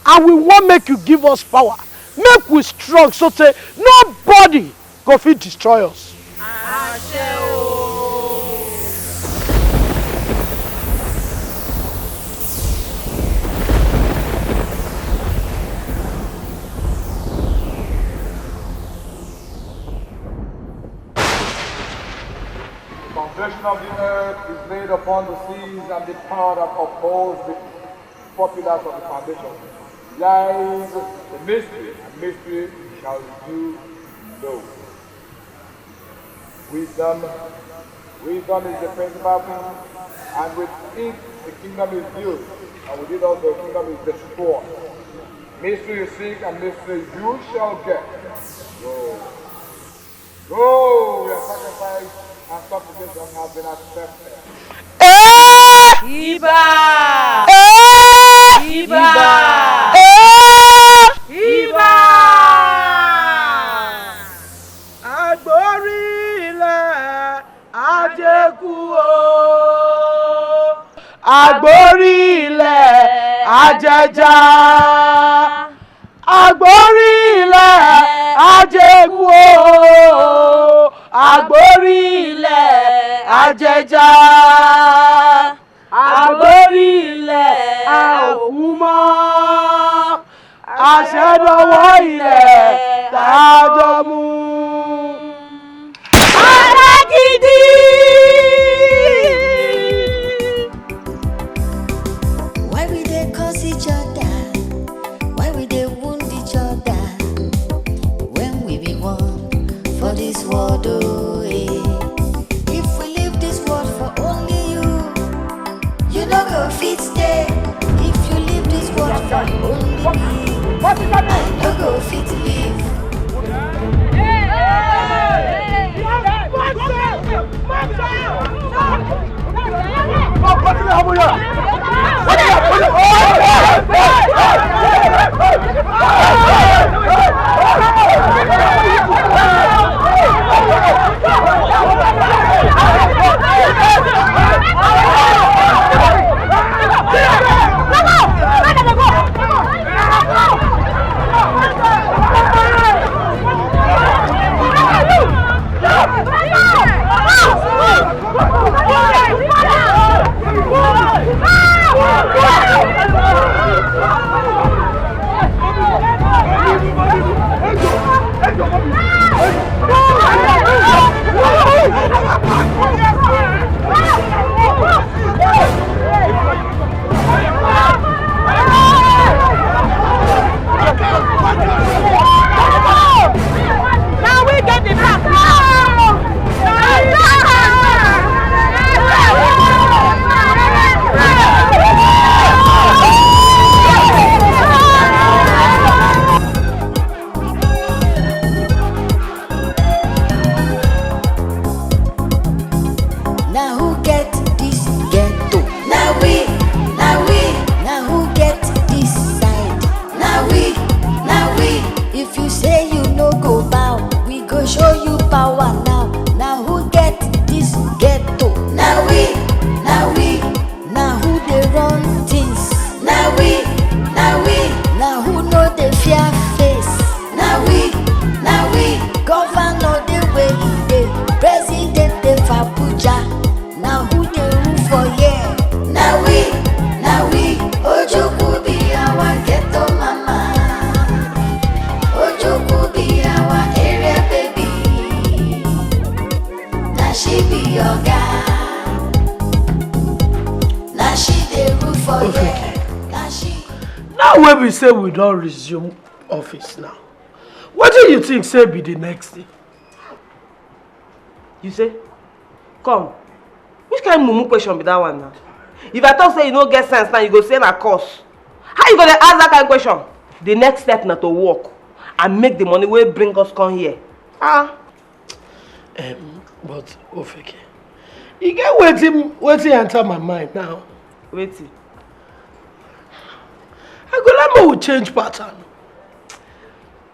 and we wan make you give us power, make we strong so say nobody go fit destroy us. Àṣẹ o. The foundation of the earth is laid upon the seas, and the power that upholds the four pillars of the foundation lies the mystery, and mystery shall you know. Wisdom, wisdom is the principal thing, and with it the kingdom is built, and with it also the kingdom is destroyed. Mystery you seek, and mystery you shall get. Go. Go, your sacrifice and supplication have been accepted. Eh! Ibà! Eh! Ibà! Eh! Ibà! Àgbórí ilẹ̀ ajẹ́kú o. Àgbórí ilẹ̀ ajẹja. Àgbórí ilẹ̀ ajẹ́kú o, àgbórí ilẹ̀ ajẹja, àgbórí ilẹ̀ a ò kú mọ́, àṣẹdọwọ́ ilẹ̀ tájọ mú. Alágídí. Why we dey curse each other? Why we dey wound each other? When we be one for this world, oh, eh. If we leave this world for only you, you no go fit stay. If you leave this world for only me, I no go fit live. She be your guy. Now she dey rule for Okay. Here. Now she. Now wey we say we don resume office now, wetin you think say be the next thing? You say? Come. Which kind mumu question be that one now? If I talk say you no get sense now, you go say na curse. How you go dey ask that kind question? The next step na to work and make the money wey bring us come here. Ah. Um, but Ofeke, e get wetin wetin enter my mind now. Wetin? I go like make we change pattern.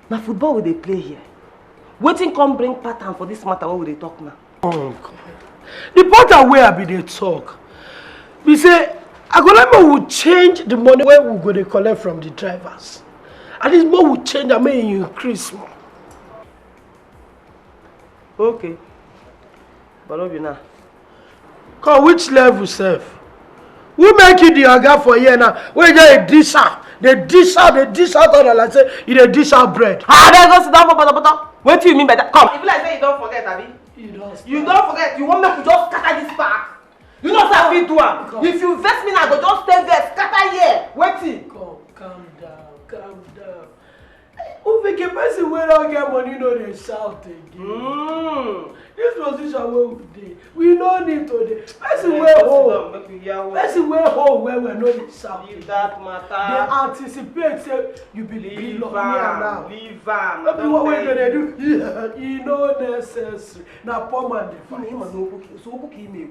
Na football we dey play here. Wetin come bring pattern for this matter wey we dey talk now? Oh God. The pattern wey I be dey talk be say I go like make we change the money wey we go dey collect from the drivers. At least make we change am make e increase small. Okay. But no be now. Come which level sef? Who make you the oga for here now? Wey you just dey dish out, dey dish out, dey dish out all like say you dey dish out bread. Ah, abeg go sit down for potopoto. Wetin you mean by that? Come. E be like say you don forget, abi? You don. You don forget. You wan make we just scatter this park? You know say I fit do am. If you vex me now, I go just stay vex, scatter here. Wetin? Come, calm down, calm down. Ufike, person wey don get money no dey shout again. Mm. This position wey we dey, we no need to dey. Person wey hold, person wey hold well well no dey shout again. Leave that matter. Dey anticipate say you be billionaire now. Leave am. No be what wey you dey do. E no necessary. Na poor man dey fight. Him and Obuki, so Obuki ime.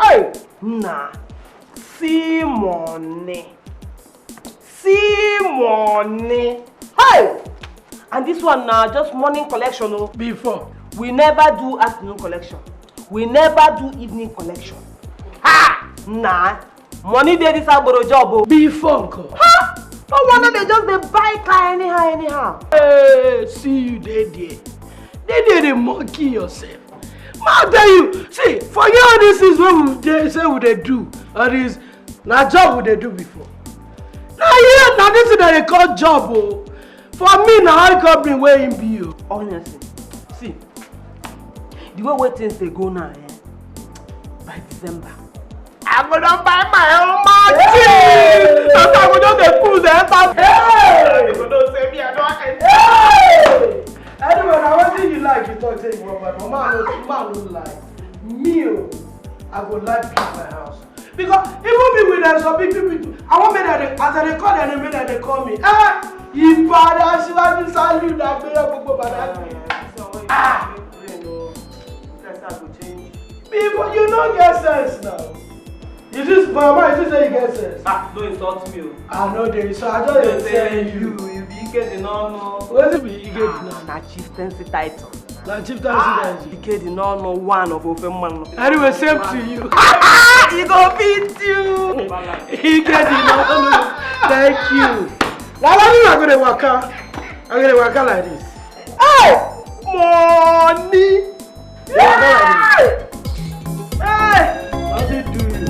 Hey! Nah, see money. See money. Hey! And this one now just morning collection. Oh. Before. We never do afternoon collection. We never do evening collection. Ha! Nah. Money dey this agboro job o. Before nko. Ha! No wonder they just dey buy car anyhow anyhow. Hey, see you dey there. Dey there dey monkey yourself. Ma tell you, see, forget all these things wey we dey say we dey do. All these na job we dey do before. Na here na this thing dem dey call job o. For me na high company wey him be o. Honestly, see, the way wey things dey go now, eh, by December, I go don buy my own machine. After I go just dey pull the enter. Hey! You go know say me I don enter. Hey! Anyway, na wetin you like you talk say you wan buy, but man no man no lie. Me o, I go like build my house. Because even me with them some big people, I wan make them dey, as I dey call their name, make them dey call me. Eh, Ipada Shiwaju Salu na gbere gbogbo bada. Ah. Before you no get sense now. You just mama, you just say you get sense. Ah, no insult me o. I no dey insult, I just dey tell you. You be Ike the no no. Wetin be Ike the no? Na chieftaincy title. Na chieftaincy title. Ike the no no one of ofe mmanụ. Anyway, same to you. E go fit you. Ike the no no. Thank you. Na why you go dey waka? I go dey waka like this. Hey! Money! Hey! Hey! How they do you?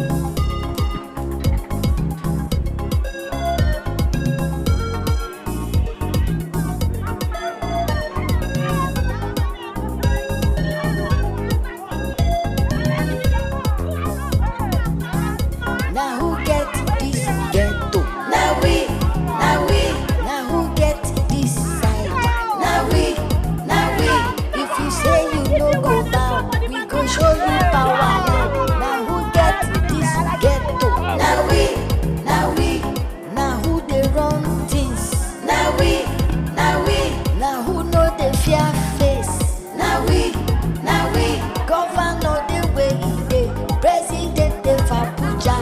Now who get this ghetto? Now we, now we, now who get this side? Now we, Their face. Na we, na we. Governor dey where he dey. President dey for Abuja.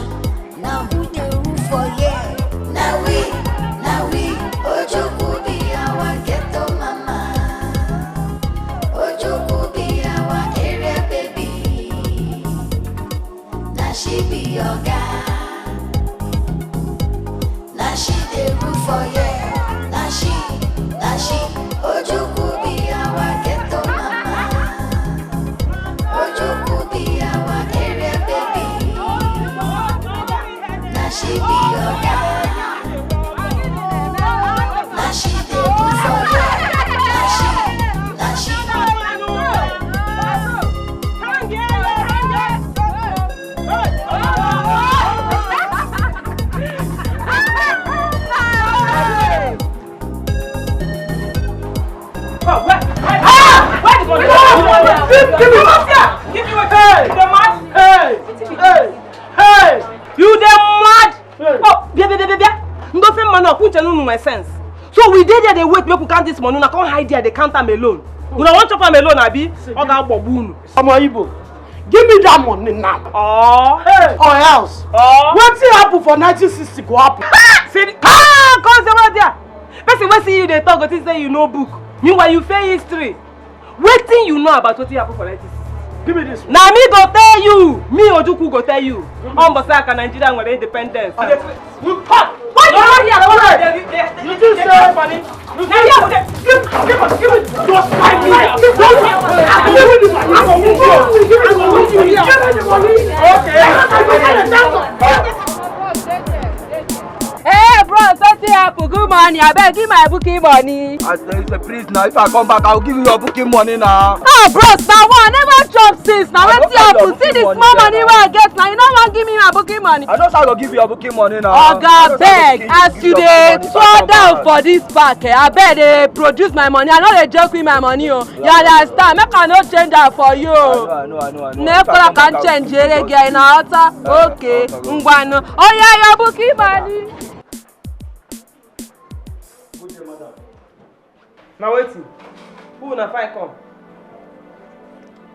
Na who dey rule for here? Na we, na we. Ojukwu be our ghetto mama. Ojukwu be our area baby. Na she be oga. Na she dey rule for here. Na she, na she. Ojukwu be our ghetto mama. Ojukwu be our area baby. Na she be oga. Na she dey rule for here. Na she, na she. Give, give me. Hey! Hey! Hey! Hey! You dey mad? Hey! Oh, bia, bia, bia, bia, bia. Ndo fe mmanụ ọkụ uche n'unu my sense. So we dey there dey wait make we count this money, una come hide there dey count am alone. Una wan chop am alone, abi? Ọ ga-agbọgbu unu. Omo Igbo, give me that money now. Oh. Hey. Or else. Oh. Wetin happen for nineteen sixty go happen. See, ah, come say what there. Person wey see you dey talk go think say you know book. Meanwhile, you fail history. Wetin you know about wetin happen for nineteen sixty? Give me this one. Na me go tell you. Me, Ojukwu, go tell you. Ombosaka, Nigeria nwere independence. We pack. Why you not here? You think say money? You think say give, give, give me just five minutes. Just five minutes. Give me the money. I go move you. I go move you. Give me the money. Okay. Hey, bros, wetin happen? Good morning. Abeg, give my booking money. I say, say, please now, if I come back, I'll give you your booking money now. Ah, bros, na one. I never chop since. Now, wetin happen? See the small money wey I get now. You no wan give me my booking money. I know say I go give you your booking money now. Oga, beg, as you dey fall down for this park, eh, abeg dey produce my money. I no dey joke with my money o. You understand? Make I no change am for you o. I know, I know, I know, I know. Make I come change ere gị na ọta. Okay, ngwanụ. Oya, your booking money. Good day, madam. Na wetin? Who na fine come?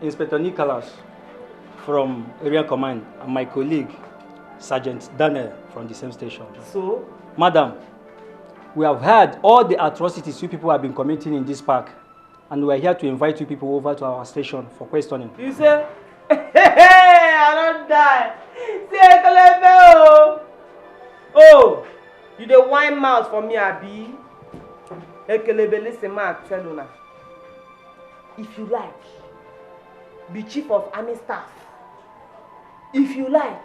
Inspector Nicholas from Area Command and my colleague, Sergeant Daniel from the same station. So? Madam, we have heard all the atrocities you people have been committing in this park, and we are here to invite you people over to our station for questioning. You say? I don die. Say ekelebe o. Oh, you dey whine mouth for me, abi? Ekelebe, listen, ma tell una. If you like, be chief of army staff. If you like,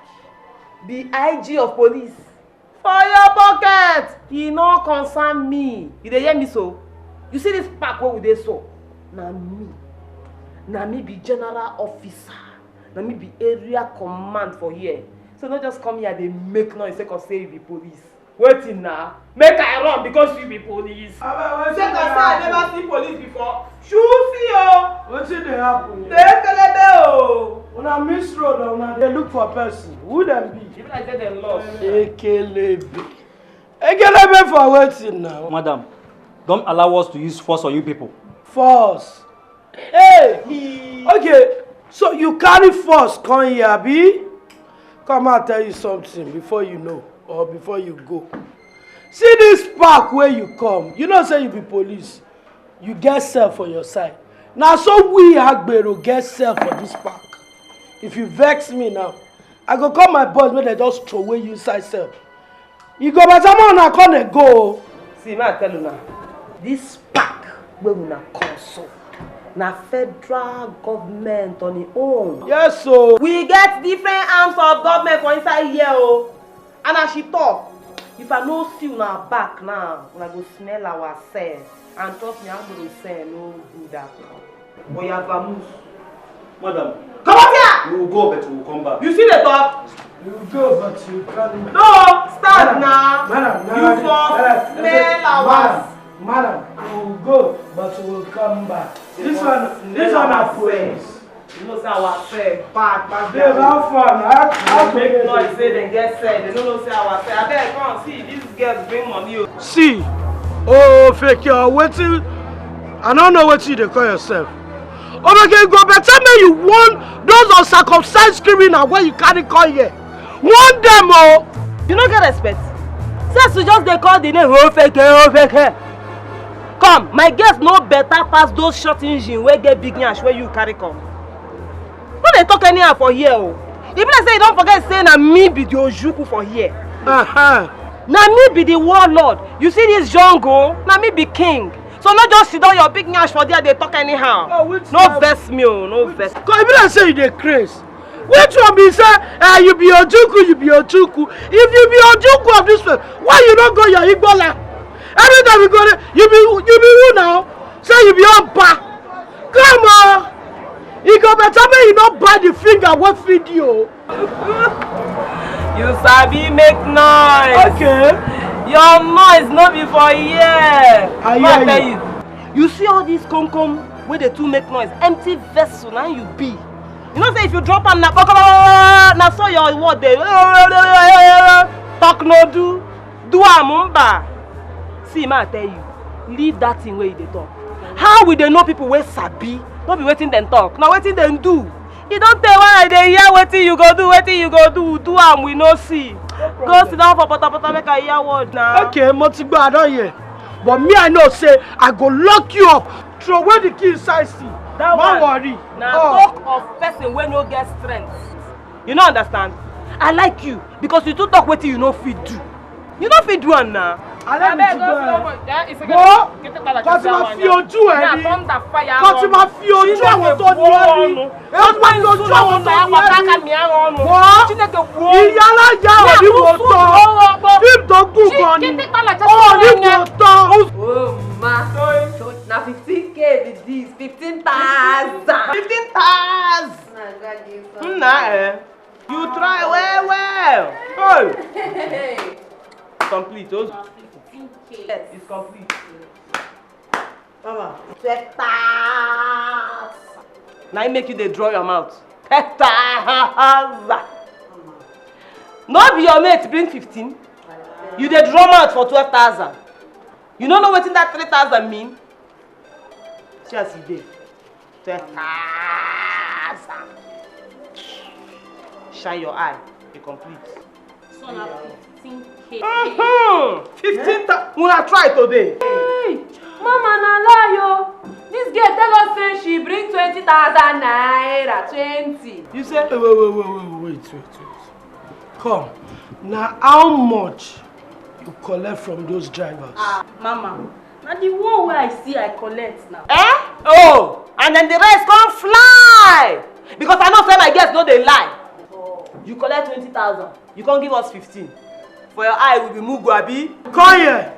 be I G of police. For your pocket, e no concern me. You dey hear me so? You see this park wey we dey so? Na me, na me be general officer. Na me be area command for here. So no just come here dey make noise sake of say you be police. Wetin na? Make I run because you be police. Abeg, wetin dey happen? Sake of say I never see police before. Shusi o. Wetin dey happen here? Dey kelebe o. Una miss road, una dey look for person. Who dem be? E be like say dem lost. Ekelebe. Ekelebe for wetin now? Madam, don't allow us to use force on you people. Force? Hey! Okay, so you carry force come here, abi? Come, I tell you something before you know or before you go. See this park where you come. You know say you be police. You get cell for your side. Na so we Agbero get cell for this park. If you vex me now, I go call my boys make dem just throw away you inside cell. E go better make una come dey go o. See, make I tell una, this park wey una come so, na federal government on im own. Yes o. We get different arms of government for inside here o. And as she talk, if I no see una back now, una go smell our cell. And trust me, Agbero cell no good at all. Oya, vamoose. Madam. Comot here! We will go, but we will come back. You see the talk? You will go, but you come back. No, start now. Madam, madam, you for smell our. Madam, madam, we will go, but we will come back. This one, this one na praise. You know say our cell bad, bad. Babe, how far na? How, how make noise say dem get cell. Dem no know say our cell. Abeg, come see, these girls bring money o. See, oh, fake, uh, wetin? I don't know what you dey call yourself. Obeke, e go better make you warn those uncircumcised criminal wey you carry come here. Warn them o. You no get respect. Since you just dey call the name Ofeke, Ofeke. Come, my girls no better pass those short engine wey get big nyash wey you carry come. No dey talk anyhow for here o. E be like say you don forget say na me be the Ojukwu for here. Uh-huh. Na me be the warlord. You see this jungle? Na me be king. So no just sit down your big nyash for there dey talk anyhow. Oh, which No one? Vex me o, no vex. Cause e be like say you dey craze. Which one be say, eh, you be Ojukwu, you be Ojukwu? If you be Ojukwu of this place, why you no go your Igboland? Every time you go there, you be, you be who now? Say you be Oba. Come on. E go better make you no bite the finger wey feed you o. You sabi make noise. Okay. Your noise no be for here. I Make I hear tell you. You. You see all these come come wey dey too make noise, empty vessel na you be. You know say if you drop am na kpokoro, na so your word dey talk no do, do am mba. See, ma tell you, leave that thing wey you dey talk. How we dey know people wey sabi? No be wetin dem talk, na wetin dem do. E don tey wey I dey hear wetin you go do, wetin you go do, do am we no see. Go sit down for potopoto make I hear word na. Okay, mo ti gbọ́, I don hear. But me, I know say I go lock you up. Throw away the key inside sea. That Don't one worry. Na Oh. Talk of person wey no get strength. You no understand? I like you because you too talk wetin you no fit do. You no fit do am na. I like Abeg, you go too. Slow mo-, yeah, it's okay. Wo, Get the palace, kò tí that ma one fi now. Ojú ẹ Yeah, rí. Thunder fire Kò tí on. Ma fi ojú She àwọn just tó dey ní ẹ rí. Ẹ má fi ojú àwọn tó ní ẹ rí. Wo, ìyá aláya ò ní wò tán. Fíìmù tó gùn gan ni. Ò ní wò tán. Oh, ma. Sorry. So, na fifteen K be this, fifteen thousand. Fifteen thousand. Na God dey so. Nna, eh, you try well, well. Hey. Complete, oh. Yes. It's complete. Mama, twelve thousand. Na im make you dey draw your mouth. Twelve thousand. No be your mate bring fifteen? You dey draw mouth for twelve thousand. You no know wetin that three thousand mean? See as e dey. Twelve thousand. Shine your eye. E complete. So na fifteen K. Mm-hmm. Fifteen thousand. Una try today. Hey, mama na lie o. This girl tell us say she bring twenty thousand naira, twenty. You say? Wait, wait, wait, wait, wait, wait, wait. Come. Now, how much you collect from those drivers? Ah, mama, na the one wey I see I collect now. Eh? Oh, and then the rest come fly. Because I know say my girls no dey lie. You collect twenty thousand, you come give us fifteen. For your eye, we be mugu, abi? Come here.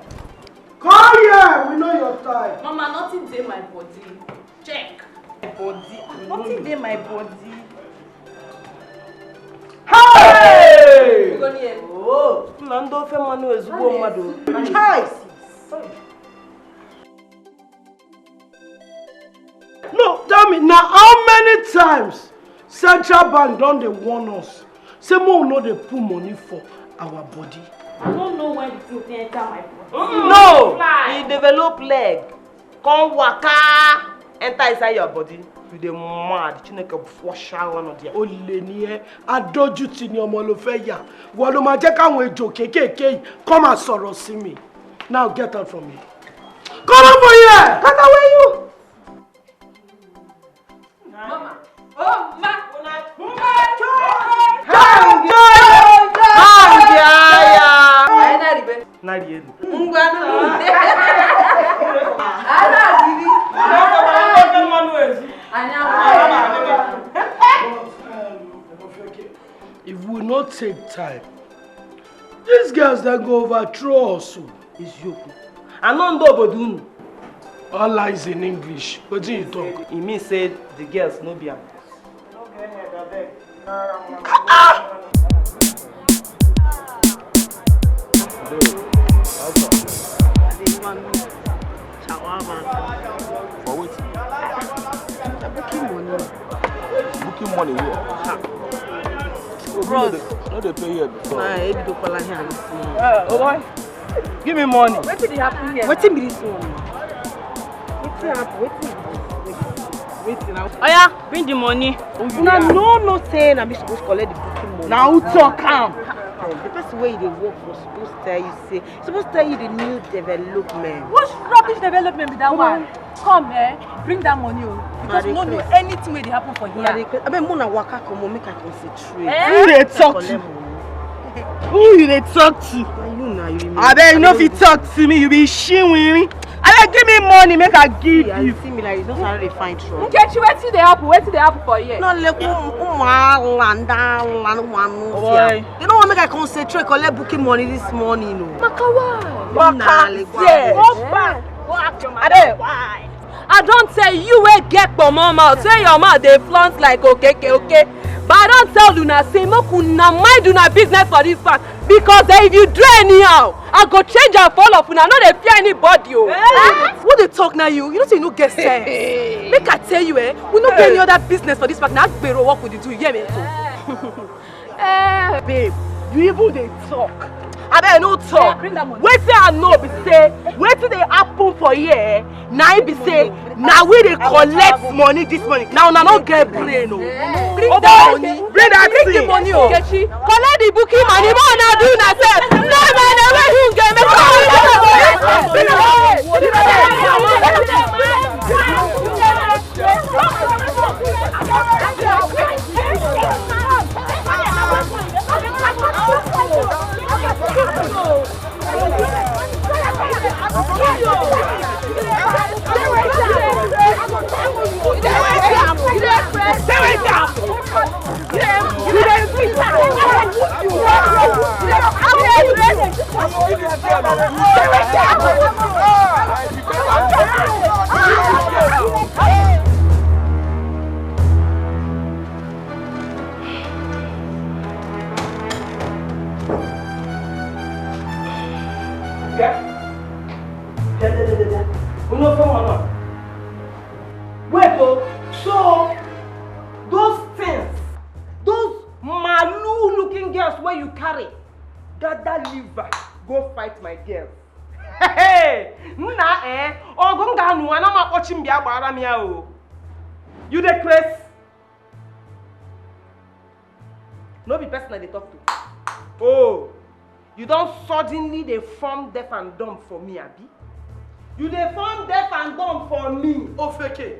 Come here. We know your type. Mama, nothing dey my body. Check. My body. Nothing dey my body. Hey! You go near. Oh. Na ndị ofe mmanụ ezigbo mmadụ. Chai! No, tell me, now how many times Central Bank don dey warn us say make we no dey put money for our body? I don't know when the thing take enter my body. No, e develop leg, come waka enter inside your body. You dey mad, Chineke flush out one of them. Olè ni ẹ́, adójútì ni ọmọ ló fẹ́ yà. Wọ́n ló máa jẹ́ káwọn ejò kéékèèké yìí kọ́ máa sọ̀rọ̀ sí mi. Now get out from here. Come out from here! Kaka, where you? Mama. Oh, ma. Una. Hang, hang, hang, hang, hang. Anyị na-arịbe. Na-arị elu. Ngwa nụ. Anyị na-arịbe. Anyị na-arịbe. If we no take time, these girls dem go overthrow us o. Eziokwu. Anọ ndị obodo unu. All lies in English. Wetin you talk? E mean say the girls no be am. Shawarma. For wetin? Booking money. Booking money here. Bros. No dey, no dey pay here before. Na Ebido Pala here this morning. Uh, oh boy, give me money. Wetin dey happen here? Wetin be this one? Wetin Wetin happen? Wetin? Wetin? Oya, bring the money. Una no know say na me suppose collect the booking money. Na who talk am? The person wey you dey work for suppose tell you say, suppose tell you the new development. Which rubbish development be that one? Come, eh, bring that money o, because we no know anything wey dey happen for here. Abeg, make una waka comot, make I concentrate. Eh? Who you dey talk to? Who you dey talk to? Na you na you. Abeg, you no fit talk to me, you be shiwinrin. Abeg, give me money, make I give you. See me like you just dey find trouble. Nkechi, wetin dey happen? Wetin dey happen for here? No, like, um, um, ah, land, ah, land, um, ah, no fear. You know what, make I concentrate, collect booking money this morning o. Makawa. Waka. Go back. Go ask your mother why. I don tell you wey get kpomo mouth, say your mouth dey flaunt like okeke, okay? But I don tell una say make una mind una business for this part, because eh, if you do anyhow, I go change am for all of una. No dey fear anybody o. Eh? Who dey talk na you? You know say you no get sense. Make I tell you, eh, we no get any other business for this part. Na agbero work we dey do, you hear me? Eh, babe, you even dey talk. Abeg, no talk. Wetin I know be say, wetin dey happen for here, eh, na im be say, na we dey collect money this morning. Na una no get brain o. Bring that money. Bring that thing. Bring the money o. Nkechi, collect the booking money. Make una do una sef. No, no, no, wey you get, make una Wait o, so those things, those malu looking girls wey you carry, gather liver, go fight my girls. Hey, nna eh, ọgụ m ga-anụ, ana m akpọchi m bịa gbara m ya o. You dey craze? No be person I dey talk to. Oh, you don suddenly dey form deaf and dumb for me, abi? You dey form deaf and dumb for me. Ofeke,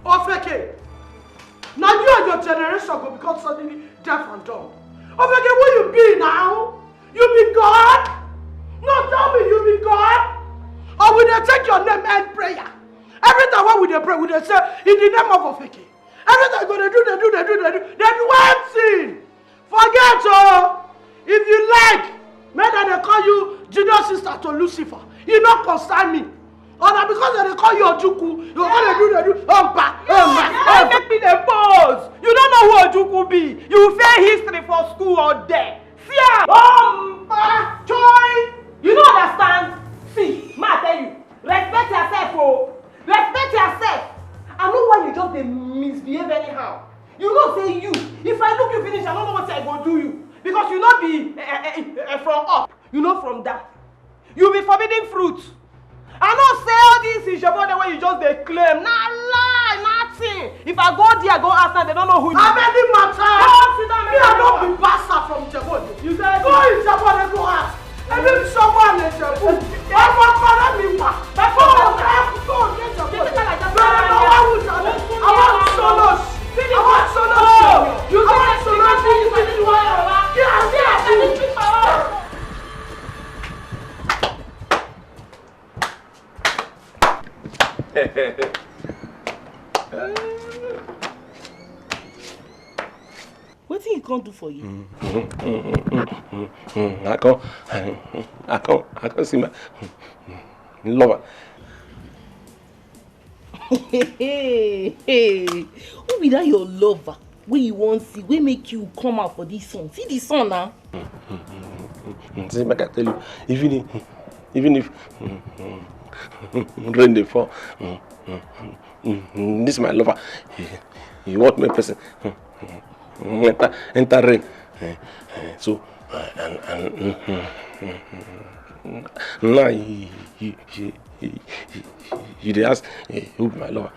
Ofeke, na you and your generation go become suddenly deaf and dumb. Ofeke, who you be now? You be God? No, tell me you be God? Or we dey take your name end prayer? Every time when we dey pray, we dey say, "In the name of Ofeke." Every time you go dey do, dey do, dey do, dey do, dey do one thing. Forget o. If you like, make dem dey call you junior sister to Lucifer. E no concern me. Or na because dem dey call you Ojukwu, you go dey do, dey do, ompa, ompa, ompa. Make me dey pose. You don't know who Ojukwu be. You fail history for school or there. See am. Ompa, joy. You no understand. See, ma tell you, respect yourself o. Respect yourself. I know why you just dey misbehave anyhow. You know say you, if I look you finish, I don't know what I go do you. Because you no be eh, eh, eh, eh, from up, you no from down. You be forbidden fruit. I know say all these Ijebu wey you just dey claim, na lie, nothing. If I go there, go ask them, they don't know who you are. How many matter? Go sit down, me, I no be pastor from Ijebu. You say go Ijebu, go ask. Ebi mi sọ fún àlejò ẹ̀kú. Ọmọ ọpọlọ mi wà. Bàbá ọ̀gá ẹ̀kú tó ní ìjọba. Bẹ̀rẹ̀ lọ wá wù jàlẹ̀. Àwọn sọlọ́ọ̀ṣì. Àwọn sọlọ́ọ̀ṣì. Àwọn sọlọ́ọ̀ṣì. Kí a sí àbí. Wetin he come do for you? I come, I come, I come see my lover. Hey, hey, who be that your lover wey you wan see, wey make you come out for this sun? See the sun na. See, make I tell you, even if, even if rain dey fall, this my lover, he, he want make person enter, enter rain. So, and, and Now you, you, you, you, you dey ask, eh, who be my lover?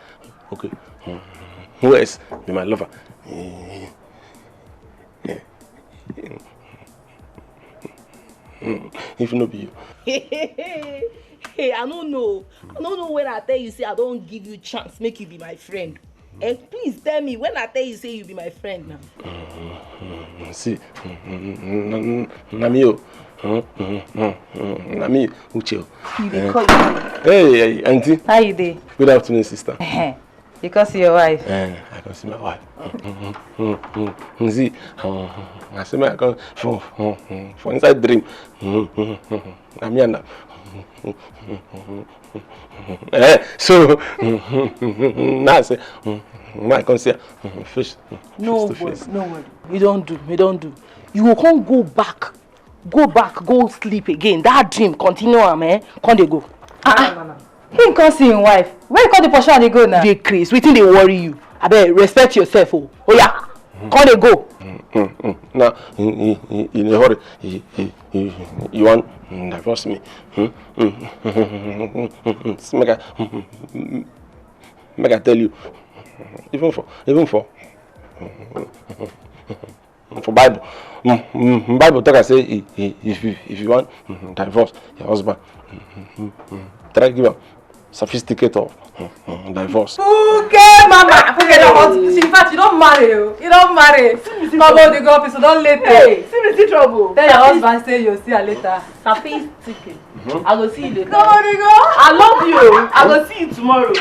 Okay. Hmm. Who else be my lover? Eh, eh, hmm. If no be you. Hey, I don't know. I don't know when I tell you say I don't give you chance, make you be my friend. And please tell me when I tell you say you be my friend now. Mm, see, mm, mm, mm, mm, mm, na me o. Mm, mm, mm, mm, na me, Uche o. You dey Eh. call you. Hey, hey, auntie. How you dey? Good afternoon, sister. Eh, you come see your wife? Eh, I come see my wife. Mm, mm, mm, mm, mm. See, um, I say me I come for, for, for inside dream. Mm, mm, mm, mm. Na me and am. Eh, so now I say, now I come see am face, No face to worry, face. No worry. You don't do, you don't do. You go come go back, go back, go sleep again. That dream, continue am, eh? Come dey go. Ah, ah. He come see him wife. Where you come dey pursue and dey go now? Dey craze. Wetin dey worry you? Abeg, respect yourself o. Oya, come dey go. Mm, mm, mm. Now, in, in, in, in a hurry, you, you, you, you want, mm, divorce me? Hmm? Mm, mm, mm, mm, mm, mm. See, make I, mm, mm, mm, make I tell you, even for, even for, for Bible, mm, mm, Bible talk am say, i- i- if you, if you want, mm, divorce your husband, mm, mm, mm, mm, try give am certificate of, mm, mm, divorce. Fuge mama, Fuge don hot. In fact, you don marry o. You don marry. Come on, the go office, don late o. Hey, see me see trouble. Tell your husband say you see her later. Certificate. I go see you later. Come on, the go. I love you o. I go see you tomorrow.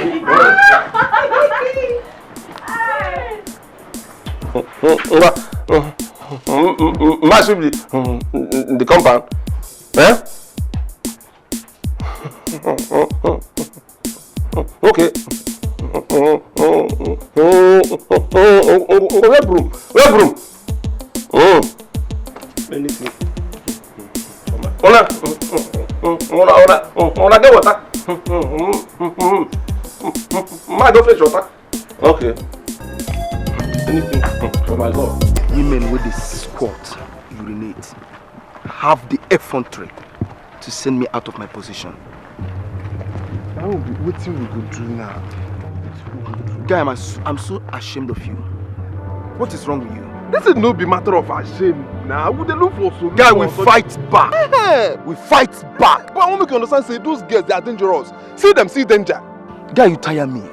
Ngwa, mm, mm, mm, mm, ma sweep the, mm, mm, the compound. Eh? Okay. Where broom? Where broom? Mm. Anything. Una, una, una, una, una get water. Ma go fetch water. Okay. Anything for my love. Women wey dey squat, urinate, have the effrontery to send me out of my position. That will be wetin we go do now. Guy, I'm, as- I'm so ashamed of you. What is wrong with you? This is no be matter of ashamed now. We dey look for solution. Guy, we fight back. We fight back. But I want make you understand say those girls, they are dangerous. See them, see danger. Guy, you tire me.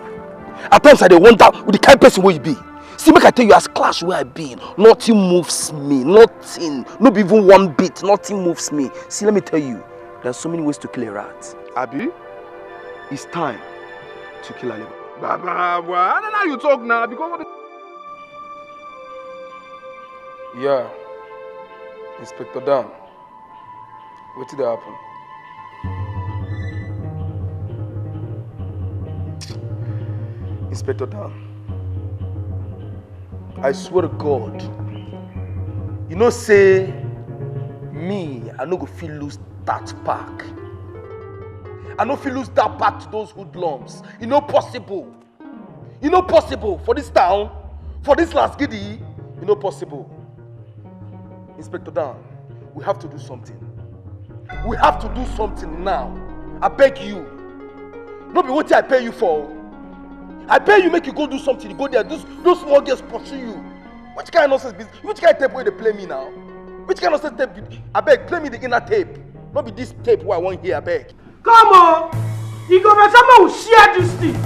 At times I dey wonder with the kind person wey you be. See, make I tell you, as clash wey I be, nothing moves me, nothing, no be even one bit, nothing moves me. See, let me tell you, there are so many ways to kill a rat. Abi, it's time to kill a leopard. Baba, why? Now you talk now because of the... Yeah, Inspector Dan. Wetin dey happen? Inspector Dan, I swear to God, you know say me, I no go fit lose that pack. I no fit lose that pack to those hoodlums. E no possible. E no possible for this town, for this last gidi. E no possible. Inspector Dan, we have to do something. We have to do something now. I beg you. No be wetin I pay you for. I pay you make you go do something. You go there, those, those small girls pursue you. Which kind of nonsense be this? Which kind of tape wey dey play me now? Which kind of nonsense tape be? Abeg, play me the inner tape. No be this tape wey I wan hear, abeg. Come on, e go better make we share this thing.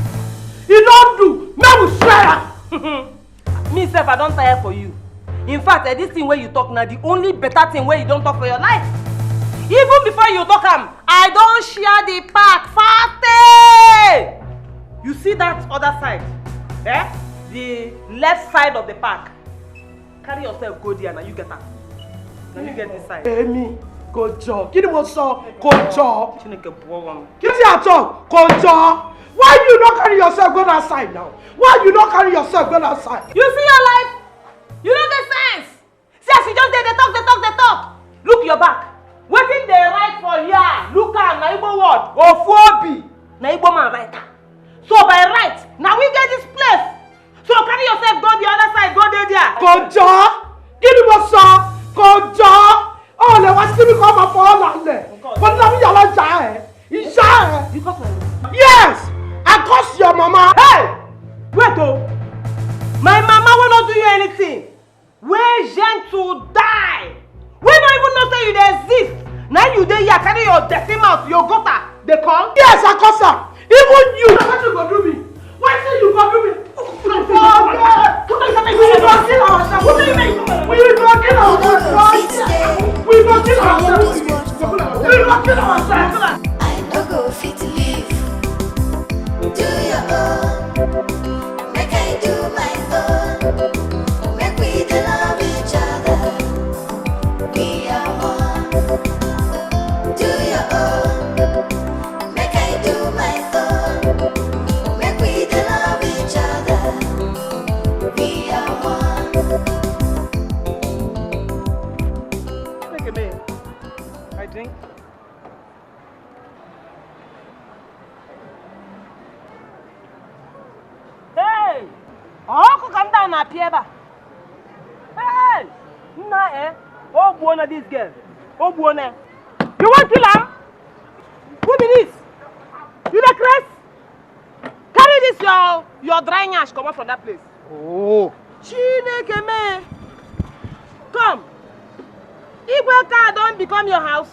E don do, make we share am. Me sef, I don tire for you. In fact, eh, this thing wey you talk na the only better thing wey you don talk for your life. Even before you talk am, I don share the pack fast. You see that other side, eh? The left side of the pack. Carry yourself go there, na you get am. Na you get this side. Èmi, kò jọ. Kí ni mo sọ? Kò jọ. Chineke bụọ m. Kí ni a sọ? Kò jọ. Why you no carry yourself go that side now? Why you no carry yourself go that side? You see your life? You no get sense. See as you just dey, dey talk, dey talk, dey talk. Look your back. Wetin dey write for here? Look am, na Igbo word. Ofu obi. Na Igbo man write am. So by right, na we get this place. So carry yourself go the other side, go dey there. Kò jọ. Kí ni mo sọ? Kò jọ. O lè wá sí mi kọ́ ọmọ fọ́ ọ́ lálẹ́. But now So, my mama will not do you anything. Wey gentle die. Wey no even know say you dey exist. Na you dey here carry your dirty mouth, your gutter dey come. Yes, I cause am. Even you. Na wetin you go do me? Wetin you go do me? We go kill ourselves. We go kill ourselves. We go kill ourselves. We go kill ourselves. I no go fit live. Do your own. Make I do my own. Make we dey love each other. We are one. Do your own. Make I do my own. Make we dey love each other. We are one. Make a man. I drink. Hey! Ọkụ ka ndị a na-apịa ebe a. Hey! Nna eh, o gbuona this girl. O gbuona. You wan kill am? Who be this? You dey craze? Carry this your your dry nyash comot from that place. Oh. Chineke me. Come. Igwe car don become your house.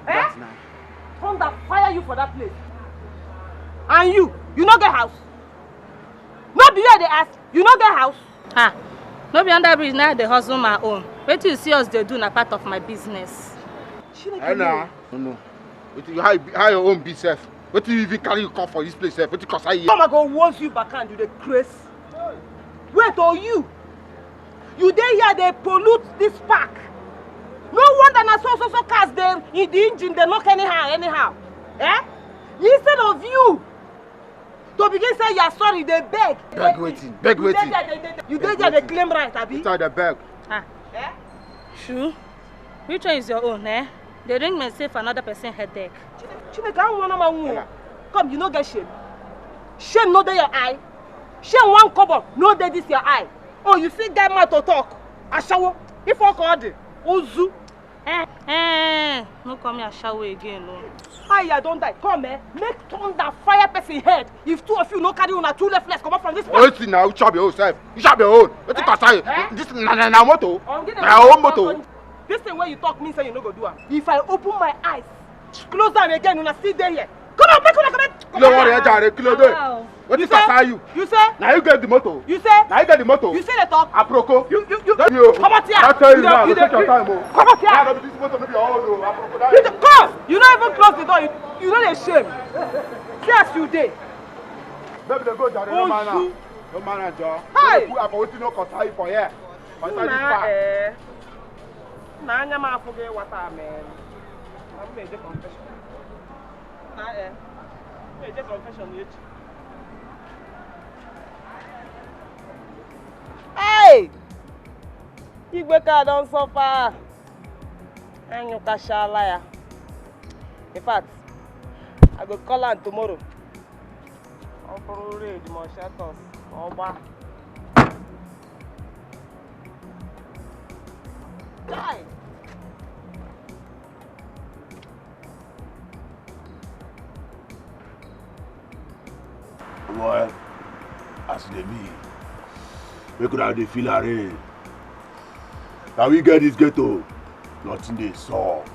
Eh? Thunder fire you for that place. And you, you no get house. No be you I dey ask. You no get house. Ah, no be under bridge na I dey hustle my own. Wetin you see us dey do na part of my business. Chineke me. No, no. Wetin you, how, you be- how your own be sef? Wetin you even carry you come for this place sef? Wetin concern you? Come, I go woz you back and you dey craze. Wait, oh you, you dey here dey pollute this park. No wonder na so so so cars dey in the engine dey knock anyhow anyhow. Eh? Instead of you to begin say you are sorry, dey beg. Beg wetin? Beg wetin? You dey there dey claim right, abi? Inside the beg. Ah. Eh? Shu, which one is your own, eh? Dey ring me say for another person headache. Chineke, I wan know my own. Come, you no get shame. Shame no dey your eye. Shame one kobo no dey this your eye. Oh, you still get mouth to talk. Ashawo, if I call the Ozu. Eh, eh, no call me Ashawo again, no. Fire don die. Come, eh? Make thunder fire person head. If two of you no carry una two left legs comot from this place. Wetin na, you chop your own sef. You chop your own. Wetin concern you? Eh? This na na na motor. Na your own motor. This thing wey you talk mean say you no go do am. If I open my eyes, close am again, una still dey here. Come on, make una come. Kí ló wọ́n rẹ̀ jàre, kí ló dé? Wetin concern you? You say? Na you get the motor. You say? Na you get the motor. You say dey talk. Aproko. You you you. Don't you? Comot here. I tell you now, take your time o. Comot here. This motor no be your own o. Aproko. You dey- come. You no even close the door. You you no dey shame. See as you dey. Baby, dey go jàre, no man am. No man am, jọ. Hi. Who have wetin no concern you for here? Concern this part. Eh. Na anya m afụghị wata, man. Na m na-eje confession. Na eh, m na-eje confession echi. Hey! Igwe ka don suffer. Anyụkashala ya. In fact, I go call am tomorrow. Ọ bụrụ raid ma ọ shelters ma ọ gbaa. Chai! Boy, as e dey be, make una dey feel arrange. Na we get this ghetto, nothing dey sup.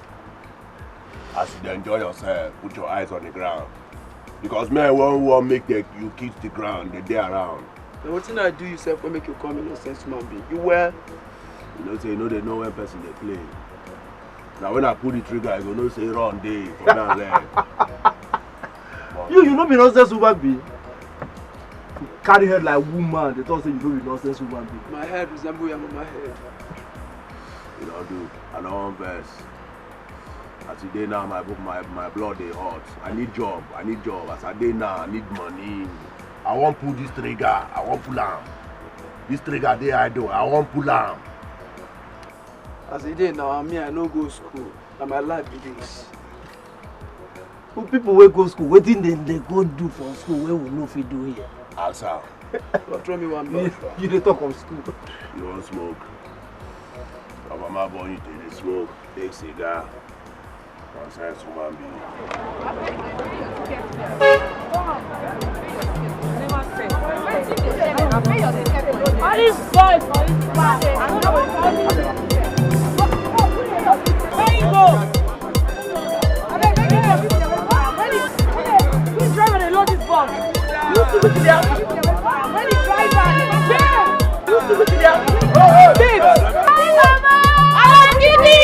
As you dey enjoy yourself, put your eyes on the ground. Because men wan wan make the, you kiss the ground, dey dey around. Na wetin I do you sef wey make you call me nonsense human being? You well? You know say you no dey know when person dey play. Na when I pull the trigger, you go know say run dey for me and leg. You, you no be nonsense human being. You carry head like woman, dey talk say you no be nonsense human being. My head resemble Yamama head. You don do, I no wan vex. As e dey now, my bo-, my, my blood dey hot. I need job, I need job. As I dey now, I need money. I wan pull this trigger, I wan pull am. This trigger dey idle, I wan pull am. As e dey now, me, I no go school. Na my life be this. But people wey go school, wetin dem dey go do for school wey we no fit do here? Answer. But throw me one ball. You, you dey talk of school. You wan smoke? Your mama born you to dey smoke, take cigar. Nonsense human being. Never say. Wetin All these boys for this party, I don't know what to do. Where you go? Abeg, make you come. When the, when the, which driver dey load this bus? You see wetin dey happen? When the driver dey, you see wetin dey happen? Babes! Alagidi!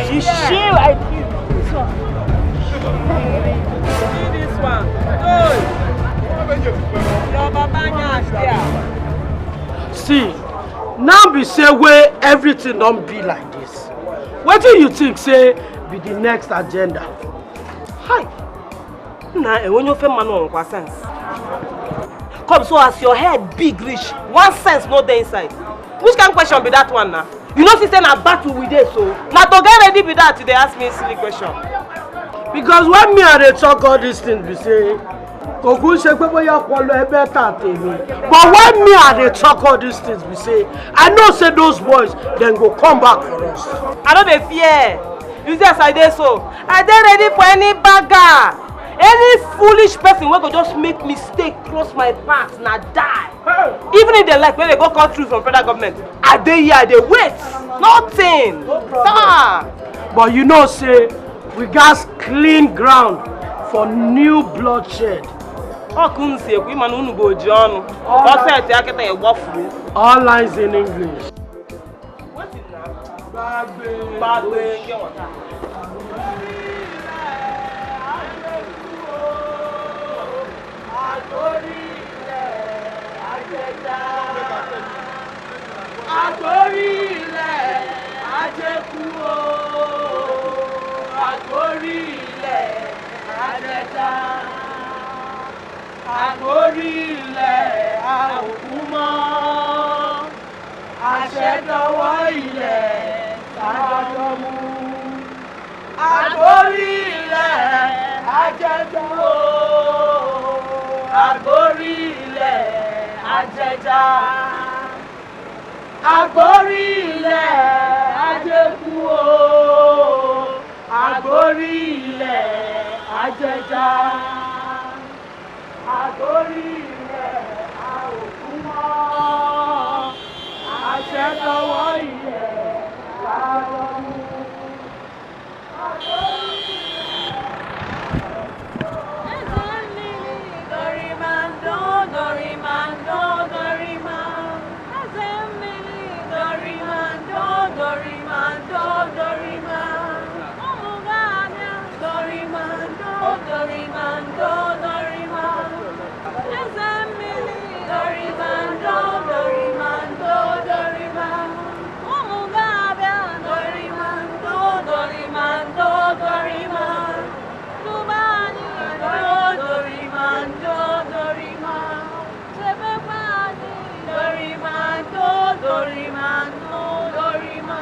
She, she like you. See this one. Joy. Your baba nyash there. See, now be say wey everything don be like this. Wetin you think say be the next agenda? Hi. Na enwenye ofe mmanụ ọnwụkwa sense. Come, so as your head big reach, one sense no dey inside. Which kind question be that one na? You know see say na battle we dey, so na to get ready be that you dey ask me silly question. Because when me I dey talk all these things be say, kò kú ṣe pé bóyá ọpọlọ ẹ better tèmi. But when me I dey talk all these things be say, I know say those boys dem go come back for us. I no dey fear. You see as I dey so, I dey ready for any bagger, any foolish person wey go just make mistake cross my path na die. Even if dem like make dem go cut through from federal government, I dey here, I dey wait. Nothing. Sir. But you know say we gats clean ground for new bloodshed. Ọ ka unu si ekwu, ị ma na unu bụ oji ọnụ. Ọ set ya kịta, ị gbafuru. All lines in English. Gbàgbé. Gbàgbé kí wọ́n ta. Àgbórí ilẹ̀ ajẹta. Àgbórí ilẹ̀ ajẹkú o. Àgbórí ilẹ̀ ajẹta. Àgbórí ilẹ̀ a ò kú mọ́. Àṣẹ dọwọ́ ilẹ̀ tá a jọ mú. Àgbórí ilẹ̀ ajẹkú o. Àgbórí ilẹ̀ ajẹja. Àgbórí ilẹ̀ ajẹkú o. Àgbórí ilẹ̀ ajẹja. Àgbórí ilẹ̀ a ò kú mọ́. Àṣẹ dọwọ́ ilẹ̀ tá a jọ mú. Àgbórí ilẹ̀. Eze mmiri Dorimando, Dorimando, Dorima. Eze mmiri Dorimando, Dorimando, Dorima. Ụmụ ga-abịa. Dorimando, Dorimando, Dorima. Eze mmiri Dorimando, Dorimando, Dorima. Ụmụ ga-abịa. Dorimando, Dorimando, Dorima. Tụba anyị. Dorimando, Dorima. Chebekwa anyị. Dorimando, Dorimando, Dorima.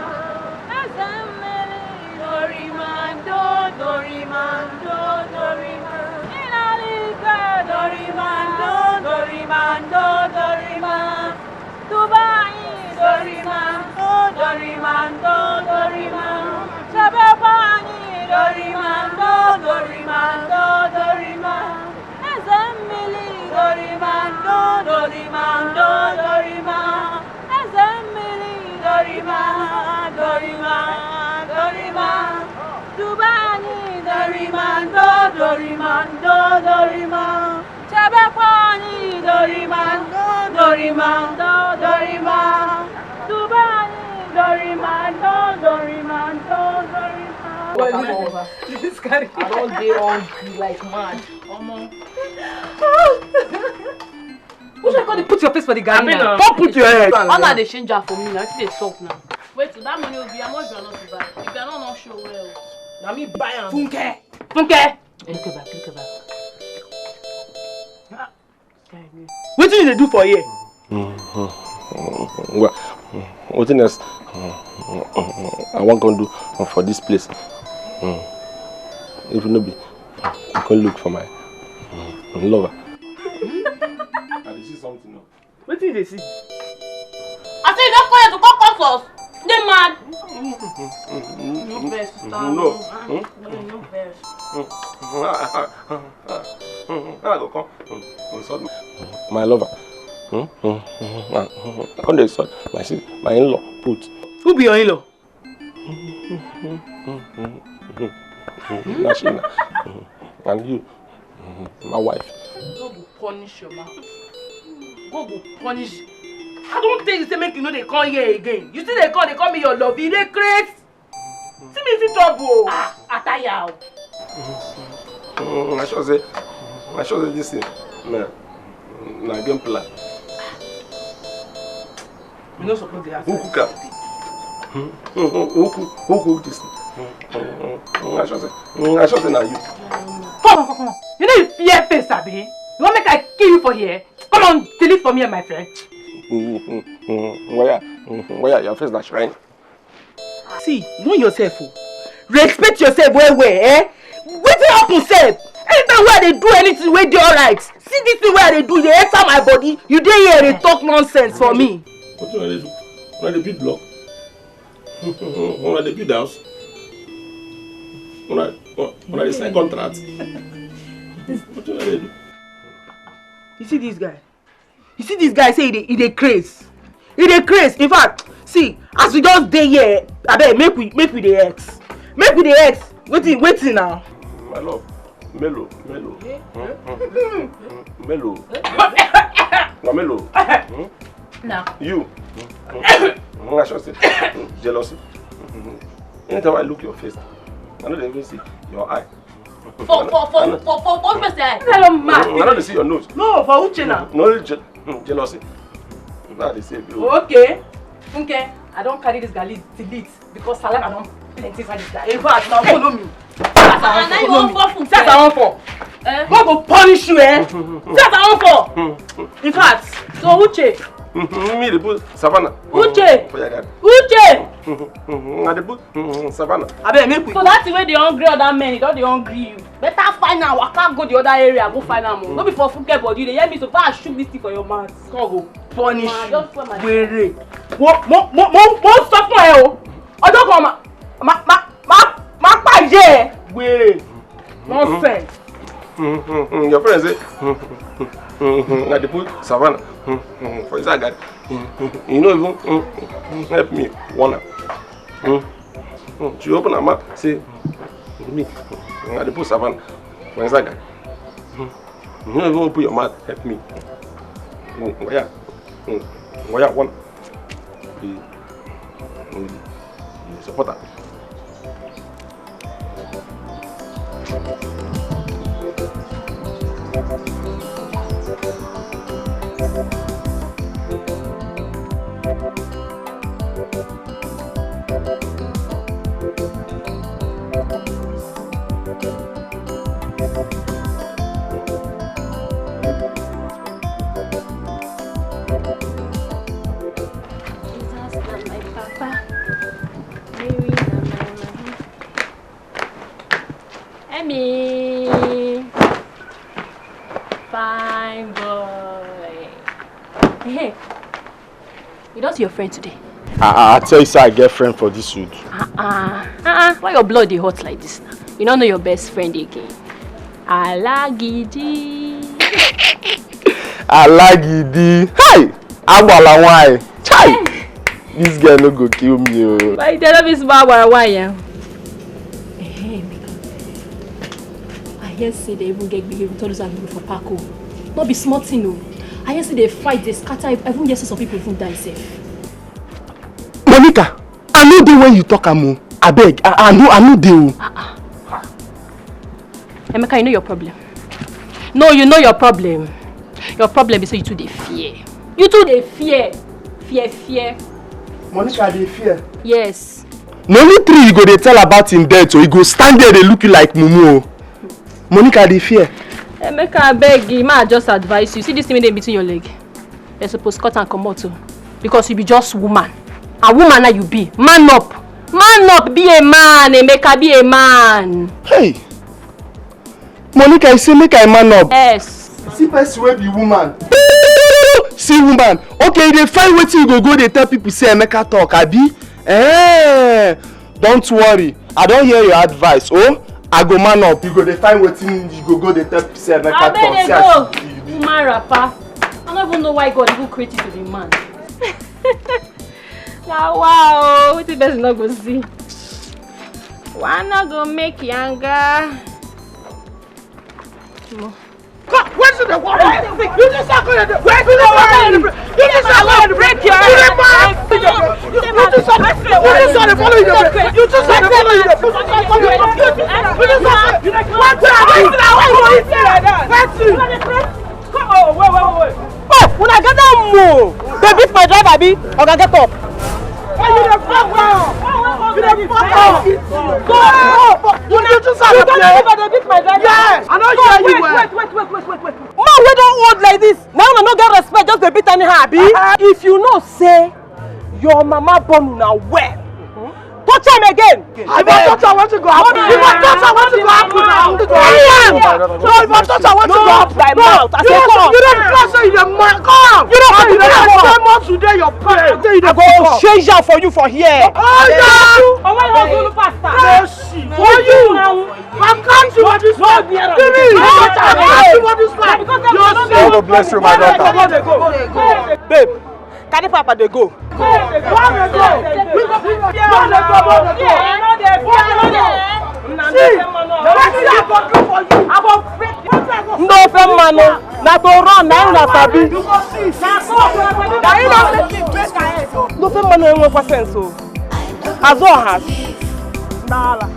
Eze mmiri. Dorimando, Dorimando, Dorima. Ị na-ala ike. Dorimando, Dorimando, Dorima. Tụba anyị. Dorimando, Dorimando, Dorima. Chebekwa anyị. Dorimando, Dorimando, Dorima. Eze mmiri. Dorimando, Dorimando, Dorima. Eze mmiri. Dorima, Dorima, Dorima. Tụba anyị. Dorimando, Dorimando, Dorima. Chebekwa anyị. Dorimando, Dorimando, Dorima. Tụba anyị. Dorimando, Dorimando, Dorima. This guy. I don dey hungry like mad. Omo. Put your face for the garden. Abi now. Come put your head. All na dey change am for me now. Wetin dey talk now? Wait, so that money will be how much? You are not to buy. If you are not, not sure well. Na me buy am. Funke. Funke. Look at back. Look at back. Wetin you dey do for here? Well, wetin else I wan come do for this place? If no be, I come look for my lover. I dey see something now. Wetin you dey see? I say you don call to come come for us. Dey mad. No vex, sister. No. No vex. I go come insult my lover. I come dey insult my sis, my in-law put. Who be your in-law? Na she na. And you, my wife. God go punish your mouth. God go punish. I don tell you say make you no dey come here again. You still dey come, dey call me your love. You dey craze. See me see trouble o. Ah, Ataya o. Mm, I sure say, I sure say this thing na, na game plan. You no suppose dey ask. Who cook am? Who, who, who cook, who cook this thing? Mm, I sure say, mm, I sure say na you. Come on, come on, come on. You know you fear face, abi? You wan make I kill you for here? Come on, delete for me and my friend. Where, where your face na shrine? See, know yourself o. Respect yourself well well, eh? Wetin happen sef? Anytime wey I dey do anything wey dey alright, see this thing wey I dey do, e dey enter my body. You dey here dey talk nonsense for me. Wetin una dey do? Una dey beat block? Una dey build house? Una, una dey sign contract? Wetin una dey do? You see this guy? You see this guy say he dey, he dey craze. He dey craze. In fact, see, as we just dey here, abeg, make we, make we dey ex. Make we dey ex. Wetin, wetin now? My love, Melo, Melo. Melo. Na Melo. Na. You. I sure say jealousy. Anytime I look your face, I no dey even see your eye. For, for, for, for, for, for which person? I don't mad. I don't see your nose. No, for Uche now. No, je-, jealousy. Now they say, bro. Okay. Okay. I don carry this garlic delete because saliva don plenty inside this guy. In fact, now follow me. That's how I want for. That's how I want for. God go punish you, eh? That's how I want for. In fact, so Uche. Me, the bull, Savannah. Uche. For your dad. Uche. Na the bull, Savannah. Abeg, make we. So that thing wey dey hungry other men, e don dey hungry you. Better find am, waka go the other area, go find am o. No be for Funke body, you dey hear me? So far, I shook this thing for your mouth. God go punish you. Wèrè. Mo, mo, mo, mo, mo sọ fún ẹ o. Ọjọ́ kan ma, ma, ma, ma, ma pàjẹ́ ẹ. Wèrè. Nonsense. Your friend say, I dey put Savannah for inside garden. You no even help me warn am. She open her mouth, say, me, I dey put Savannah for inside garden. You no even open your mouth, help me. Waya, waya, one. You, you support am. Jesus na my papa, Mary na my mama. Emmy, fine boy. Hey, you don see your friend today? I, I, I tell you, say I get friend for this wood. Uh-uh. Uh-uh. Why your blood dey hot like this now? You no know your best friend again. Alagidi. Alagidi. Hey! Agbala wine. Chai! This girl no go kill me o. Why you tell me small agbala wine, yeah? Hey, I hear say they even get gbege with all those people for park o. No be small thing o. I hear say they fight, they scatter, even hear say some people even die sef. Monica, I no dey when you talk am o. Abeg, I, I no, I no dey o. Ah, ah. Emeka, you know your problem. No, you know your problem. Your problem is say you too dey fear. You too dey fear. Fear, fear. Monica dey fear. Yes. Na only tree you go dey tell about him death, or he go stand there dey look you like mumu. Monica dey fear. Emeka, abeg, ma just advise you. See this thing wey dey between your leg. Dem suppose cut am comot o, because you be just woman. A woman na you be. Man up. Man up, be a man, Emeka, be a man. Hey! Monica, you say make I man up. Yes. See person wey be woman. See woman. Okay, you dey find wetin you go go dey tell people say Emeka talk, abi? Eh, don't worry. I don hear your advice. Oh, I go man up. You go dey find wetin you go go dey tell people say Emeka talk. Abeg dey go. Woman wrapper. I no even know why God even create you to be man. Na wow, wetin person no go see. Why no go make yanga? Come, where should the water? You just not gonna do. Where should the water? You just not gonna break your heart. You just not. You just not follow you. You just not follow you. You just not. What the hell? Where to? Oh, wait, wait, wait. Oh, una gather more. They beat my driver, abi? Oga, get up. Why you dey fuck up? You dey fuck up. Go. You dey do something. You dey beat my driver. Yes, I know you well. Wait, wait, wait, wait, wait, wait. Man wey don old like this, now una no get respect, just dey beat anyhow, abi? If you know say your mama born una well, touch am again. If I touch am, wetin go happen? If I touch am, wetin go happen now? Carry am. No, if I touch am, wetin go happen? Thy mouth, as you come. You don't feel say you dey mad. Come. You don't feel say you dey mad. Today your parents say you dey. I go change am for you for here. Oh yeah. Owe na Zulu pastor. Mercy. For you. I catch you for this one. Finish. I catch you for this one. God bless you, my daughter. Babe, carry papa dey go. See, wetin I go do for you? Ndị ofe mmanụ na to run na una sabi. Na ị na ndị ofe mmanụ enwekwa sense o. Azụ ọha. N'ala.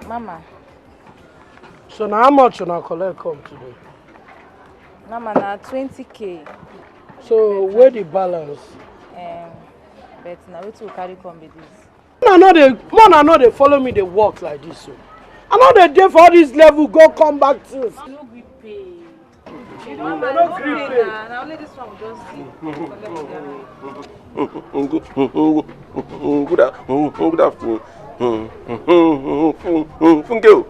Mama. So na how much una collect come today? Mama, na twenty K. So where the balance? Um, but na wetin we carry come be this. Una no dey, una no dey follow me dey work like this o. I no dey dey for all this level go come back things. I no gree pay. You don pay na, na only this one we just see. Collect the other. Good, good, good afternoon. Funke o.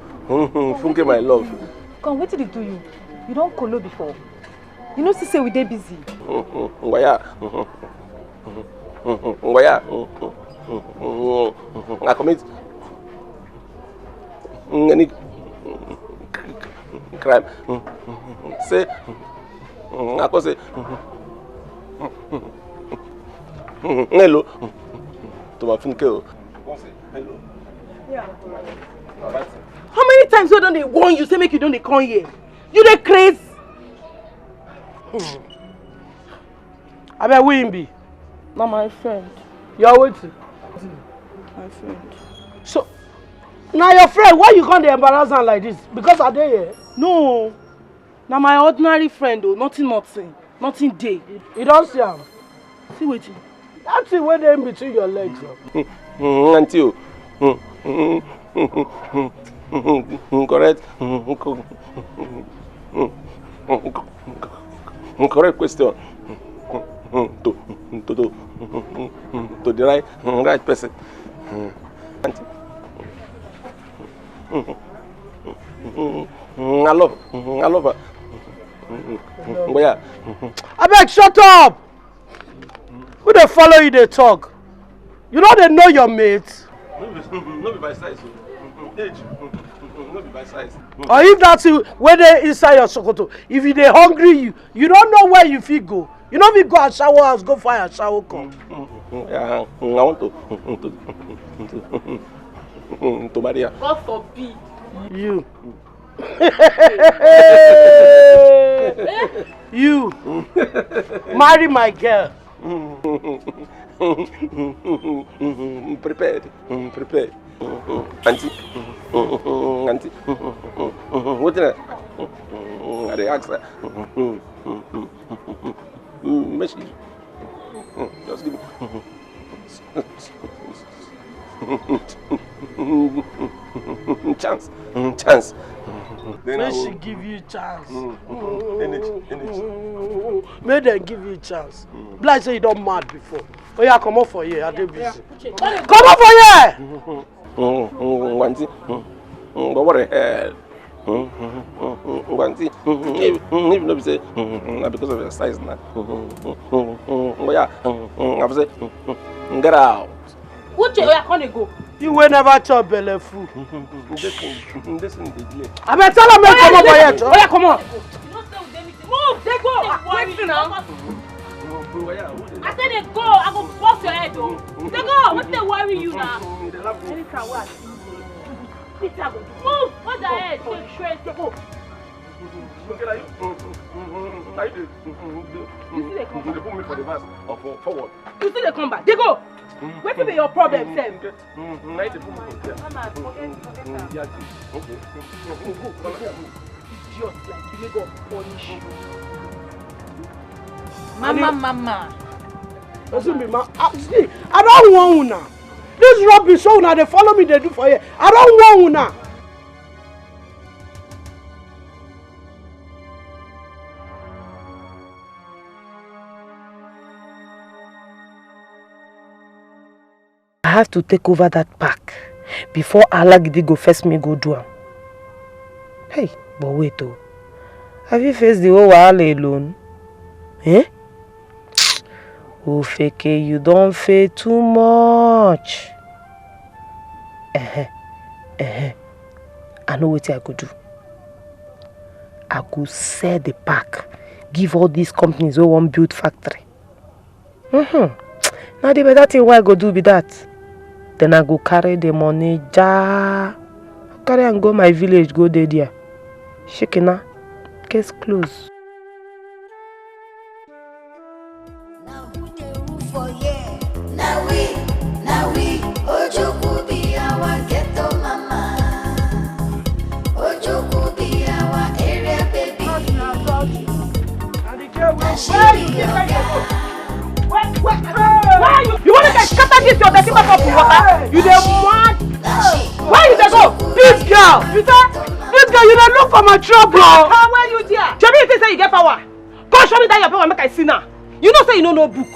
Funke, my love. Come, wetin dey do you? You don kolo before? You no see say we dey busy. Ngwaya. Ngwaya. I commit any crime. Say, I come say, hello to my Funke o. How many times wey I don dey warn you say make you no dey come here? You dey craze. Abeg, who him be? Na my friend. Your wetin? My friend. So, na your friend, why you come dey embarrass am like this? Because I dey here. No, na my ordinary friend o, nothing, nothing, nothing dey. You don see am? See wetin? That thing wey dey in between your legs. Aunty o. Correct. Correct question. To, to, to, to the right, right person. Aunty. I love, I love her. But yeah. Abeg, shut up! Who dey follow you dey talk? You no dey know your mate? No be by size o. Age no be by size. Or if that thing wey dey inside your sokoto, if e dey hungry you, you no know where you fit go. You no fit go ashawo house go find ashawo come. I want to, to, to, to marry her. God forbid. You. You marry my girl. Prepared. Prepared. Auntie. Auntie. What did I? I dey ask her. Make she just give me chance. Chance. Then I Make will- she give you chance. Mm, mm, mm. Energy, energy. Make dem give you chance. Be like say you don mad before. Oya, comot for here. I dey busy. Comot for here. Mm, mm, mm, auntie. Mm, mm, go worry. Eh. Mm, mm, mm, mm, mm, auntie. Mm, mm, if, mm, if no be say, mm, mm, na because of your size na. Mm, mm, mm, mm, mm, oya. Mm, mm, I say, mm, mm, mm, get out. Uche, oya, come dey go. You wey never chop belle full. Mm, mm, mm, this thing, mm, this thing dey delay. Abeg tell am make comot for here, Joe. Oya, comot. You no stay with anything. Move, dey go. Wetin now? Mm, mm, oya, who dey I say dey go. I go bust your head o. Dey go. Wetin dey worry you na? Mm, dey laugh. Anytime wey I see you, wetin I go do? Move. Hold your head. Dey straight. Dey go. Okay, na you. Mm, mm, mm, mm, na you dey, mm, mm, mm, You see dey come mm, dey put me for the verse of, uh, forward. You still dey come back. Dey go. Wetin be your problem sef? Mm, na you dey put me for there. Mama, forget, forget am. Mm, yeah, okay. Idiot like you, make God punish you. Mama, mama. Wetin be ma? Ah, see, I don warn una. This rubbish wey una dey follow me dey do for here. I don warn una. I have to take over that park before Alagidi go first me go do am. Hey, but wait o. I fit face the whole wahala alone? Eh? Ofeke, you don fail too much. Uh-huh. Uh-huh. I know wetin I go do. I go sell the park, give all these companies wey wan build factory. Mm-hmm. Na the better thing wey I go do be that. Then I go carry the money ja. Carry am go my village, go dey there. Shikina, case close. Now who dey rule for here? Now we, now we. Ojukwu be our ghetto mama. Ojukwu be our area baby. Now she be your girl. Why you? You want make I scatter this your dirty mouth up with water? You dey mad? Where you dey go? This girl. You say this girl. You dey look for my trouble. How where you there? Shebi you think say you get power? Come show me that your power make I see now. You know say you no know book.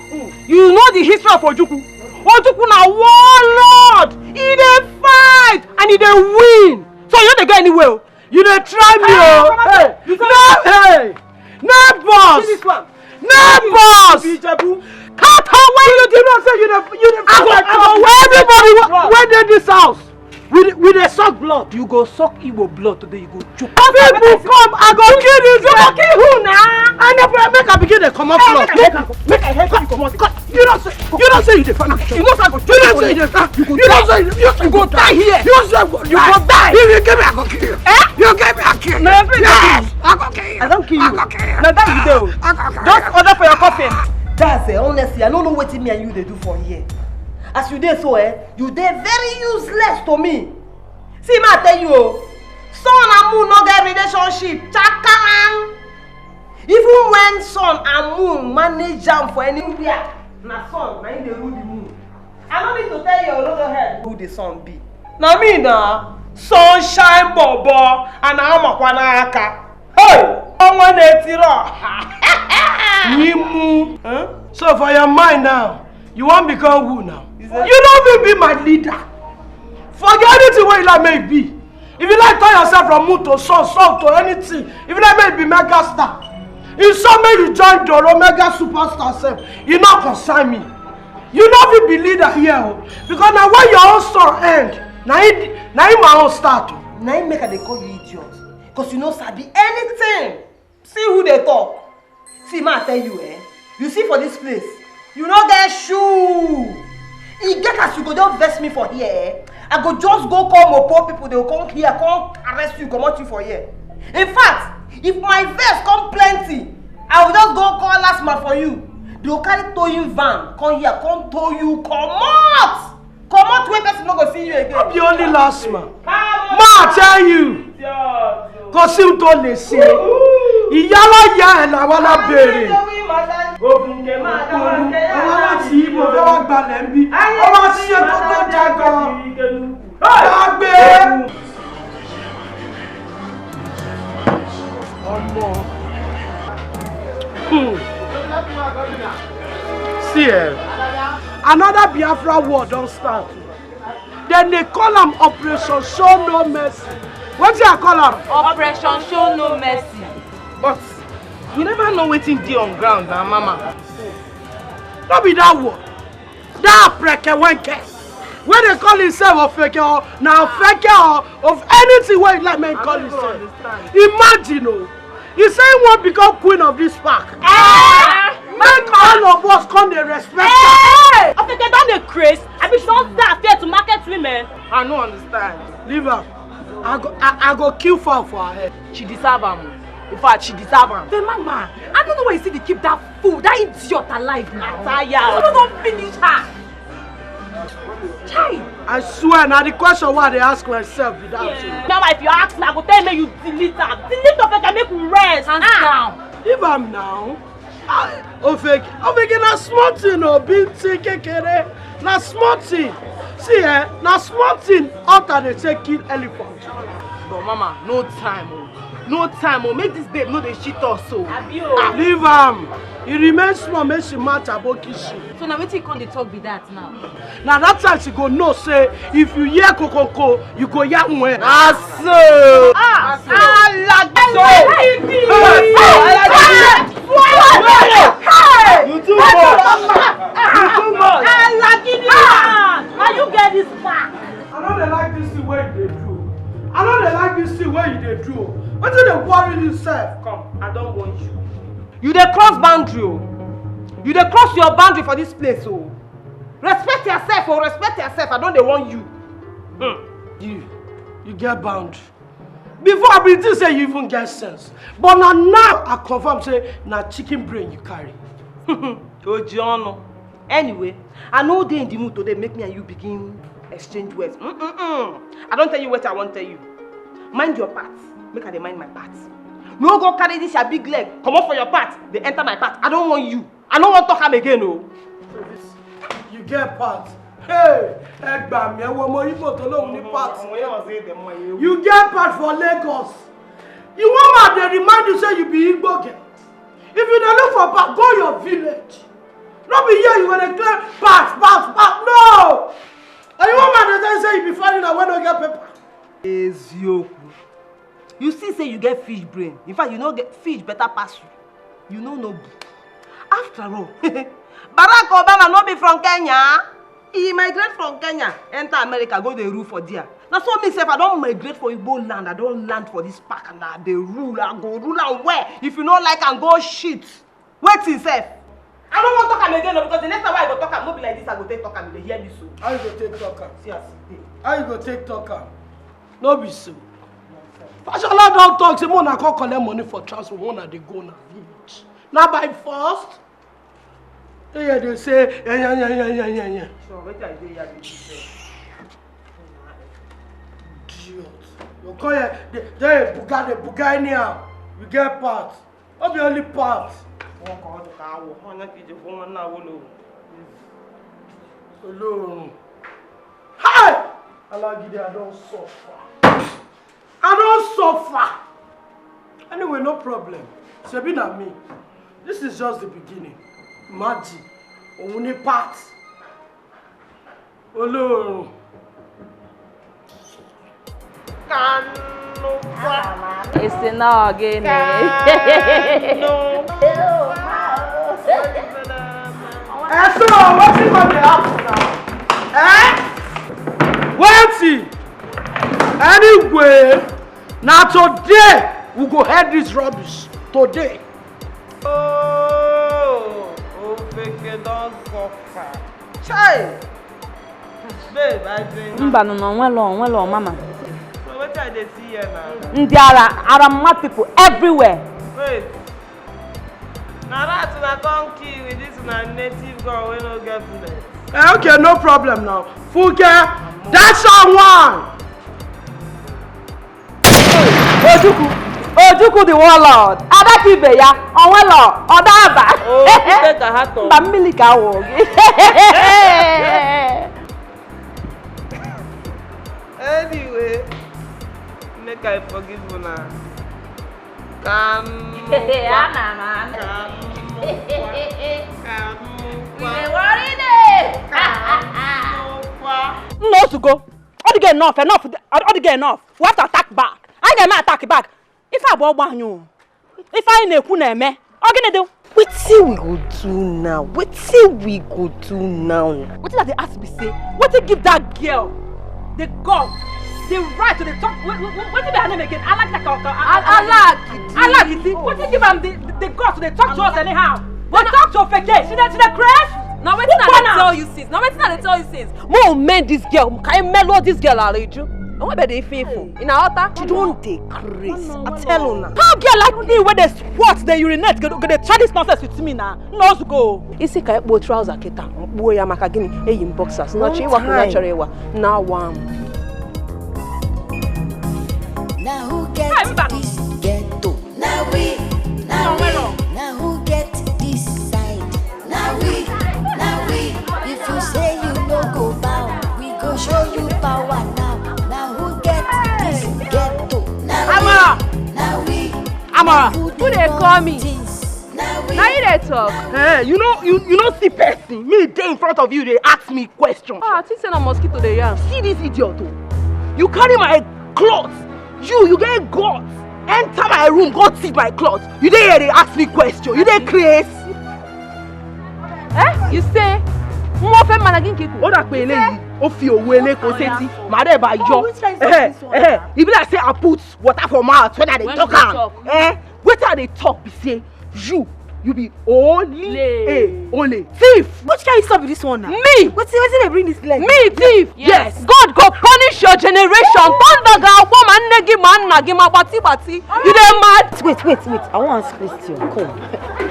You know the history of Ojukwu. Ojukwu na warlord. He dey fight and he dey win. So you no dey go anywhere o. You dey try me o. Hey, you no, hey, no boss. See this one. No boss. Be Ijebu. Cut her when you dey. You know say you dey, you dey. I go, I go wear everybody wey, wey dey this house. We dey, we dey suck blood. You go suck Igbo blood today. You go choke. People come, I go kill this. You go kill who na? I never make I begin dey comot blood. Make I, make I help you comot. You know say, you know say you dey find. You know say I go. You know say you dey find. You go die here. You go die. You go die. If you give me, I go kill you. Eh? You give me, I kill you. No, everything. Yes, I go kill you. I don kill you. I go kill you. Na that you dey o. I go kill you. Just order for your coffin. That's it. Honestly, I no know wetin me and you dey do for here. As you dey so, eh, you dey very useless to me. See, ma tell you o, sun and moon no get relationship. Chakaman. Even when sun and moon manage am for anywhere, na sun na im dey rule the moon. I no need to tell your olodo head who the sun be. Na me na sunshine bobo and amakwa n'aka. Hey, ọnwa na-etiri ọha. Nyimu. Huh? So for your mind now, you wan become who now? You no fit be my leader. Forget anything wey you like make e be. If you like turn yourself from moon to sun, sun to anything, if you like make you be mega star, if so make you join Doro mega superstar sef, e no concern me. You no fit be leader here o, because na when your own sun end, na im, na im my own start o. Na im make I dey call you idiot, cause you no sabi anything. See who dey talk. See, ma tell you, eh? You see for this place, you no get shoe. E get as you go just vex me for here, eh? I go just go call mopo people, they go come here, come arrest you, comot you for here. In fact, if my vex come plenty, I will just go call last man for you. They go carry towing van come here, come tow you comot. Comot where person no go see you again. No be only last man. Ma tell you, kò sí ohun tó lè ṣe. Ìyálà ìyá ẹ̀ làwọn alábẹ̀rẹ̀. Àwọn láti ibo fẹ́ wá gbalẹ̀ ń bí. Wọ́n máa ṣe tó tó jẹ́ gan-an. Gbàgbé. Ọmọ. Hmm. See, eh, another Biafra war don start. Dem dey call am Operation Show No Mercy. Wetin I call am? Operation Show No Mercy. But we never know wetin dey on ground na, Mama. No be that war. That Preke Wenke wey dey call himself Ofeke, or na Ofeke, or of anything wey you like make him call himself. Imagine o, he say he wan become queen of this park. Eh? Make all of us come dey respect am. Ofeke don dey craze. Abi she don start fear to market women? I no understand. Leave am. I go, I, I go kill fowl for her head. She deserve am. In fact, she deserve am. The mama, I don't know why you still dey keep that fool, that idiot alive now. I tire. You don finish her. Chai! I swear, na the question wey I dey ask myself be that. Yeah. Now, if you ask me, I go tell you make you delete am. Delete Ofeke, make we rest. Hands down. Leave am now. Ah, Ofeke, Ofeke na small thing o, big thing kekere. Na small thing. See, eh, na small thing hunter dey take kill elephant. But Mama, no time o. No time o. Make this babe no dey shit us o. Abi o. Ah, leave am. E remain small make she match aboki shoe. So na wetin you come dey talk be that now? Na that time she go know say if you hear kokonko, you go hear nwe. Na so. Ah, alagidi. You too much. You too much. Alagidi man. Na you get this back. I no dey like this thing wey you dey do. I no dey like this thing wey you dey do. Wetin dey worry you sef? Come, I don warn you. You dey cross boundary o. You dey cross your boundary for this place o. Respect yourself o, respect yourself. I don dey warn you. Hmm. You, you get boundary. Before I bin think say you even get sense. But na now I confirm say na chicken brain you carry. Oji ọnụ. Anyway, I no dey in the mood today make me and you begin exchange words. Mm-mm-mm. I don tell you wetin I wan tell you. Mind your part, make I dey mind my part. No go carry this your big leg comot for your part dey enter my part. I don warn you. I no wan talk am again o. You get part. Hey, ẹ gbà mí, ẹ wo ọmọ Igbo tó lóun ní part. You get part for Lagos. You wan ma dey remind you say you be Igbo girl. If you dey look for part, go your village. No be here you go dey claim part, part, part. No! And you wan ma dey tell you say you be foreigner wey no get paper. Eziokwu. You see say you get fish brain. In fact, you no get fish better pass you. You no know book. After all, Barack Obama no be from Kenya. He migrate from Kenya, enter America, go dey rule for there. Na so me sef, I don migrate for Igbo land. I don land for this park and I dey rule. I go rule am well. If you no like am, go shit. Wetin sef? I no wan talk am again o, because the next time wey I go talk am, no be like this I go take talk am. You dey hear me so? How you go take talk am? See as e dey. How you go take talk am? No be so. Fashola don talk say make una come collect money for transport, make una dey go una village. Na by force? Dey here dey say, yeah, yeah, yeah, yeah, yeah, yeah, yeah. So wetin I dey here dey do sef? Idiot. You come here, dey, dey buga, dey buga anyhow. You get part. No be only part. Wọn kọ ọdún ká wọ, wọn náà kì í jẹ fún wọn náà wó lóhùn. Olóòrùn. Hi! Alagidi, I don suffer. I don suffer. Anyway, no problem. Shebi na me. This is just the beginning. Imagine, òun ní part. Olóòrùn. Kanu. Esi na ogene. Kanu. Eh, so wetin go dey happen now? Eh? Wetin? Anyway, na today we go head this rubbish. Today. Oh, Ofeke don suffer. Chai! Babe, I drink. Mba, no, no, onwelo, onwelo, mama. So wetin I dey see here now? Ndị ara, ara mma people everywhere. Wait. Na that una come kill with this una native gun wey no get bullet. Eh, okay, no problem now. Funke, dash am one. Ojukwu, Ojukwu the warlord. Ada ka ibe ya, Onwelo, Odaba. Oh, Peter Kahato. Mba mmiri ka awụ gị. Anyway, make I forgive una. Ka m Ana m anụ. Ka m nụkwa. Ka m nụkwa. Nna otugo, ọ dịgo enough, enough, ọ dịgo enough. We have to attack back. Anyị ga-eme attack back. Ife a bụ ọgbọ anyị o. Ife anyị na-ekwu na-eme. Ọ gịnị dị? Wetin we go do now? Wetin we go do now? Wetin I dey ask be say, wetin give that girl the guts, the right to dey talk? Wait, wait, wait, wetin be her name again? Alagita ka, ka, Alagita. Wetin give am the, the, the guts to dey talk to us anyhow? Dey talk to Ofeke. She dey, she dey craze. Na wetin I dey tell you since. Na wetin I dey tell you since. Mo men this girl. Can you mellow this girl, Aleju? No one be dey faithful. In a utter. She don dey craze. I tell una. How girl like me wey dey squat, dey urinate, go, go dey try this nonsense with me na? No go. Isi ka ekpo trouser kita, kpuo ya maka gịnị? Eyi m boxers. No chi ịwa kwụ na chọrọ ịwa. Na wa m. Now who get this ghetto? Now we, now we, now who get this side? Now we, now we, if you say you no go bow, we go show you power now. Now who get this ghetto? Now we, now we, Amara, who dey call me? Now you dey talk. Eh, you know, you, you know, see person. Me dey in front of you, dey ask me question. Ah, I think say na mosquito dey yarn. See this idiot o. You carry my cloth. You, you get guts. Enter my room, go thief my cloth. You dey here, dey ask me question. You dey craze. Eh? You say, mo fẹ́ mana gị nke ikwu. Ọ dà pé eléyìí, ó fi òwe eléko sétí, màá dẹ̀ bá yọ. Oh, which kind of Eh, this one eh, na? E be like say I put water for mouth when I dey When talk you dey am. talk. Eh? Wetin I dey talk be say, you, you be ole, Lay. eh, ole, thief. Which kind of stuff be this one now? Me? Wetin, wetin dey bring this leg? Me thief? Yes. God go punish your generation. Thunder ga-agwọ ma nne gị ma nna gị ma gbati gbati. You dey mad? Wait, wait, wait. I wan ask question. Come.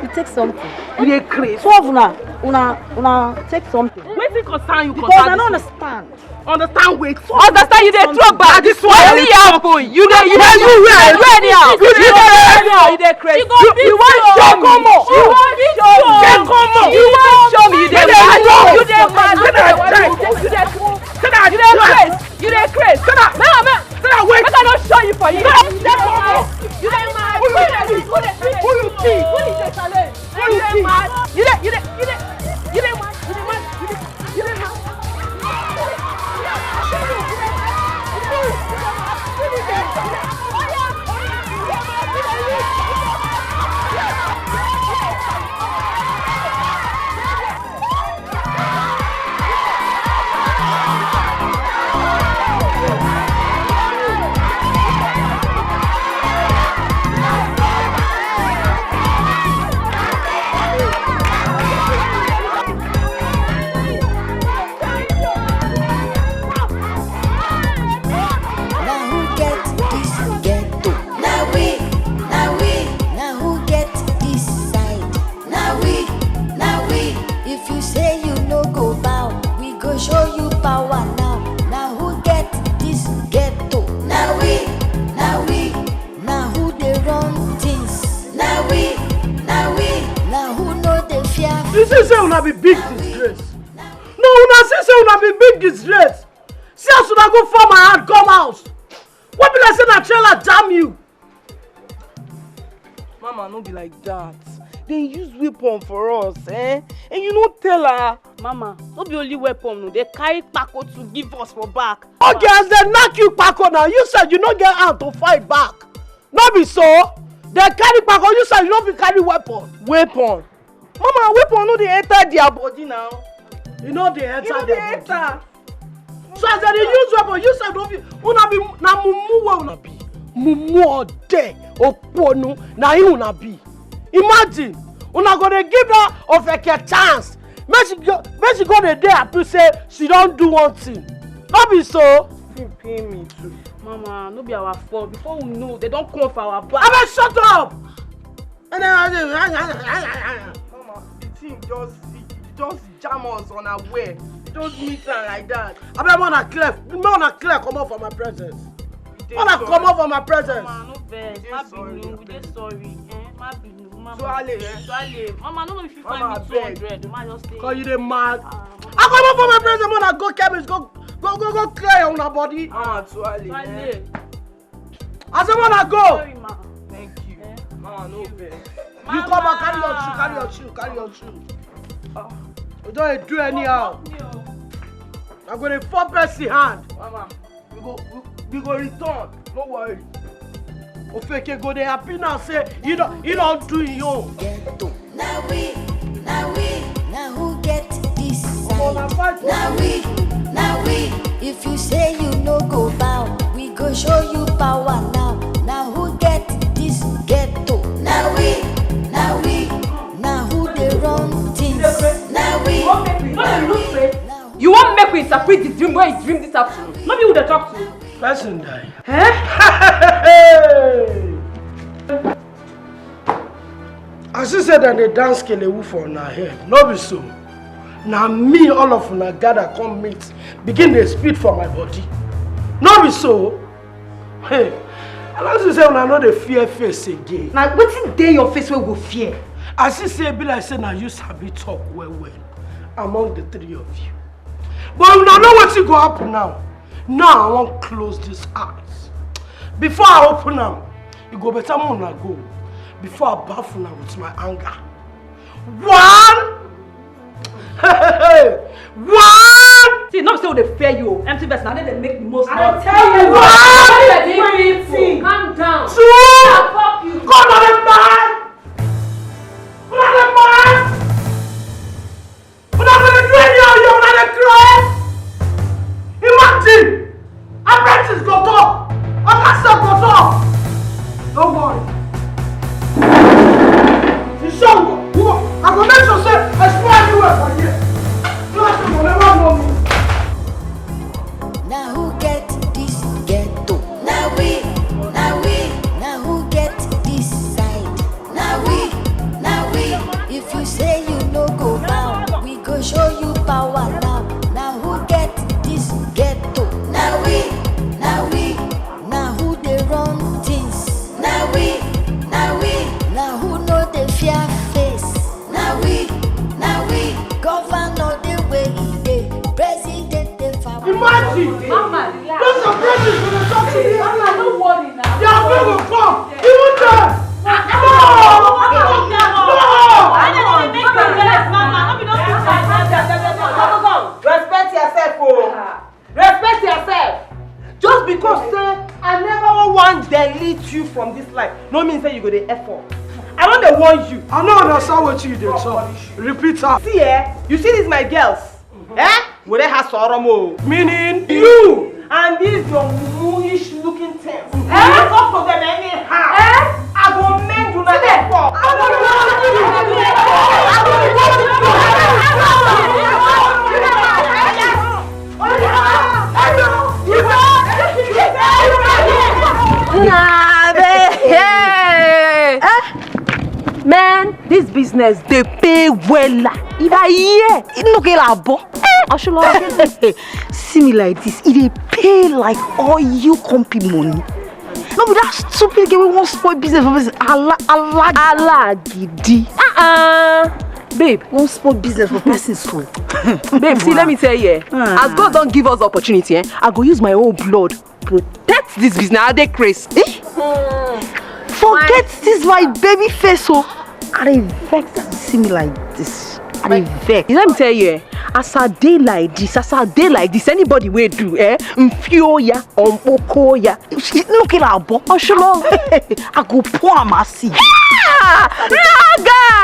You take something. You dey craze. Two of una, una, una take something. Wetin concern you? Because I no understand. Understand wetin? Understand you dey throw back. This one. Wetin happen? You dey, you dey, you dey do anyhow. You dey do anyhow. You dey craze. You, you wan show me? You wan show me? You wan show me? You dey mad. You dey mad. You dey craze. You dey craze. Now, man. Make I no show you for here. You dey mad. Who you be? Who you be? Who you dey challenge? Who you be? You dey, you dey, you dey, you dey mad. You dey mad. You dey mad. Now who get this ghetto? Now we, now we. Now who get this side? Now we, now we. If you say you no go bow, we go show you power now. Now who get this ghetto? Now we, now we. Now who dey run things? Now we, now we. Now who no dey fear? You see say una be big disgrace. No, una see say una be big disgrace. See as una go fall my hand come house. What be like say na trailer jam you? Mama, no be like that. They use weapon for us, eh? And you no tell her. Mama, no be only weapon, no. They carry kpako to give us for back. Okay, as they knock you kpako now, you said you no get hand to fight back. No be so? They carry kpako, you said you no fit carry weapon. Weapon? Mama, weapon no dey enter their body now. You know they enter You know their they body. enter. So as they dey use weapon, you said no fit. Una be na mumu wey una be. Mumu ode oponu na him una be. Imagine, una go dey give that Ofeke chance. Make she go, make she go dey dey happy say she don do one thing. No be so? She pay me too. Mama, no be our fault. Before we know, they don come for our back. Abeg shut up! Mama, the thing just, it just jam us unaware. Just meet am like that. Abeg, make una clear, make una clear comot for my presence. Make una comot for my presence. Mama, no vex. Má bínú, we dey sorry. Eh, má bínú, Mama. Tuale, eh? Tuale. Mama, no know if you find me two hundred. Mama, just stay. Cause you dey mad. Ah, Mama. I comot for my presence, make una go chemist, go, go, go, go clear una body. Mama, Tuale, eh? Tuale. I say, make una go. Sorry, ma. Thank you. Eh? Mama, no vex. You come back, carry your shoe, carry your shoe, carry your shoe. Ah. You don dey do anyhow. Help me o. I go dey fall person hand. Mama. We go, we, we go return. No worry. Ofeke go dey happy now, say he don, he don do him own. Ghetto. Now we, now we, now who get this side? Now we, now we, if you say you no go bow, we go show you power now. Now who get this ghetto? Now we, now we, now who dey run things? Now we, now we, now who. You wan make we interpret the dream wey you dream this afternoon? No be who dey talk to. Person die. Eh? As you said, dem dey dance kelewu for una head. No be so. Na me, all of una gather come meet, begin dey spit for my body. No be so. Hey, I like to say una no dey fear face again. Na wetin dey your face wey go fear? As you say, e be like say na you sabi talk well well among the three of you. But una know wetin go happen now. Now I wan close this eyes. Before I open am, e go better make una go. Before I baff una with my anger. One! One! See, no be say we dey fear you o. Empty vest, na dem dey make the most noise. I tell you, what? Calm down. Two! Fuck you. Come on, man! Come on, man! Una go dey do anyhow, you una dey cry. Imagine, apprentice go talk, oga sef go talk. No worry. You sure we go, we go, I go make sure say I spoil anywhere for here. So that you go never know me. Now who get this ghetto? Now we, now we, now who get this side? Now we, now we, if you say you no go bow, we go show you power now. Now who get this ghetto? Now we, now we, now who dey run things? Now we, now we, now who no dey fear face? Now we, now we, governor dey where e dey, president dey for. Imagine! Mama, relax. Those are preachers when they talk to me. Mama, no worry now. Their people will come. Even them. No! No! No! Respect yourself, oh. Respect yourself. Just because say I never wan delete you from this life, no mean say you go dey effort. I don dey warn you. I no understand wetin you dey talk. Repeat am. See, eh, you see these my girls? Eh? Were ha sọrọ m o. Meaning? You and these your muish looking things. Eh? You talk to them anyhow. Eh? I go mend una effort. Nah, babe. Hey. Eh? Man, this business dey pay wella. If I hear, e no get labo. Eh, Oshulo. See me like this, e dey pay like all you company money. No be that stupid girl wey wan spoil business for person. Ala, ala, ala gidi. Uh-uh. Babe, wan spoil business for person so. Babe, see, let me tell you, eh, as God don give us opportunity, eh, I go use my own blood protect this business. I dey craze. Eh? Forget this my baby face, oh. I dey vex as you see me like this. I dey vex. Let me tell you, eh, as I dey like this, as I dey like this, anybody wey do, eh, mfio ya, ompoko ya, look at our bo, Oshulo. I go pour am as see. Ah,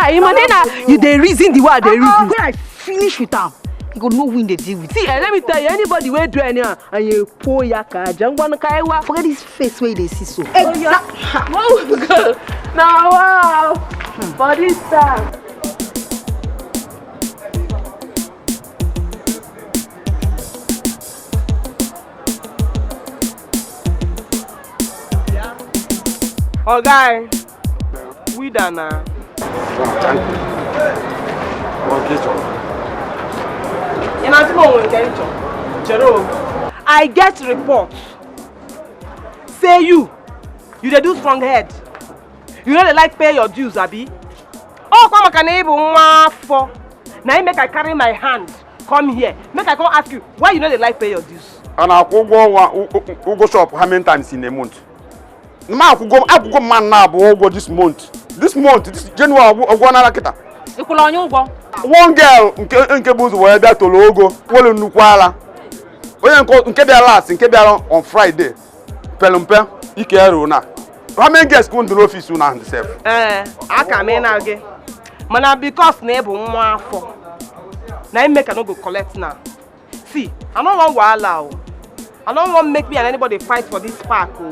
guy, Imonena, you dey reason the way I dey reason. When I finish with am, you go know who dey deal with. See, eh, let me tell you, anybody wey do anyhow, and you pour ya ka jangwan kaiwa. Forget this face wey you dey see so. Exactly. Now wow, for this time. Oga, we Dana. Ị na-ajụ m onwe nke ịchọ? Chere o. I get report say you, you dey do strong head. You no dey like pay your dues, abi? Ọkwa maka na ị bụ nwa afọ na ị make I carry my hand come here, make I come ask you why you no dey like pay your dues. A na-akwụ ụgwọ ọnwa, ụ-, ụ-, ụgwọ shop how many times in a month? Ma akwụgo, akwụgo m man na abụọ ụgwọ this month. This month, this January, ọgwụ, ọgwụ na kịta. Ị kwụrụ onye ụgwọ? One girl nke, nke bụ ụzọ wee bịa toro ogo, were nnukwu ala. Onye nke, nke bịara last, nke bịara on Friday, pere mpe, ike eru na. How many girls ka unu dị n'office unu ahụ sef? Ee, aka m ị na gị. Mana because na ị bụ nwa afọ, na ị make I no go collect now. See, I no wan wahala o. I no wan make me and anybody fight for this park o.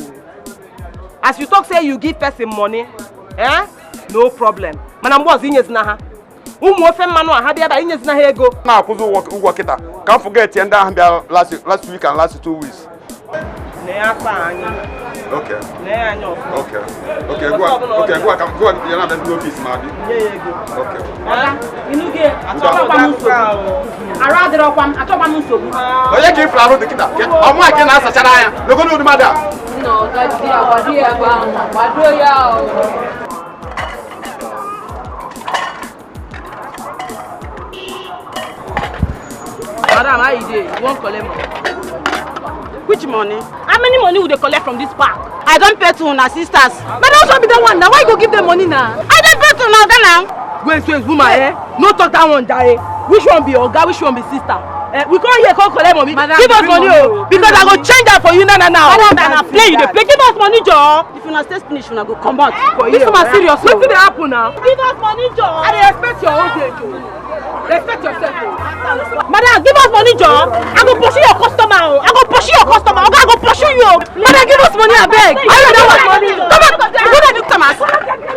As you talk say you give person money, eh? No problem. Mana mgbe ọzọ inyezina ha. Ụmụ ofe mmanụ a ha bịa ebe a inyezina ha ego. Na-akwụzi ụgwọ, ụgwọ kịta. Ka m forget ya ndị ahụ bịa last, last week and last two weeks. Lee aka anya. Okay. Lee anya ọfụma. Okay. Okay, gwa, okay, gwa ka, gwa ya na-abịa n'office ma abịa. Nye ya ego. Okay. Ada, ị nụghị? Achọkwa m nsogbu. Arụ adịrọkwa m, achọkwa m nsogbu. Onye ka ị fụrụ arụ dị kịta? Ọ mụ a ka ị na-asachara anya. Legodu ụdị mmadụ a. Nna, ọ gaji ya, gbado ya ebe ahụ, gbado ya o. Madam, how you dey? You wan collect money? Which money? How many money we dey collect from this park? I don pay to una sisters. Madam, which one be that one now? Why you go give them money now? I don pay to una oga now. Wait, wait, woman, eh? No talk that one, jare. Which one be oga? Which one be sister? Eh, we come here, come collect money. Madam, give us money o, because I go change that for you now, now, now. Madam, na play you dey play. Give us money, joor. If una stay finish, una go comot for here. This woman serious o. Wetin dey happen now? Give us money, joor. I dey expect your own day o. Respect yourself o. Madam, give us money, joor. I go pursue your customer o. I go pursue your customer. Oga, I go pursue you o. Madam, give us money, abeg. Give us money. Come on, go there, look Thomas.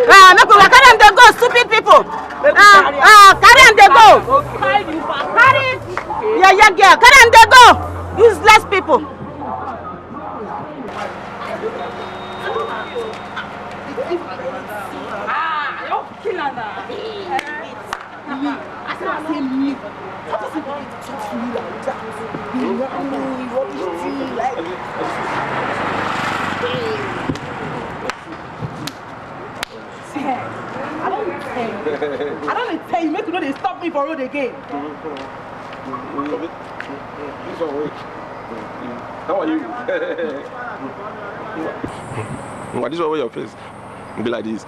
Ah, make una carry am dey go, stupid people. Ah, ah, carry am dey go. Carry. Yeah, yeah, girl. Carry am dey go. Useless people. Ah, I don kill am na. Me, I say, I say me. How does it be talk to me like that? You want me, rubbish thing, like. See, I don tell you. I don dey tell you, make you no dey stop me for road again. This one wey, how are you? But this one wey your face be like this.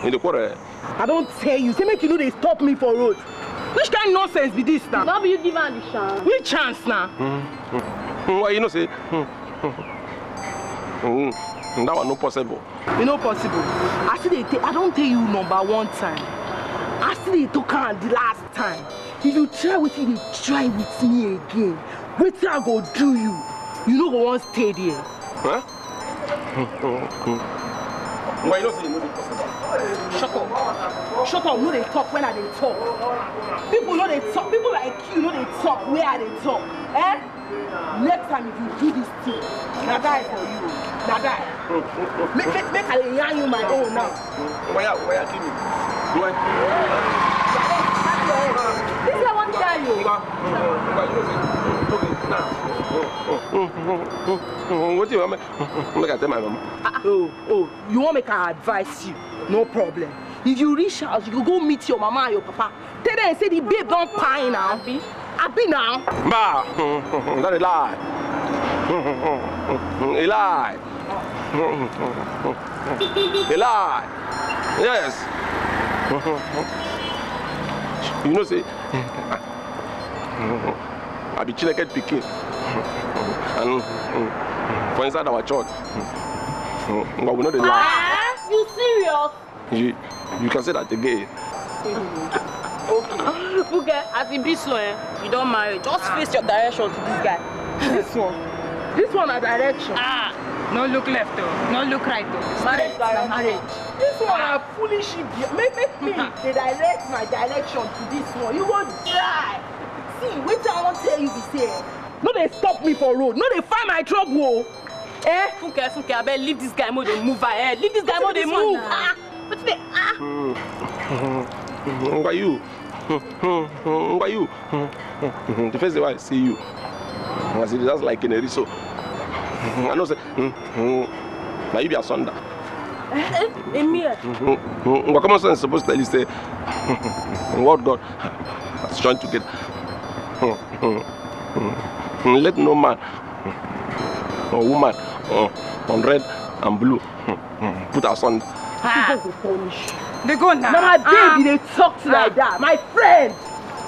You dey quarrel? I don tell you, say make you no dey stop me for road. Which kind nonsense be this now? No be you give am the chance. Which chance now? Why you know say that one no possible? E no possible. I still dey tell, I don tell you number one time. I still dey talk am the last time. If you try wetin you dey try with me again, wetin I go do you? You no go wan stay there. Huh? Why you no say you no dey possible? Shut up. Shut up, no dey talk when I dey talk. People no dey talk. People like you no dey talk where I dey talk. Eh? Next time if you do this thing, na die for you. Na die. Make, make, make I dey yarn you my own now. Oya, oya, kill me. Oya. This guy wan die you. Ngwa, ngwa, you know say, okay, now. Wetin you want make, make I tell my mama? Oh, oh, you wan make I advise you? No problem. If you reach house, you go go meet your mama and your papa. Tell them say the babe don kpai now. Abi? Abi now? Bah, that a lie. A lie. A lie. Yes. You know say I be Chineke pikin. And for inside our church, but we no dey lie. Ah, you serious? You, you can say that again. Okay. Funke, as e be so, eh, you don marry. Just face your direction to this guy. This one. This one na direction. Ah, no look left o, no look right o. Marriage na marriage. This one na foolish idiot. Make, make me dey direct my direction to this one. You go die. See, wetin I wan tell you be say, eh, no dey stop me for road. No dey find my trouble o. Eh? Funke, Funke, abeg leave this guy, make we dey move ahead. Leave this guy, make we dey move. Ah. What's the ah? Ngwa you. Ngwa you. The first day I see you, as it is just like in a so. I know say now you be asunder. Emir. But common sense supposed to tell you say what God has joined together. Let no man or woman on red and blue put asunder. Ah. They go now. Now my baby, they talk to like that. My friend,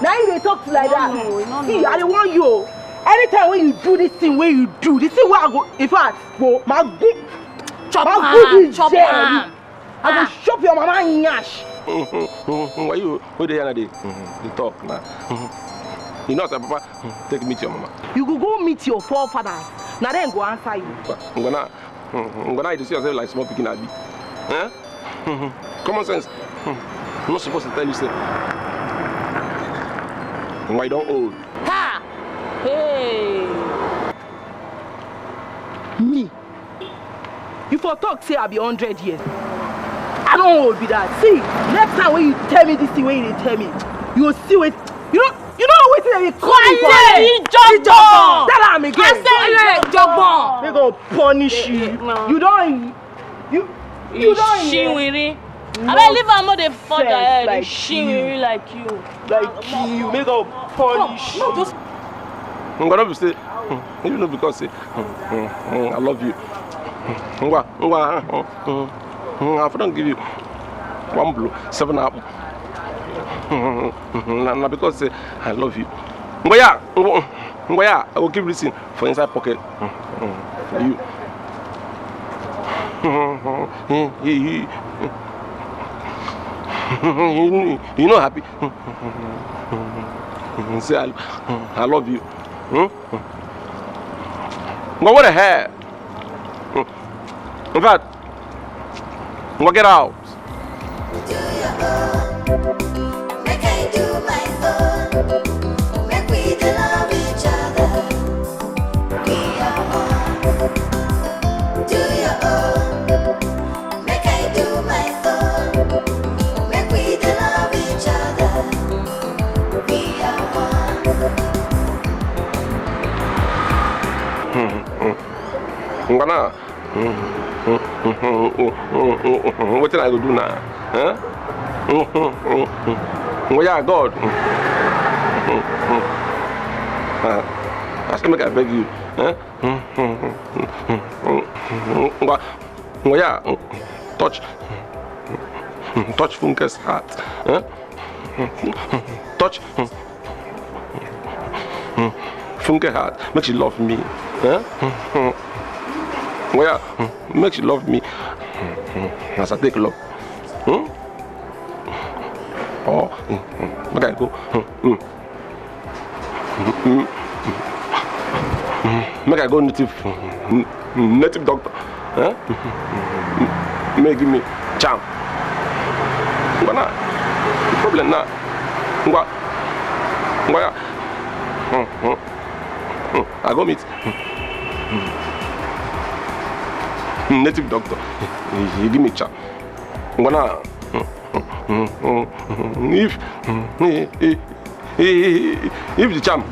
now you they talk to like that. No, no, no, see, no. I don't want you. Anytime when you do this thing, when you do this thing, where I go, in fact, go, my good, chop my good is chop there. I go chop your mama nyash. Why you go there and they talk now? You know, say papa take meet your mama. You go go meet your forefathers. Now then go answer you. Ngwana, ngwana, you dey see yourself like small pikin, abi? Eh? Common sense. I'm not supposed to tell you say why you don't old. Ha! Hey! Me? You for talk say I be hundred years. I don't old be that. See, next time when you tell me this thing, when you dey tell me, you will see what you know. You know what they call me for? Quiet! Ijogbon! Tell am again. I say you Ijogbon. They go punish you. You don't. You. You don't. Shinwiri. Abeg leave am, no dey further head. Like you. Shinwiri like you. Like you. Make God punish you. No, just. Ngwa, no be say, even though because say, I love you. Ngwa, ngwa, I for don give you one blow, seven apple. Na, na because say I love you. Ngwa ya, ngwa, ngwa ya, I go keep listen for inside pocket. You. You, you know happy. Say I, I love you. Hmm? But what the hell? In fact, go get out. Do your own. Make I do my own. Make we dey love each other. We are one. Do your own. Make I do my own. Make we dey love each other. We are one. Ngwana. Wetin I go do now? Huh? Well, yeah, God. Uh, I still make I beg you. Huh? Ngwa, ngwa, yeah. Touch. Touch Funke's heart. Huh? Touch. Funke heart, make she love me. Eh? Well, yeah, make she love me. As I take love. Hmm? Oh, make I go. Hmm. Make I go native, native doctor. Eh? Make give me charm. But now, the problem now, ngwa, ngwa ya. Hmm, hmm, hmm. I go meet native doctor. He give me charm. Ngwa now, if, if the charm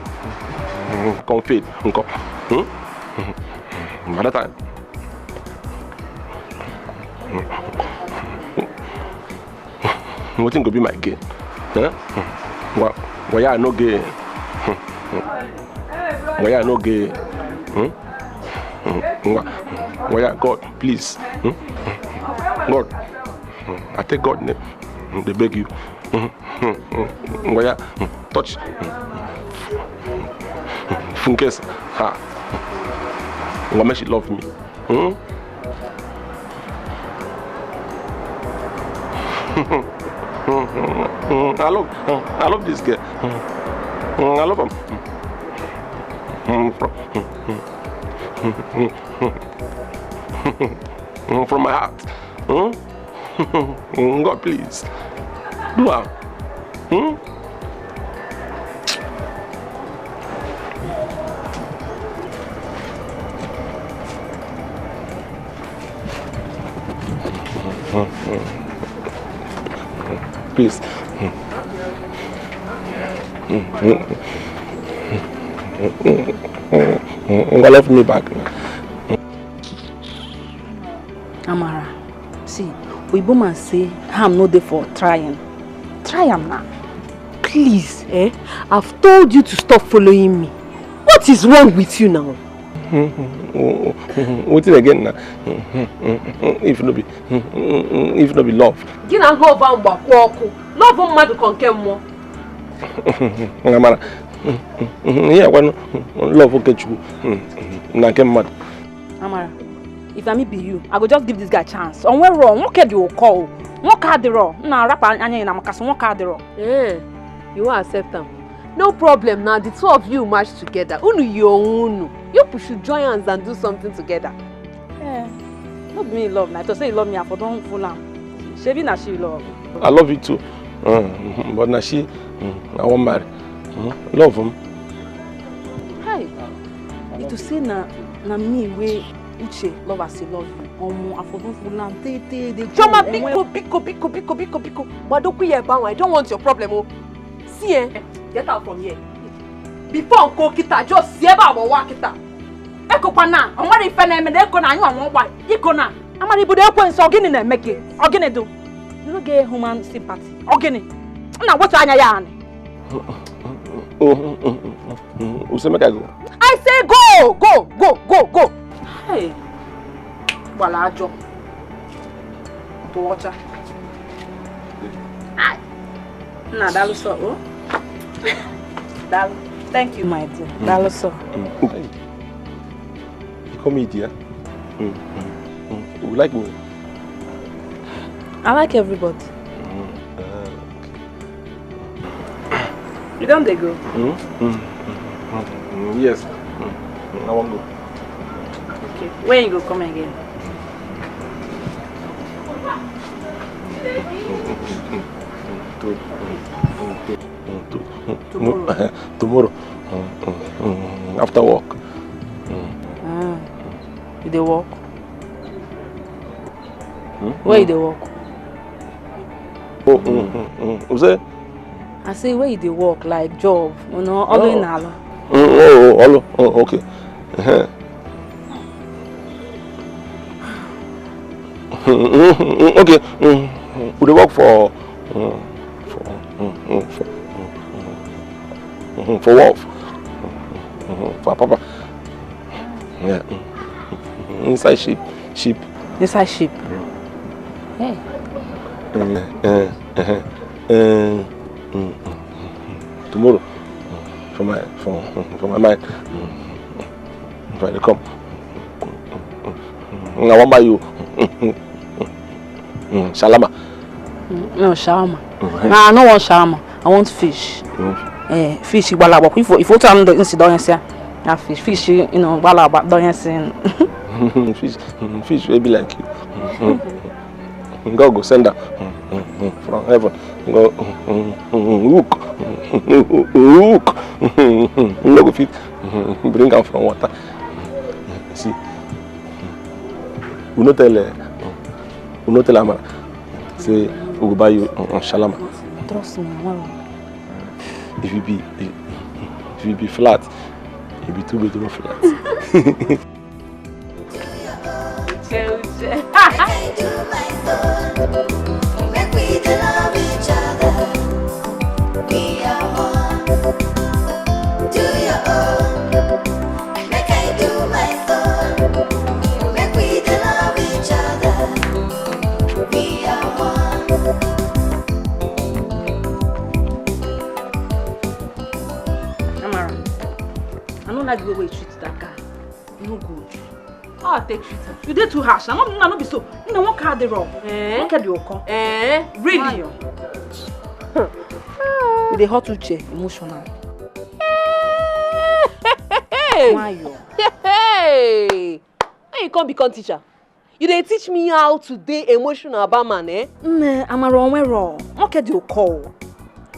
come fade, nko. Hmm? By that time, wetin go be my gain? Eh? Wa-, waya no gain. Waya no gain. Hmm? Wa-, waya, God, please. Hmm? God, I take God name. They beg you. Hmm? Waya, touch. Funkes, ha. Wa, make she love me. Hmm? I love, I love this girl. I love her. From, from my heart. Hmm? God, please. Do am. Hmm? Please. Ngwa, love me back. Amara, see, Oyibo man say harm no dey for trying. Try am now. Please, eh? I've told you to stop following me. What is wrong with you now? Wetin again na? If no be, if no be love. Gị na love ahụ gbakwa ọkụ. Love mmadụ kọ nke mmụọ. Amara, ihe akwanụ love nke Chukwu na nke mmadụ. Amara, if na me be you, I go just give this guy chance. Ọ nwere wrong, nwoke dị ụkọ o. Nwoke adịrọ, na arapa anya ya na makasị nwoke adịrọ. Eh, you wan accept am? No problem na, the two of you match together. Unu yi onwe unu. You should join hands and do something together. Eh, no be me love na. I thought say you love me, I for don fool am. Shebi na she love. I love you too. Mm, but na she mm, I wan marry. Mm, love him. Hi. It to say na na me wey Uche love as he love you. Omo, I for don fool am tey tey dey go. Chioma, biko, biko, biko, biko, biko, biko. Gbadokwu ya ebe ahụ. I don't want your problem o. See eh, get out from here. Before nke okita, just si ebe a gbawa kịta. Ekokwa na, ọ nwere ife na-eme na eko na anyị ọnwa ụgba. Iko na. Amara, ibodo ekwensu, ọ gịnị na-eme gị? Ọ gịnị do? You no get human sympathy. Ọ gịnị? Nna, wetu anya ya anị. Oh, oh, oh, oh, oh. Who say make I go? I say go, go, go, go, go. Hey. Gbala ajọ. Ntụ ọcha. Ai. Nna, daalụ sọ, oh. Daalụ. Thank you, my dear. Daalụ sọ. You call me dear? Mm, mm, mm. You like me? I like everybody. You don dey go? Mm, mm, mm, mm, mm, yes. Mm, mm, I wan go. Okay. When you go come again? To, mm, mm, to, mm, to, mm, tomorrow. Tomorrow. Mm, mm, mm, after work. Mm. Ah, you dey work? Hmm? Where you dey work? Oh, mm, mm, mm. You say? I say where you dey work, like job, you know, all in all. Mm, oh, oh, all, oh, okay. Uh-huh. Mm, mm, mm, okay. Mm, we dey work for, mm, for, mm, mm, for, mm, mm, mm, for what? Mm, mm, for papa. Yeah. Mm, mm, mm, inside ship, ship. Inside ship. Hey. Mm, eh, eh, eh, mm, mm, mm, mm. Tomorrow, mm, for my, for, mm, for my mind, mm, mm, if I dey come, mm, mm, mm, mm, I wan buy you, mm, mm, mm, mm, mm, shalama. Mm, no, shawarma. Mm-hmm. Nah, I no want shawarma. I want fish. Mm. Eh, fish, igbalagba. If if you tell me the incident, say, ah, fish, fish, you know, igbalagba, don't you say? Fish, mm, fish wey be like you. Mm, mm. God go send am, mm, mm, mm, from heaven. Go, mm, mm, mm, mm, hook, mm, mm, mm, hook. Mm, mm, mm, no go fit, mm, bring am from water. Mm, see, mm, we no tell, eh, mm, we no tell Amara say we go buy you, mm, mm, shalama. Trust me, I won't. If you be, if, if you be flat, you be two bedroom flat. Amara, I no like the way you treat that guy. No good. How I take treat am? You dey too harsh. I no, I no be so. You know what car dey wrong? Eh? What car dey occur? Eh? Really? You dey hurt Uche emotional. Hey! Why you? Hey! When you come become teacher, you dey teach me how to dey emotional about man, eh? Nne, Amara, onwero. What car dey occur?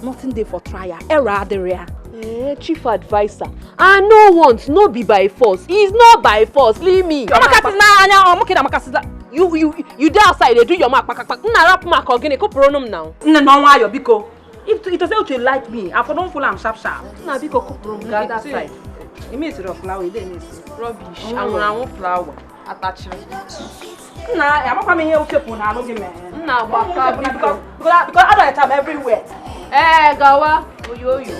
Nothing dey for trial. Error adịrị ya. Eh, chief adviser. I no want, no be by force. It's not by force. Leave me. Amakasị na anya, ọ mụ kịda amakasị na. You you you dey outside dey do your mouth kpakakpak. Nna rap mark or gịnị kụpụrụ m now. Nne na ọnwa ayọ biko. If to, if to say you like me, I for don full am sharp sharp. Nna biko kụpụrụ m gaa that side. Ime isiri flower, ide ime isiri. Rubbish. Anwụrụ anwụ flower. Atachiri. Nna, amakwa m ihe uche pụ na anụ gị mee. Nna gbaka biko. Because because because adult am everywhere. Eh, gawa. Oyo oyo.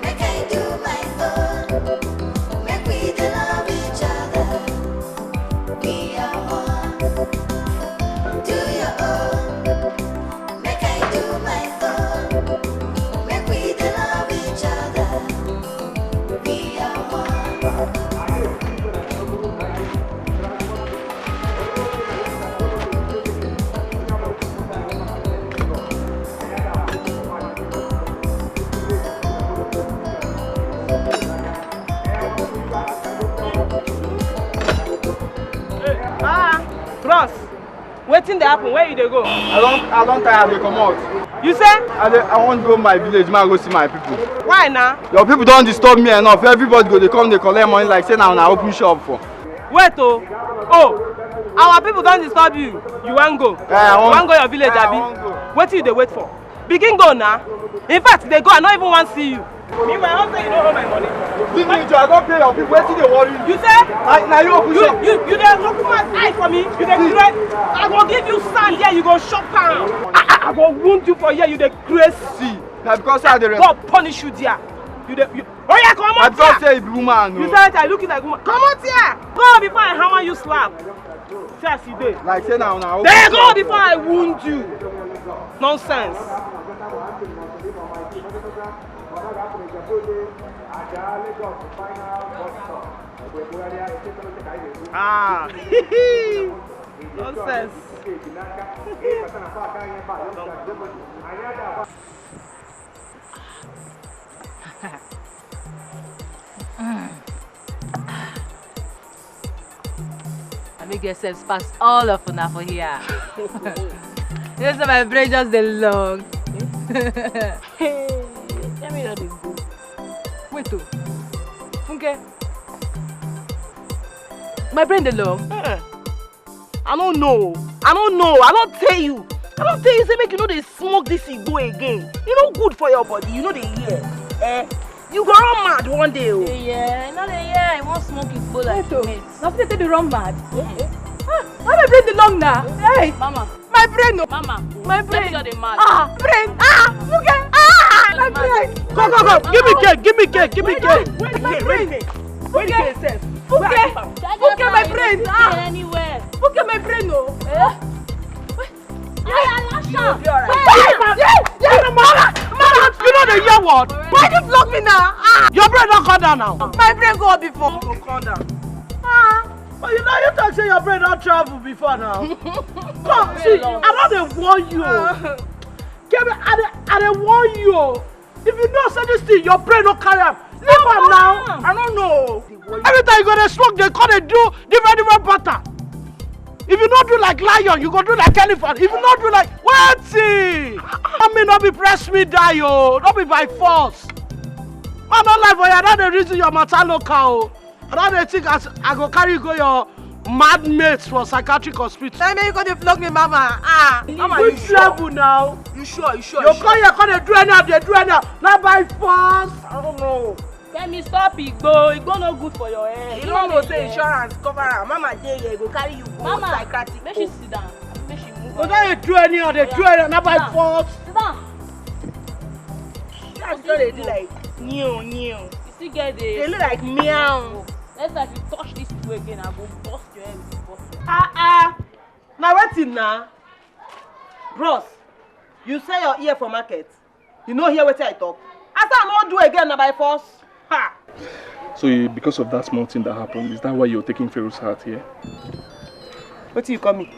Make I do my own. Make we dey love each other. We are one. Do your own. Make I do my own. Make we dey love each other. We are one. Ah, bros, wetin dey happen? Where you dey go? I don I don tire, I dey comot. You say? I dey I wan go my village, make I go see my people. Why na? Your people don disturb me enough. Everybody go dey come dey collect money like say na una open shop for. Wait o. Oh, our people don disturb you. You wan go? Eh, I wan You wan go your village, Eh, I abi? wan go. Wetin you dey wait for? Begin go na. In fact, dey go, I no even wan see you. Meanwhile, I say you no owe my money. Leave me, Joe. I don pay your people. Wetin dey worry you? You say? I, na you open You shop. you you dey open my eye for me. You dey See. craze. I go give you sand here. You go chop am. I, I, I go wound you for here. You dey craze. See, na because I dey rest. God punish you there. You dey. You, oh yeah, come Na out because here. say you be woman. You No. say I look you like woman. Come out here. Go before I hammer you slap. See as you dey. Like say na una. Dey go before I wound you. Nonsense. Ah. Nonsense. I make yourself pass all of una for here. You know, so my brain just dey long. Hey, tell me how they go. Wait, oh, Funke, my brain dey long. Eh. I don't know. I don't know. I don't tell you. I don't tell you say make you no dey smoke this igbo again. E no good for your body. You no dey hear. Eh? You go run mad one day o. Yeah, no dey hear. I wan smoke igbo like Wait o. Mate. Na so dey take dey run mad. Ah, why my brain dey long na? Hey. Mama. My brain o. Mama. My brain. Just dey mad. Ah, brain. Ah, Funke. Ah, my brain. Go, go, go. Give me cake. Give me cake. Give me cake. Wait, my brain. Where the cake sef? Funke. Funke, my brain. Ah. Anywhere. Funke, my brain o. Eh? Mama, mama, you know the year what? Why you block me now? Ah. Your brain don come down now. My brain go up before. Go come down. Ah. But you know you talk say your brain don travel before now. Come, see, I don dey warn you. Ah. Kemi, I dey, I dey warn you. If you know say this thing, your brain no carry am. Leave am now. I don't know. Every time you go dey smoke, dey come dey do different different pattern. If you no do like lion, you go do like elephant. If you no do like wetin? I mean, no be press me die o, no be by force. I no lie for you, I don dey reason your matter local o. I don dey think as I go carry you go your mad mates for psychiatric hospital. Tell me you go dey flog me, mama. Ah, mama, you Which sure? level now? You sure? You sure? You You sure? come here, come dey do anyhow, dey do anyhow. Na by force. I don't know. Kemi, stop igbo. Igbo no good for your head. You don't know say insurance cover am. Mama dey here, go carry you go Mama, psychiatric make she home. sit down. Make she move Go on. don dey do anyhow, dey Oya, do anyhow. Na by sit down. force. Sit down. That's what they do like new, new. You still get the They look like meow. Next time if you touch this igbo again, I go bust your head with the bottle. Ah ah. Na wetin na? Bros, you sell your ear for market? You no hear wetin I talk? I say I no do again, na by force. Ha! So you, because of that small thing that happened, is that why you're taking Pharaoh's heart here? Wetin you call me?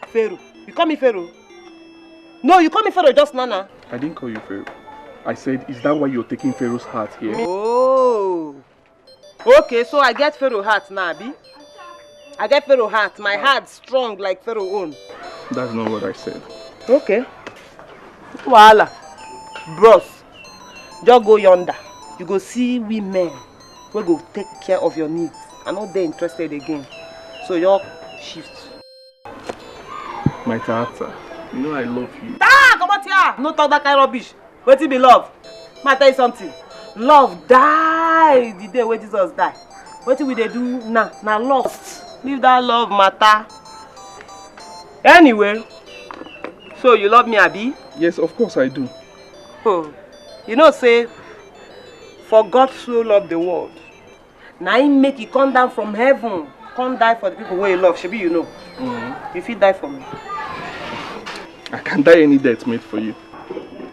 Pharaoh. You call me Pharaoh? No, you call me Pharaoh just now now. I didn't call you Pharaoh. I said, is that why you're taking Pharaoh's heart here? Oh. Okay, so I get Pharaoh heart now, abi? I get Pharaoh heart. My heart strong like Pharaoh own. That's not what I said. Okay. Wahala. Bros, just go yonder. You go see women wey go take care of your needs. I no dey interested again. So your shift. My Tata, you know I love you. Ah, come out here! No talk that kind of rubbish. Wetin be love? Ma tell you something. Love die the day wey Jesus die. Wetin we dey do now na lust. Leave that love matter. Anyway, so you love me, abi? Yes, of course I do. Oh, you know say, for God so love the world, na him make he come down from heaven, come die for the people wey he love. Shebi you know. Mm. You fit die for me. I can die any death made for you.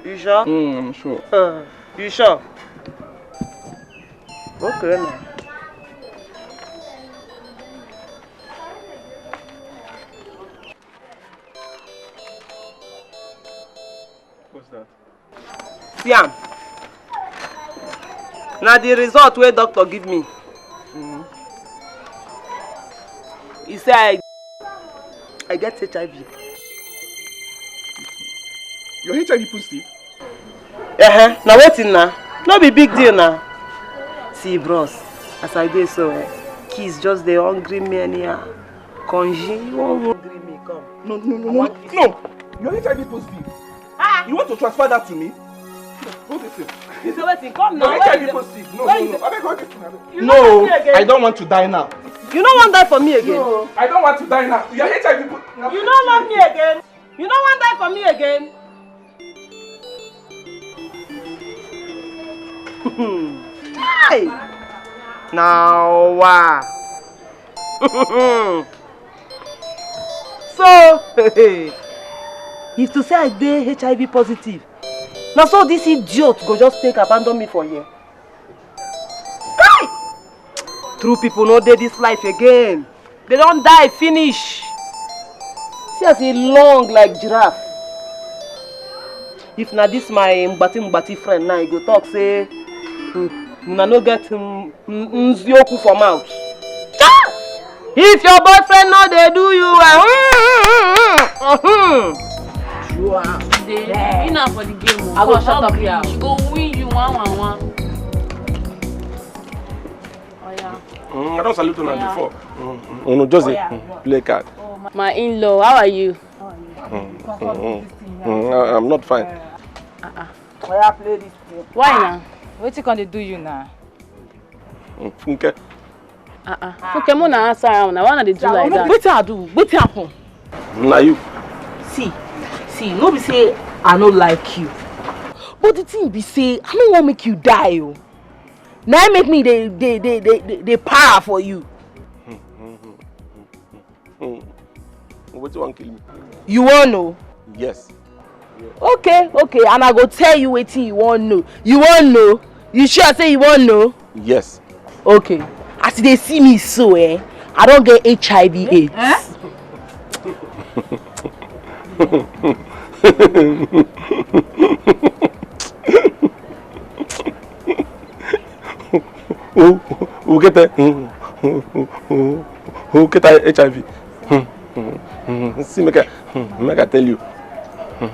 You sure? Mm, I'm sure. Uh, you sure? Okay now. What's that? See am. Na the result wey doctor give me. Mm. He say I, I get H I V. You're H I V positive? Uh-huh. Na wetin na? No be big deal na. See, bros, as I dey so, eh, kids just dey hungry me anyhow. Konji, you wan hungry me, come. No, no, no, no, no. You're H I V positive. Ah. You want to transfer that to me? Hold this thing. You say wetin? Come now. You're H I V positive. No, no, no. Abeg, hold this thing, abeg. No, I don't want to die now. You no wan die for me again? No, I don't want to die now. You're H I V positive. You no love me again? You no wan die for me again? Hey! Now, wow. So, if to say I dey H I V positive, na so this idiot go just take abandon me for here. Kai! True people no dey this life again. They don die finish. See as e long like giraffe. If na this my mgbati mgbati friend now, he go talk say, "Hmm, una no get, hmm, n-, nziokwu for mouth." Cha! If your boyfriend no dey do you well, hmm, hmm, hmm, hmm, hmm. Today, you na for the game o. I go shut up here. She go win you one one one. Oh, yeah. Mm, I don salute una before. Mm, mm. Unu just dey, mm, play card. My in-law, how are you? Mm, mm, mm, mm, I, I'm not fine. Uh-uh. Oya, play this game. Why na? Wetin come dey do you na? Mm, Funke. Uh-uh. Funke, mo na answer am na. Why una dey do like that? Wetin I do? Wetin happen? Na you. See, see, no be say I no like you. But the thing be say, I no wan make you die o. Na im make me dey, dey, dey, dey, dey, dey para for you. Hmm. Wetin wan kill me? You wan know? Yes. Okay, okay, and I go tell you wetin you wan know. You wan know? You sure say you wan know? Yes. Okay. As you dey see me so, eh, I don get H I V AIDS. Eh? Who, who get a, who, who, who, who get a H I V? Hmm, hmm, hmm. See, make I, hmm, make I tell you. Hmm,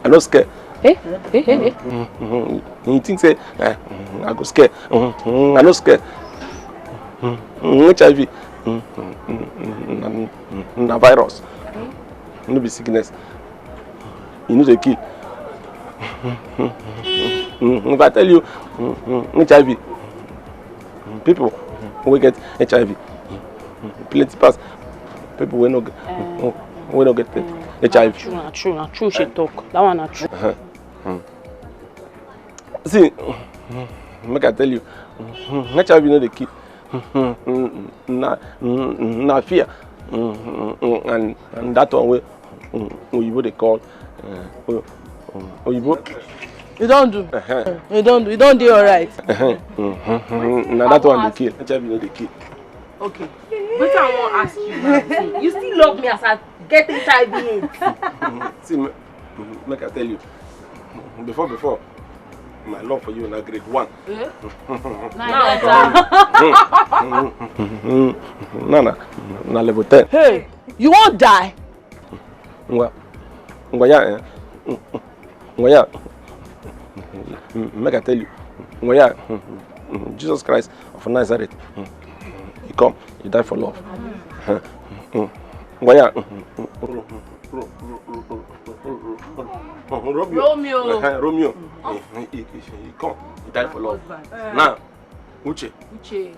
I no scare. Eh? Eh, eh, eh. Hmm, hmm. You think say, eh, hmm, I go scare? Hmm, hmm, I no scare. Hmm, hmm, H I V. Hmm, hmm, hmm, hmm, na, hmm, na virus. No be sickness. E no dey kill. Hmm, if I tell you, hmm, hmm, H I V, people wey get H I V plenty pass people wey no get, eh, wey no get, eh, H I V. Na true, na true, na true she talk. That one na true. Uh-huh. Hmm. See, make I tell you, H I V no dey kill. Na, na fear. And, and that one wey oyibo dey call, uh, oyibo. You don do. Uh-huh. You don do. You don dey alright. Uh-huh. Na that one dey kill. H I V no dey kill. Okay. Wetin I wan ask you now be say, you still love me as I get H I V AIDS? See, ma-, make I tell you, before, before, my love for you na grade one. Eh? Na grade one. No, no, na level ten. Hey, you wan die? Ngwa, ngwa ya, eh? Ngwa ya, make I tell you. Ngwa ya, Jesus Christ of Nazareth, he come, he die for love. Mm. Why? Mm. Romeo. Romeo. Uh-huh. Romeo. Mm. He, he, he, he come. He died for love. Now, Uche. Uche.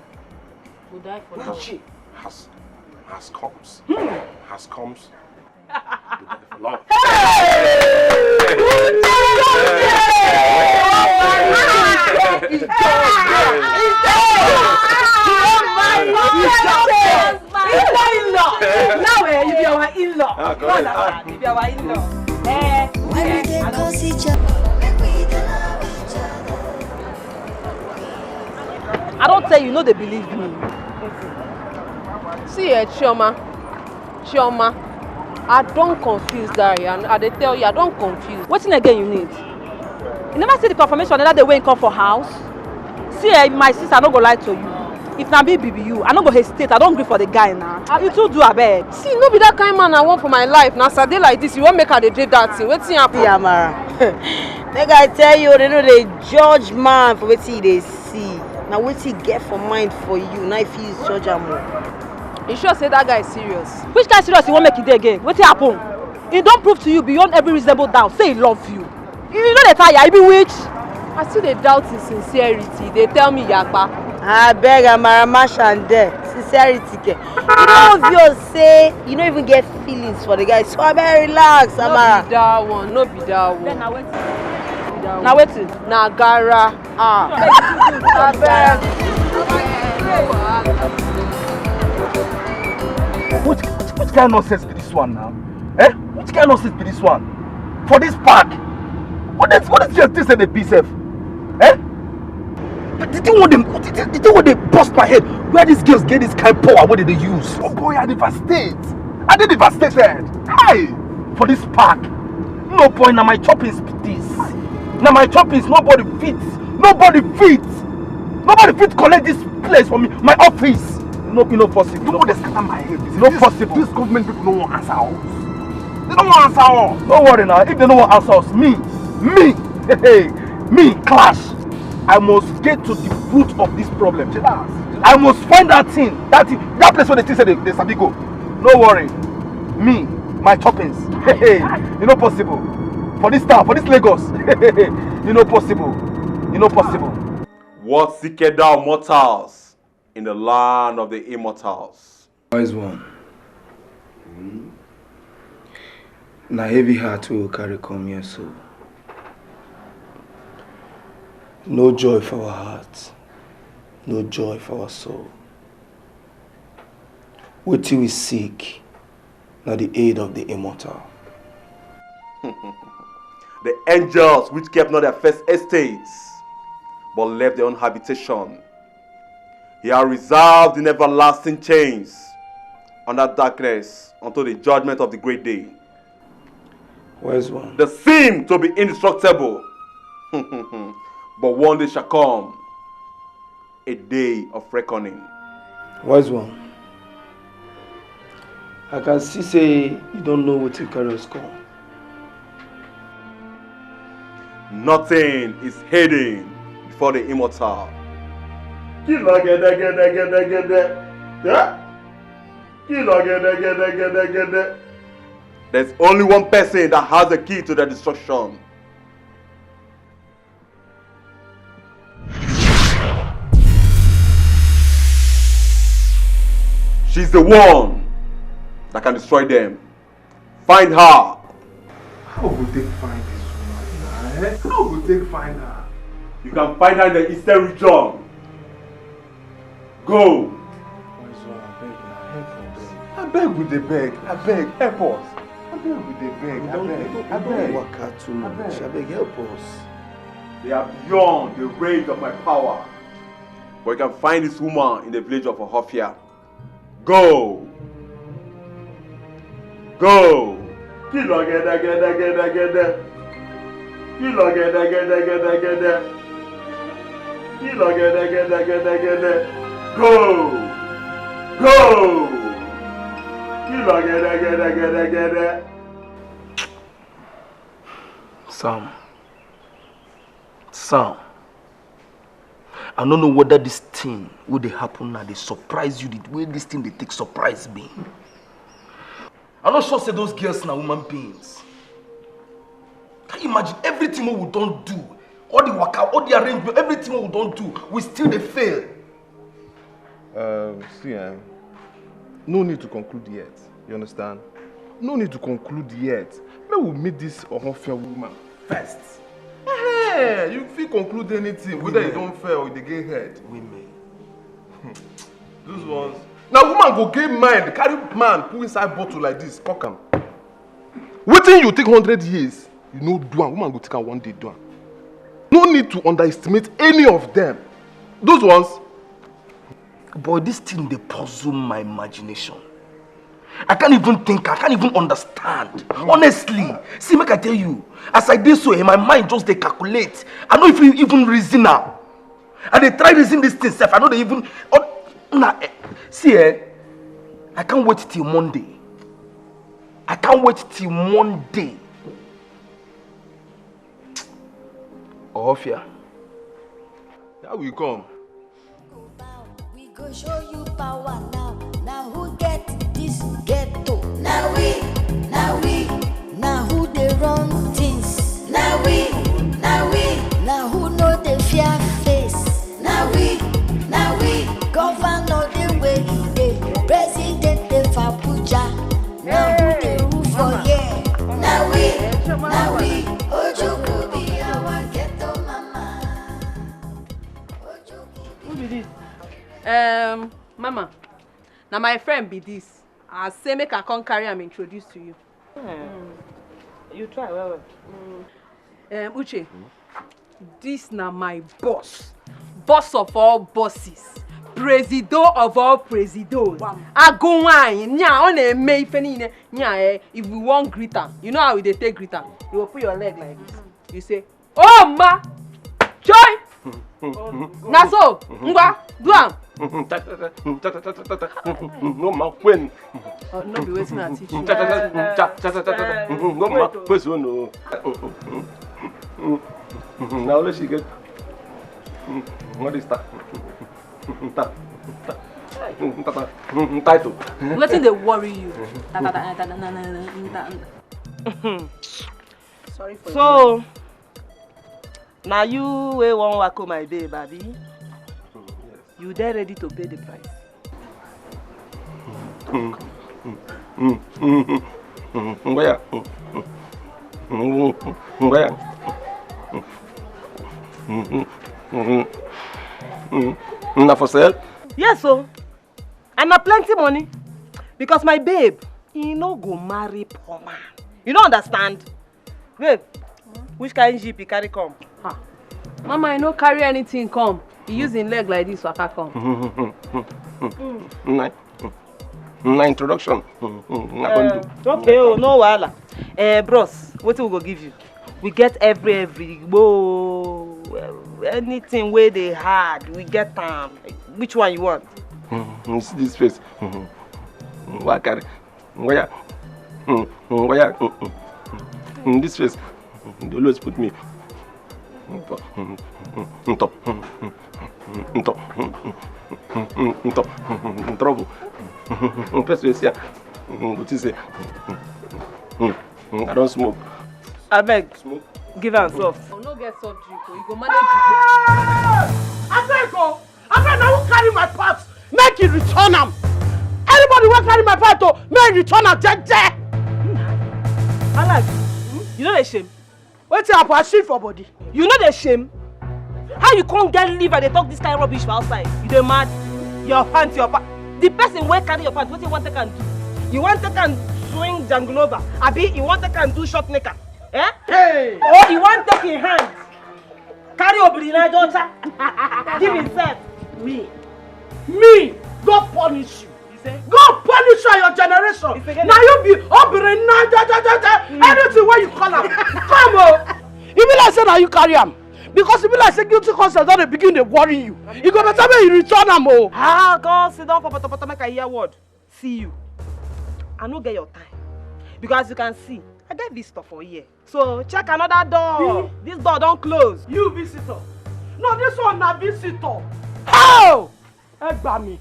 Go die for love. Uche. Has, has comes. Hmm. Has comes. Go die for love. Hey! In-law, in-law. Now, eh, you be our in-law. Ah, correct. You be our in-law. Eh, when we dey consider, make we dey love each other. I don tell you, no dey believe me. See, eh, Chioma, Chioma, I don confuse that, and I dey tell you, I don confuse. Wetin again you need? You never see the confirmation the other day wey he come for house? See, eh, my sister, I no go lie to you. If na me be you, I no go hesitate. I don gree for the guy now. Ah, you too do, abeg. See, no be that kind man I want for my life. Na as I dey like this, you wan make I dey do that thing. Wetin happen? See, Amara, make I tell you, dem no dey judge man for wetin he dey see. Na wetin he get for mind for you, na if he judge am o. You sure say that guy is serious? Which kind serious you wan make e dey again? Wetin happen? He don prove to you beyond every reasonable doubt say he love you. You no dey tire, you be witch. I still dey doubt his sincerity. Dey tell me yapa. Abeg, Amara, mash am there. Sincerity ke. You no obvious say you no even get feelings for the guy. So abeg, relax, Amara. No be that one, no be that one. Then na wetin? Na wetin? Na gara. Ah. Abeg. Which, which, which kind of nonsense be this one now? Eh? Which kind of nonsense be this one? For this park? What is, what is your thing say dey be sef? Eh? But the thing wey dey, the thing, the thing wey dey burst my head, where these girls get this kind power wey dem dey use? Oh boy, I devastate. I dey devastated. Hi! For this park. No boy, na my choppings be this. Na my choppings, nobody fit. Nobody fit. Nobody fit collect this place for me. My office. No, e no possible. No, dey scatter my head. E no possible. This government people no wan answer us. Dem no wan answer us. No worry now. If dem no wan answer us, me, me, hey, hey, me, Clash, I must get to the root of this problem. Chillax. I must find that thing, that thing, that place where dem think say dem, dem sabi go. No worry. Me, my choppings. Hey, hey, e no possible. For this town, for this Lagos. E no possible. E no possible. What seeketh thou mortals in the land of the immortals? Wise one. Na heavy heart we go carry come here so. No joy for our heart, no joy for our soul. Wetin we seek na the aid of the immortal. The angels which kept not their first estates, but left their own habitation. He are reserved in everlasting chains under darkness until the judgment of the great day. Wise one. They seem to be indestructible, but one day shall come, a day of reckoning. Wise one, I can see say you don't know wetin carry us come. Nothing is hidden before the immortal. Kí ló gẹ́dẹ́gẹ́dẹ́gẹ́dẹ́? Yeah? Kí ló gẹ́dẹ́gẹ́dẹ́gẹ́dẹ́? There's only one person that has the key to the destruction. She's the one that can destroy them. Find her. How we go take find this woman now, eh? How we go take find her? You can find her in the eastern region. Go. Wise one, abeg na, help us. Abeg we dey beg, abeg, help us. Abeg we dey beg, abeg, abeg. Waka too much, abeg, help us. They are beyond the range of my power. But you can find this woman in the village of Ohofia. Go! Go! Kí ló gẹ́dẹ́gẹ́dẹ́gẹ́dẹ́? Kí ló gẹ́dẹ́gẹ́dẹ́gẹ́dẹ́? Kí ló gẹ́dẹ́gẹ́dẹ́gẹ́dẹ́? Go! Go! Kí ló gẹ́dẹ́gẹ́dẹ́gẹ́dẹ́? Sam. Sam. I no know whether this thing wey dey happen now dey surprise you the way this thing dey take surprise me. I'm not sure say those girls na human beings. Can you imagine everything we don't do? All the waka, all the arrangement, everything we don't do, we still dey fail. Um, see, eh, no need to conclude yet. You understand? No need to conclude yet. May we meet this Ohofia woman first. Hey, you feel conclude anything, whether you don't fail or you get head. Women. Those ones. Now woman go get mind, carry man, put inside bottle like this, cock am. Wetin you take hundred years, you no do am, woman go take am one day do am. No need to underestimate any of them. Those ones. Boy, this thing dey puzzle my imagination. I can't even think, I can't even understand. Honestly, see, make I tell you, as I dey so, eh, my mind just dey calculate. I no even even reason am. I dey try reason this thing sef. I no dey even. Oh, na, eh, see, eh, I can't wait till Monday. I can't wait till Monday. Ohofia. How we come? We go show you power now. Now who get this ghetto? Now we, now we. Now who dey run things? Now we, now we. Now who no dey fear face? Now we, now we. Governor dey where he dey. President dey for Abuja. Now who dey rule for here? Now we, now we. Ojukwu be our ghetto mama. Who be this? Um, Mama, na my friend be this. I say make I come carry am introduce to you. You try well well. Um, Uche, this na my boss. Boss of all bosses. Presido of all presidos. Agụ nwanyị, nya ọ na-eme ife niile. Nya, eh, if we wan greet am, you know how we dey take greet am? You go put your leg like this. You say, "Oh ma, joy." Na so, ngwa, do am. No ma when. Oh, no be wetin I teach you. No ma kwezo no. Now let's get. What is that? Title. Wetin dey worry you? Ta, ta, ta, ta, ta, na, na, na, na, na. So, na you wey wan wako my babe, abi? You dey ready to pay the price? Ngwaya. Ngwaya. Na for sale? Yes o. And na plenty money. Because my babe, he no go marry poor man. You no understand? Babe, which kind jeep you carry come? Mama, I no carry anything come. He use him leg like this waka come. Na, na introduction. Na go do. Okay o, no wahala. Eh, bros, wetin we go give you? We get every, every, whoa, anything wey dey hard, we get am. Which one you want? You see this face? Wa carry. Ngwaya. Ngwaya. This face, they always put me. Nto. Nto. Nto. Trouble. First face here. What is it? I don't smoke. Abeg, give am soft. No get soft drink o, you go manage. Abeg o, abeg, na who carry my pot? Make you return am. Anybody wey carry my pot o, make you return am jeje. Alex, you no dey shame? Wetin happen? I shit for body. You no dey shame? How you come get liver dey talk this kind rubbish for outside? You dey mad? Your pant, your pant. The person wey carry your pant, wetin you wan take am do? You wan take am swing janglova? Abi you wan take am do short knicker? Eh? Hey! Or you wan take him hand, carry obiri na jocha, give himself? Me? Me? God punish you. God punish you and your generation. Na you be obiri na jocha jocha. Anything wey you call am, come o. E be like say na you carry am, because e be like say guilty conscience don dey begin dey worry you. E go better make you return am o. Ah, God, sit down for potopoto make I hear word. See you. I no get your time, because as you can see, I get visitor for here. So check another door. This door don close. You visitor? No, this one na visitor. How? Ẹ gbà mí.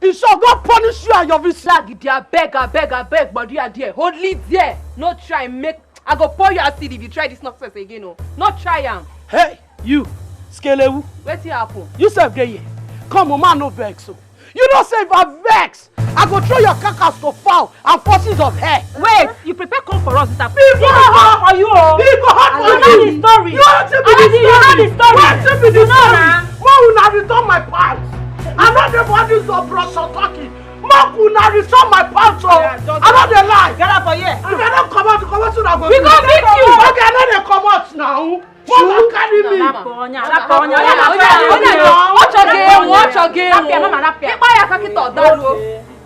He shall God punish you and your village. Lag there, abeg, abeg, abeg, but you are there. Hold it there. No try make I go pour you acid if you try this nonsense again. Oh. No try am. Hey, you, Skelewu. Wetin happen? You sef dey here. Come, woman, no vex. So. You know, say if I vex, I go throw your carcass to fowl and forces of hell. Wait, you prepare come for us this afternoon. He go hot for you. Oh. He go hot for you. You know the story. You know the story. You know the story. Wetin be the story? Why una return my pants? I no dey for this your brush talking. Make una return my pants o. I no dey lie. Get up for here. If I no comot, comot una go. We go beat you. Okay, I no dey comot now. Mama carry me.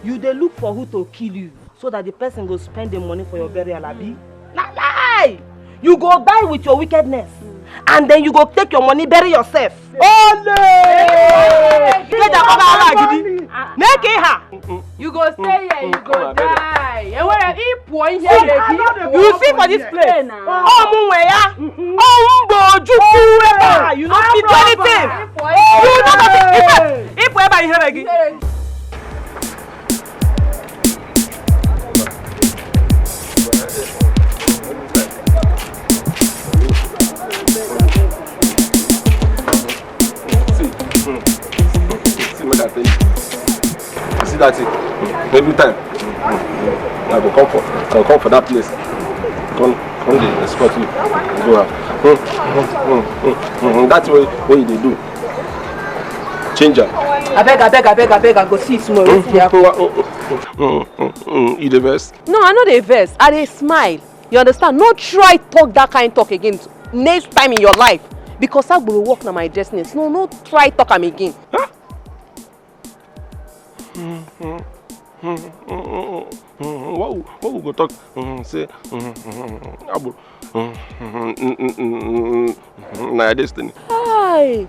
You dey look for who to kill you so that the person go spend the money for your burial, abi? Na lie! You go die with your wickedness, and then you go take your money, bury yourself. Ole! Get that cover, ala gidi. Make it ha. You go stay here, you go die. Enwere ipo ihe You see for this place. Oh, mu nwe ya. Oh, mbo oju kuwe ba. You no fit do anything. You no fit. Ipo eba ihere gị. See, hmm. See what I think. You see that thing? Hmm. Every time, hmm, hmm, hmm, I go come for, I go come for that place. Come, come dey escort you. Go out. Hmm, hmm, hmm, hmm, hmm, hmm. That's what, what you dey do. Change am. Abeg, abeg, abeg, abeg, I go see you tomorrow. Wetin dey happen? Hmm, hmm, hmm, hmm, hmm. You dey vex? No, I no dey vex. I dey smile. You understand? No try talk that kind talk again next time in your life. Because agboro work na my destiny. No, no try talk am again. Huh? What we, what we go talk? Say, agboro. Na your destiny. Hi,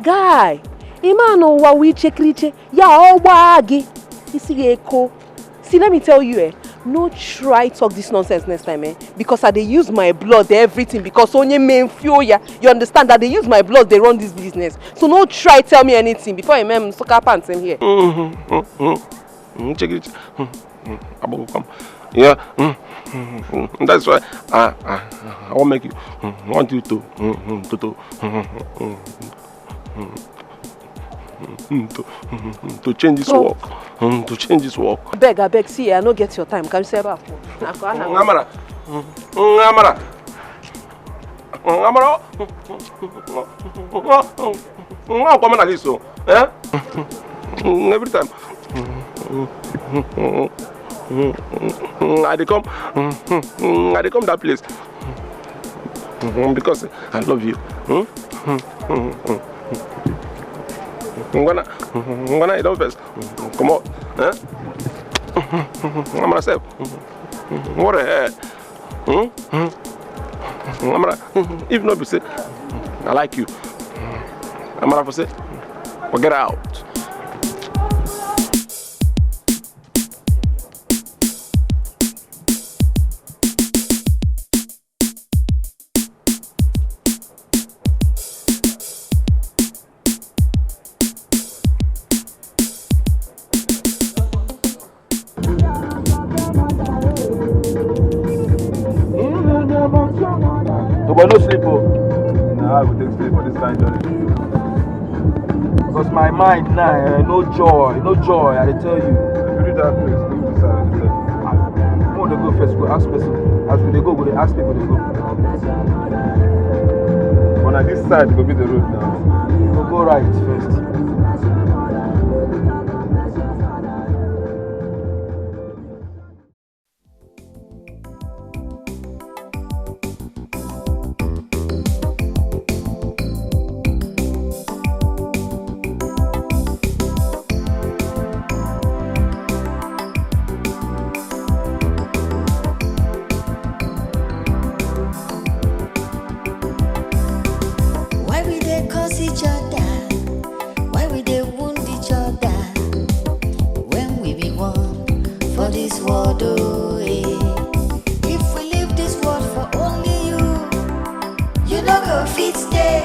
guy. Ị ma na ụwa wụ iche kiriche, ya ọ gbaa gị, isi gị eko. See, let me tell you, eh, no try talk this nonsense next time, eh, because I dey use my blood, everything, because onye men feel ya. You understand that they use my blood, they run this business. So no try tell me anything before I mem sucker pants in here. Mm-hmm. Mm-hmm. Mm, check it. Mm, mm, mm. Abogo come. Yeah. Mm, mm, mm, mm. That's why I, I, I want make you, mm, want you to, mm, mm, to, to, mm, mm, mm, mm, mm, to, mm, mm, to change this work. Mm, to change this work. Beg, I beg, see, I no get your time. Can you say about? Ngamara. Mm, Ngamara. Ngamara. Ngamara, come like this, so. Eh? Every time. I dey come. I dey come that place. Because I love you. Hmm? Ngwana, ngwana, you don vex. Come on. Eh? I'm myself. What the hell? Hmm? Hmm? Amara, if not be say, I like you. Amara for say, forget out. But no sleep, oh. Nah, I go take sleep for this kind journey. Because my mind now, eh, no joy, no joy, I dey tell you. If you reach that place, leave this side, leave this side. Come on, dey go first, go ask person. As we dey go, we dey ask people, dey go. But na this side go be the road now. We go right first. Why we dey curse each other? Why we dey wound each other? When we be one for this world, oh, eh. If we leave this world for only you, you no go fit stay.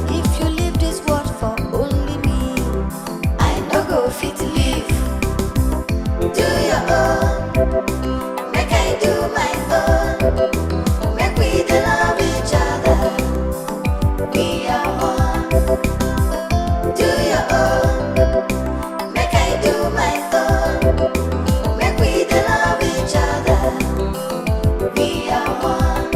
If you leave this world for only me, I no go fit leave. Do your own, make I do my own. Make we dey love each other. We are one.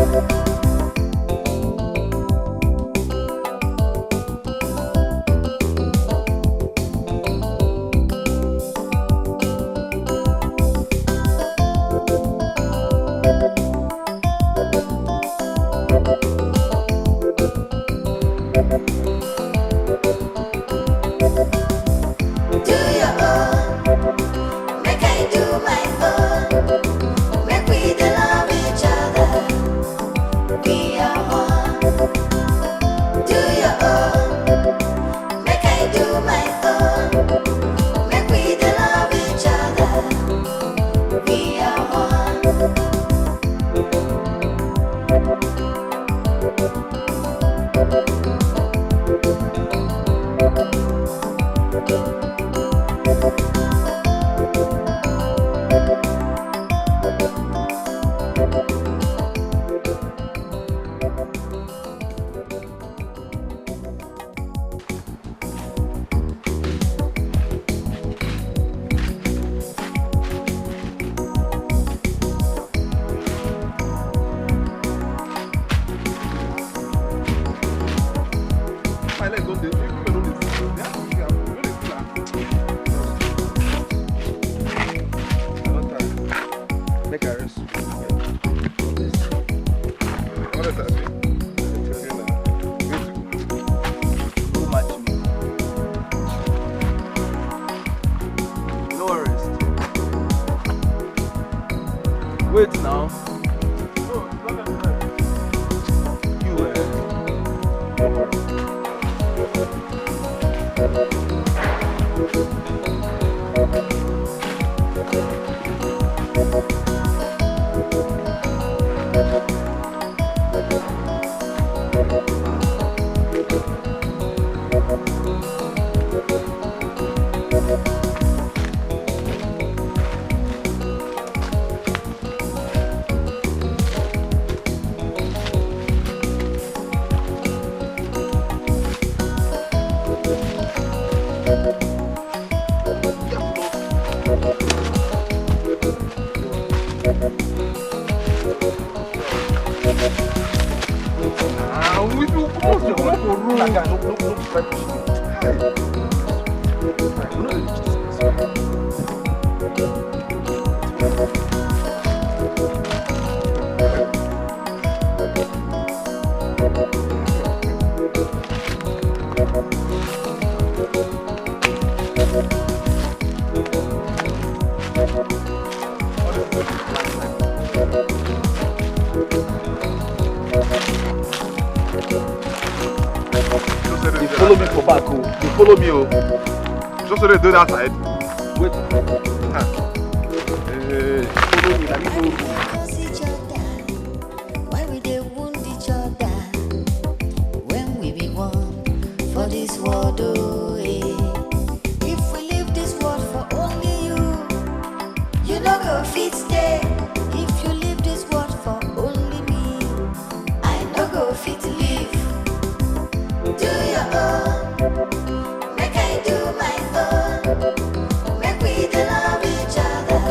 Do your own, make I do my own. Make we dey love each other. We are one. Do your own, make I do my own. Make we dey love each other. We are one. My leg don dey, people no dey see. They have to see am. No dey see am. I don tire. Make I rest. What else I say? I dey tell you now. Wait. No match me. No rest. Wait now. No, it's not gonna rest. You, eh? Don't worry. Ah, we do come out, we comot for road. That guy no, no, no try push me. Hey. We no dey reach this place. They follow me for back, oh. They follow me, oh. Just so they do that side. Wait. Huh. Hey. Follow me, let me go. Why we dey wound each other when we be one for this world, oh, eh? If we leave this world for only you, you no go fit stay. If you leave this world for only me, I no go fit live. Do your own, make I do my own. Make we dey love each other.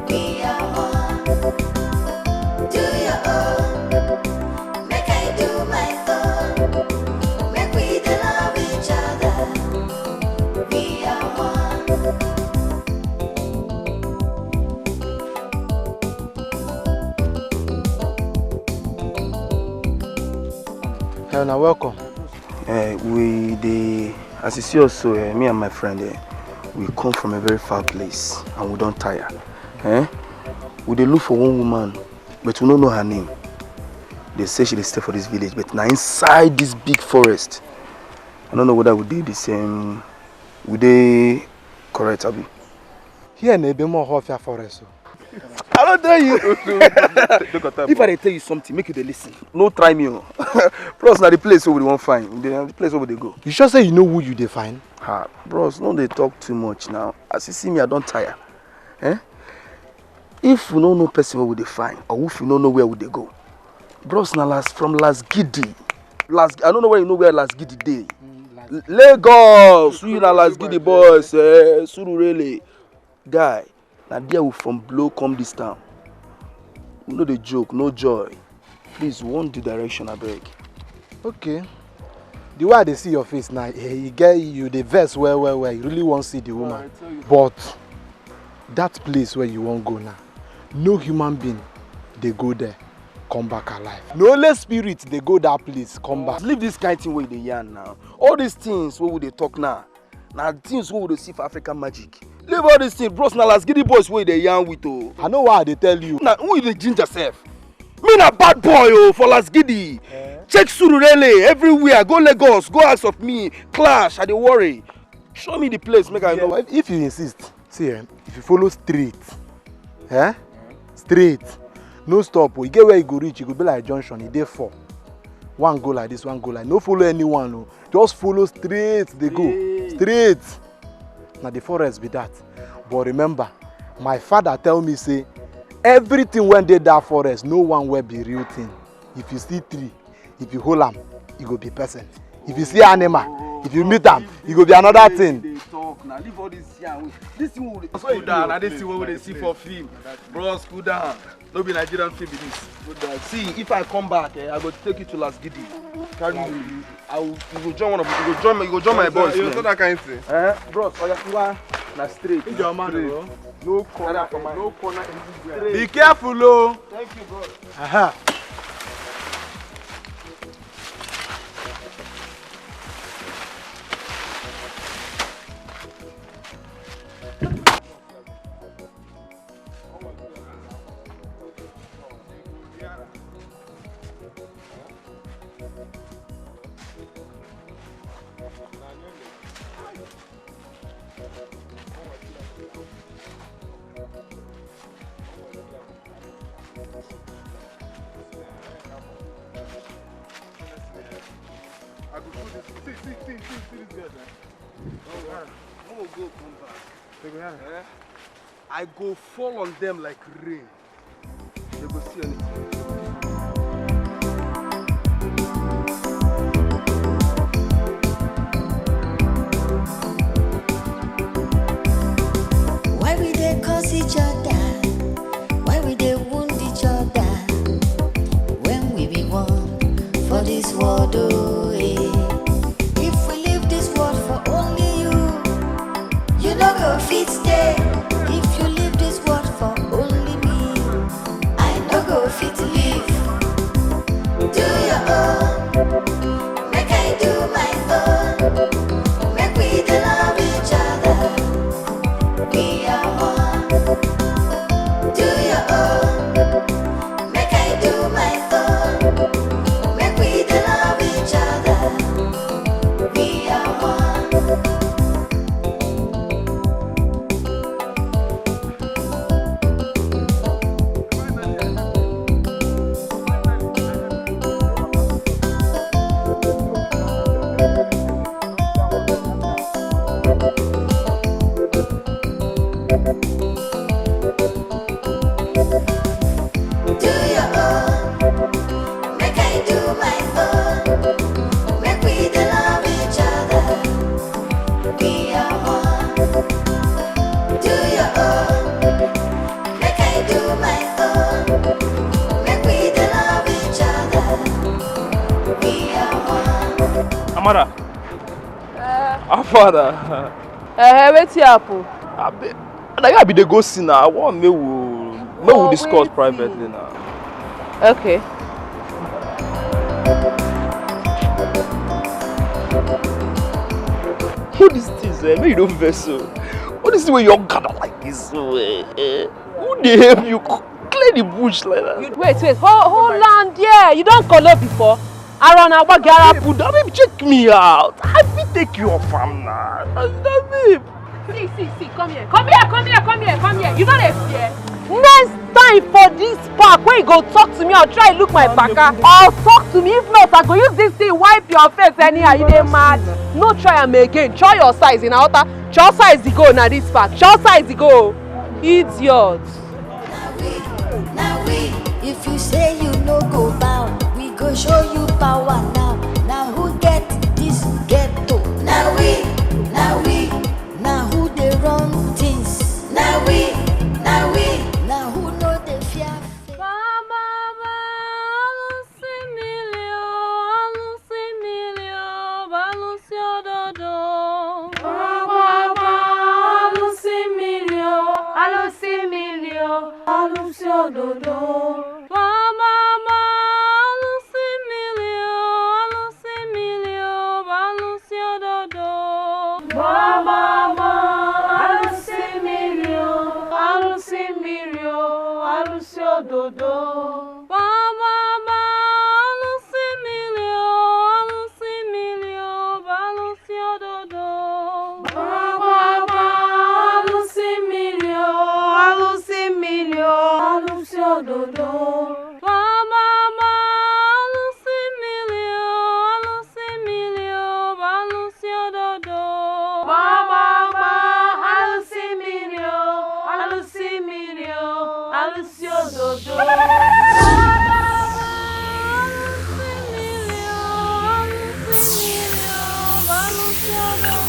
We are one. Do your own, make I do my own. Make we dey love each other. We are one. Hey, na welcome. Eh, we dey, as you see us so, eh, me and my friend, eh, we come from a very far place and we don tire. Eh? We dey look for one woman, but we no know her name. They say she dey stay for this village, but na inside this big forest. I no know whether we dey the same, we dey correct, abi? Here na ebe more Ohafia forest o. I don tell you. If I dey tell you something, make you dey listen. No try me o. Bros, na the place wey we wan find. Na the place wey we dey go. You sure say you know who you dey find? Ha, bros, no dey talk too much now. As you see me, I don tire. Eh? If we no know person wey we dey find, or if we no know where we dey go, bros, na last, from last gidi, Last, I don't know where you know where Last Gidi dey. Lagos, we na Last Gidi boys, eh, Surulere. Guy, na there we from blow come this town. We no dey joke, no joy. Please, one the direction, abeg. Okay. The way I dey see your face now, eh, you get, you dey vex well, well, well. You really wan see the woman. But that place where you wan go now, no human being dey go there come back alive. No only spirit dey go that place come back. Leave this kind thing wey you dey yarn now. All these things wey we dey talk now, na things wey we dey see for African Magic. Leave all these things, bros. Na Last Gidi boys wey you dey yarn with o. I know why I dey tell you. Na who you dey ginger sef? Me na bad boy o for Last Gidi. Eh? Check Surulere everywhere. Go Lagos, go house of me, clash. I dey worry. Show me the place, make I know. If, if you insist, see, eh, if you follow straight, eh, straight, no stop o. You get where you go reach, you go be like junction. E dey four. One go like this, one go like. No follow anyone o. Just follow straight. Dey go straight. Na the forest be that. But remember, my father tell me say everything wey dey that forest, no one wey be real thing. If you see tree, if you hold am, e go be person. If you see animal, if you meet am, e go be another thing. Dey talk now. Leave all this yarn. This thing wey we dey, cool down. Na this thing wey we dey see for film. Bros, cool down. No be Nigerian film be this. See, if I come back, eh, I go take you to Last Gidi. Carry you. I will, you go join one of, you go join, you go join my boys. You know that kind thing. Eh, bros, oya, ngwa, na straight. Your man, straight. No corner, no corner. Be careful o. Thank you, bro. Aha. I go show this. See, see, see, see, see this girl, eh? Oh, man. Who will go come back? They go here. Eh? I go fall on them like rain. They go see anything. Why we dey curse each other? Why we dey wound each other? When we be one for this world, oh, eh. If we leave this world for only you, you no go fit stay. If you leave this world for only me, I no go fit leave. Do your own, make I do my own. Make we dey love each other. We are one. Do your own, make I do my own. Make we dey love each other. We are one. Do your own, make I do my own. Make we dey love each other. We are one. Do your own, make I do my own. Make we dey love each other. We are one. Amara. Eh. How far na? Eh, wetin happen? Abi, na you I be dey go see na. I wan make we, make we discuss privately na. Okay. Who this things, eh? Make you no vex o. What is the way you gather like this so, eh, eh? Who dey help you clear the bush like that? Wait, wait, hold, hold on there. You don kolo before? Aro na gbagi ara. Babe, babe, check me out. I fit take you off am na. Na, na, babe. See, see, see, come here. Come here, come here, come here, come here. You no dey fear? Next time for this park, when you go talk to me or try look my baka, or talk to me. If not, I go use this thing wipe your face anyhow. You dey mad? No try am again. Try your size in water. Try size e go na this park. Try size e go. Idiot. Now we, if you say you no go bow, we go show you power now. Mama, ma, alụsị mmiri o, alụsị mmiri o, alụsị ododo. Mama, ma, alụsị mmiri o, alụsị mmiri o, alụsị ododo. Mama, ma, alụsị mmiri o, alụsị mmiri o, alụsị ododo. Mama, ma, alụsị mmiri o, alụsị mmiri o, alụsị ododo. Mama, ma, alụsị mmiri o, alụsị mmiri o, alụsị ododo. Mama, ma, alụsị mmiri o, alụsị mmiri o, alụsị ododo. Mama, ma, alụsị mmiri o, alụsị mmiri o, alụsị ododo.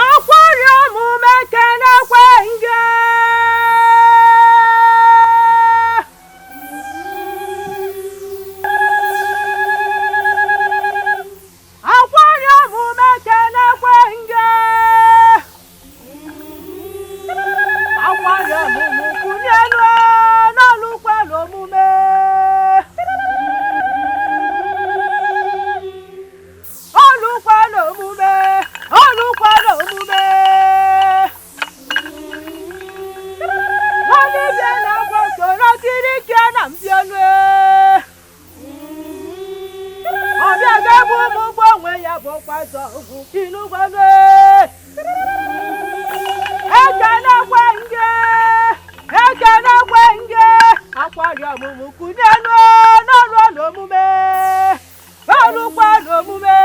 Akwari omume kenekwe nge. Akwari omume kenekwe nge. Akwari omume kunienu n'olukwala omume. Olukwala omume, olukwala omume. Nwanne bịa na agwa soro kiri ike na mbiolue. Ọbịa ga-egbu ụmụ ụgwọ onwe ya bụ ọkwa zọ ugwu inugwanue. Ekenekwe nge, ekenekwe nge. Akwari omume kunienu n'olukwala omume. Olukwala omume,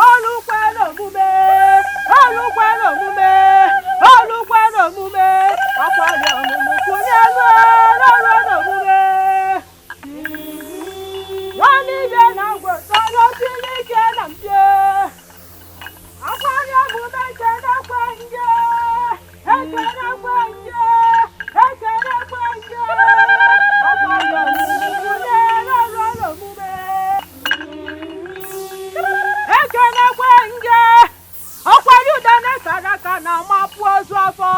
olukwala omume, olukwala omume, olukwala omume. Akwari omume kunienu n'olukwala omume. Nwanne bịa na agwa soro kiri ike na mpio. Akwari omume kenekwe nge, ekenekwe nge, ekenekwe nge. Akwari omume n'olukwala omume. Ekenekwe nge. Akwari udene kara aka na-amapụ ozu afọ.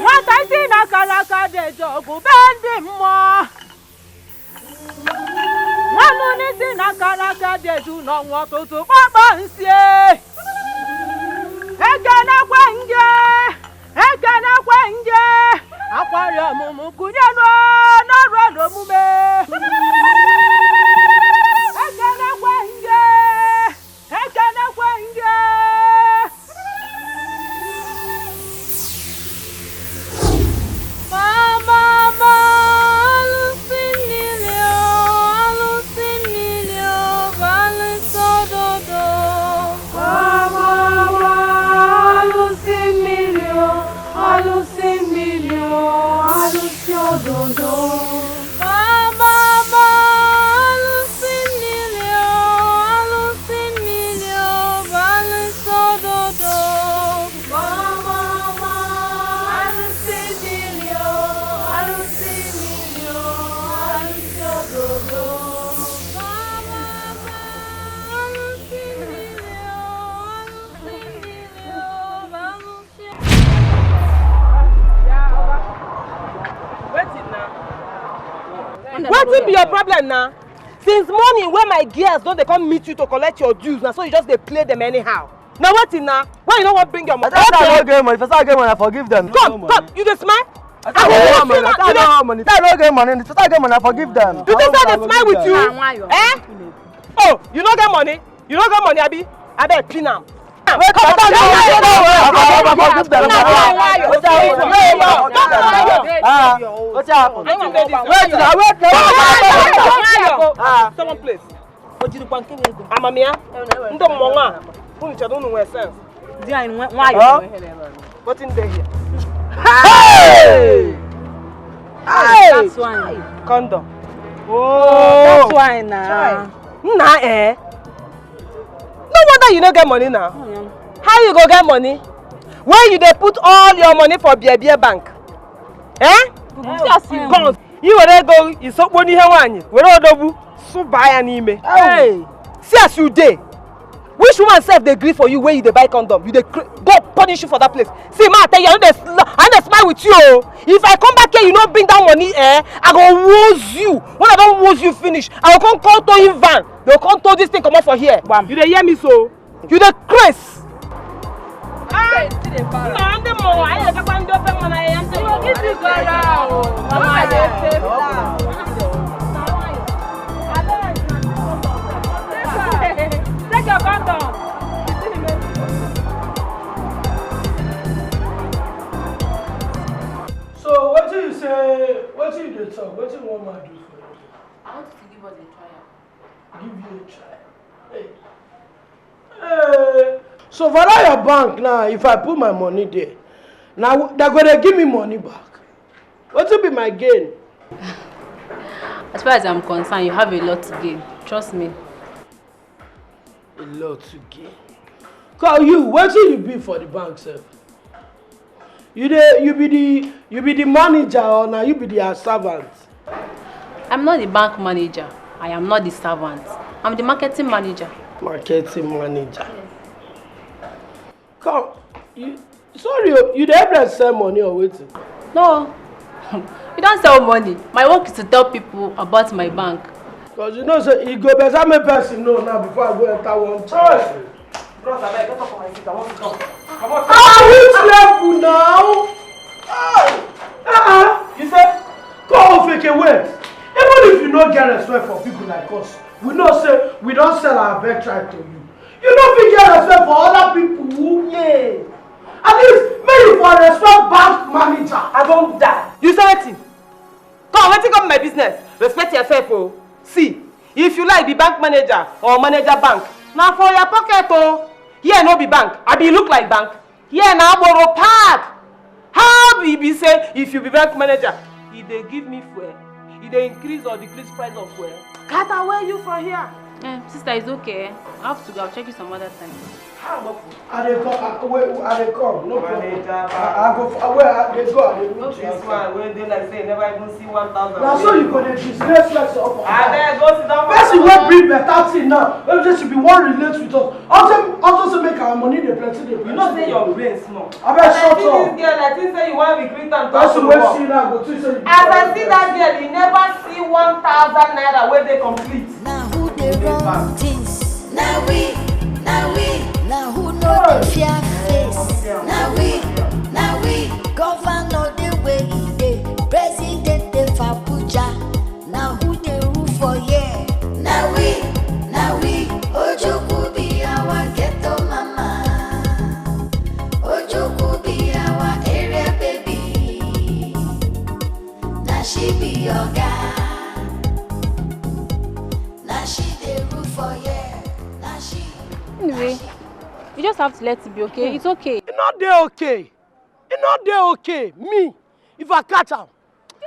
Nwata isi na kara aka dị eje ọgụ be ndị mmụọ. Nwanne n'isi na kara aka dị eju n'ọnwa ọtụtụ kpakpa nsie. Ekenekwe nge, ekenekwe nge. Akwari omume kunienu n'olukwala omume. Ekenekwe nge, ekenekwe nge. Mama, ma, alụsị mmiri o, alụsị mmiri o, alụsị ododo. Mama, ma, alụsị mmiri o, alụsị mmiri o, alụsị ododo. Mama, ma, alụsị mmiri o, alụsị mmiri o, alụsị ododo. Mama, ma, alụsị mmiri o, alụsị mmiri o, alụsị ododo. Mama, ma, alụsị mmiri o, alụsị mmiri o, alụsị Wetin na? Wetin be your problem na? Since morning wey my girls don dey come meet you to collect your dues, na so you just dey play them anyhow. Na wetin na? Why you no wan bring your money? I tell you I no get money. If I say I get money, I forgive them. Come, come, you dey smile? I tell you I no get money. I tell you I no get money. If I say I get money, I forgive them. You think say I dey smile with you? Eh? Oh, you no get money? You no get money, abi? Abeg, pin am. Wait, I tell you I no get money. I forgive them. Ah, wetin happen? Wait, na wait, na wait. Ah, someone please. Amamiya, ndị mmọnwụ a, unu chere unu nwere sense. Di anyị nwe- nwayọọ. Wetin dey here? Hey! Hey! That's why. Condom. Oh, that's why na. Nna, eh? No wonder you no get money now. How you go get money when you dey put all your money for beer beer bank? Eh? See as you come. You were go isokpo n'ihe nwaanyị were odogwu sụba ya n'ime. Hey. See as you dey. Which woman sef dey gree for you when you dey buy condom? You dey cr- God punish you for that place. See, ma, I tell you, I no dey sl- I no dey smile with you. Oh. If I come back here, you no bring down money, eh? I go woz you. When I don woz you finish, I go come call towing van. They go come tow this thing comot for here. Bam. You dey hear me so? You dey craze. Ah, na ndị mmụọ anyị na-etakwa ndị ofe mmanụ ahịhịa ndị mmụọ. Take your condom. So wetin you say, wetin you dey talk, wetin you wan ma do for you? I want you to give us a trial. Give you a try. Hey. Hey. So for that your bank now, if I put my money there, now they go dey give me money back. What will be my gain? As far as I'm concerned, you have a lot to gain. Trust me. A lot to gain. Call you, wetin you be for the bank sef? You dey, you be the, you be the manager or na you be the servant? I'm not the bank manager. I am not the servant. I'm the marketing manager. Marketing manager. Come, you, sorry, oh, you dey help them sell money or wetin? No, you don't sell money. My work is to tell people about my bank. Cause you know say e go better make person know now before I go enter one church. Bros, abeg, get up for my seat. I want to talk. Come on. Ah, which level now? Ah, ah, ah. You say, come off again, wait. Even if you no get respect for people like us, we know say we don sell our birthright to you. You no fit get respect for other people. Yeah. At least make you for respect bank manager. I don die. You say wetin? Come, wetin come my business? Respect yourself, oh. See, if you like be bank manager or manager bank, na for your pocket, oh. Here no be bank. Abi e look like bank? Here na Agboro Park. How e be say if you be bank manager, e dey give me fuel, e dey increase or decrease price of fuel? Cut away you from here. Eh, sister, it's okay. I have to go. I'll check you some other time. I dey come. I, wait, I dey come. No problem. Manager, I, I go. Wait, I dey go. I dey meet you. This one wey dey like say you never even see one thousand. Na so you go dey disgrace yourself. Abeg, go sit down. Person wey bring better thing now, wey just be wan relate with us. Also, also say make our money dey plenty dey plenty. You know say your brain small. Abeg, shut up. As I see this girl, I think say you wan recruit am to work. Person wey see now go think say you. As I see that girl, you never see one thousand naira wey dey complete. Na who dey run things? Na we, na we. Na who no dey fear face? Na we, na we. Governor dey where e dey, president dey for Abuja. Na who dey rule for here? Na we, na we. Ojukwu be our ghetto mama. Ojukwu be our area baby. Na she be oga. Na she dey rule for here. Na she. Anyway, you just have to let it be, okay? It's okay. E no dey okay. E no dey okay. Me, if I catch am,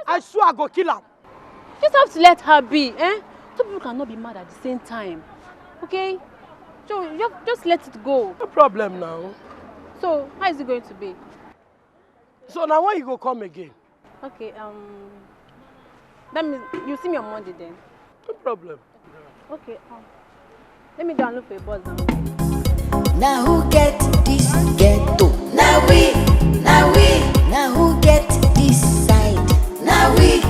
I swear I go kill am. You just have to let her be, eh? Two people cannot be mad at the same time, okay? So you just, just let it go. No problem now. So how is it going to be? So now when you go come again? Okay, um, that means you see me on Monday then. No problem. Okay, um, let me download for a bus now. Now who get this ghetto? Now we, now we. Now who get this side? Now we,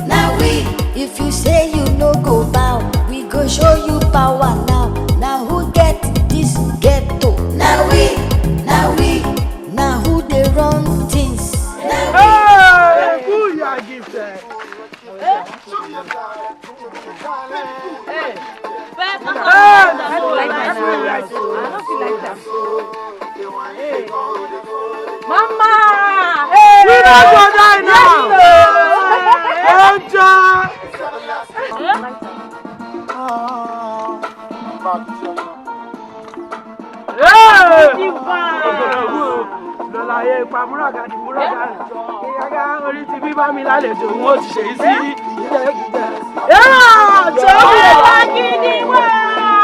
now we. If you say you no go bow, we go show you power now. Now who get this ghetto? Now we, now we. Na who dey run things? Hey, who you are gifted? Mama! Hey! We no go die now! Enjoy! Hey! Lọ́láyé pa múraga ní múraga. Ìyága orí ti bí bá mi lálejò, wọ́n ti ṣe é sí. Yóò jọ mí ọ̀tá.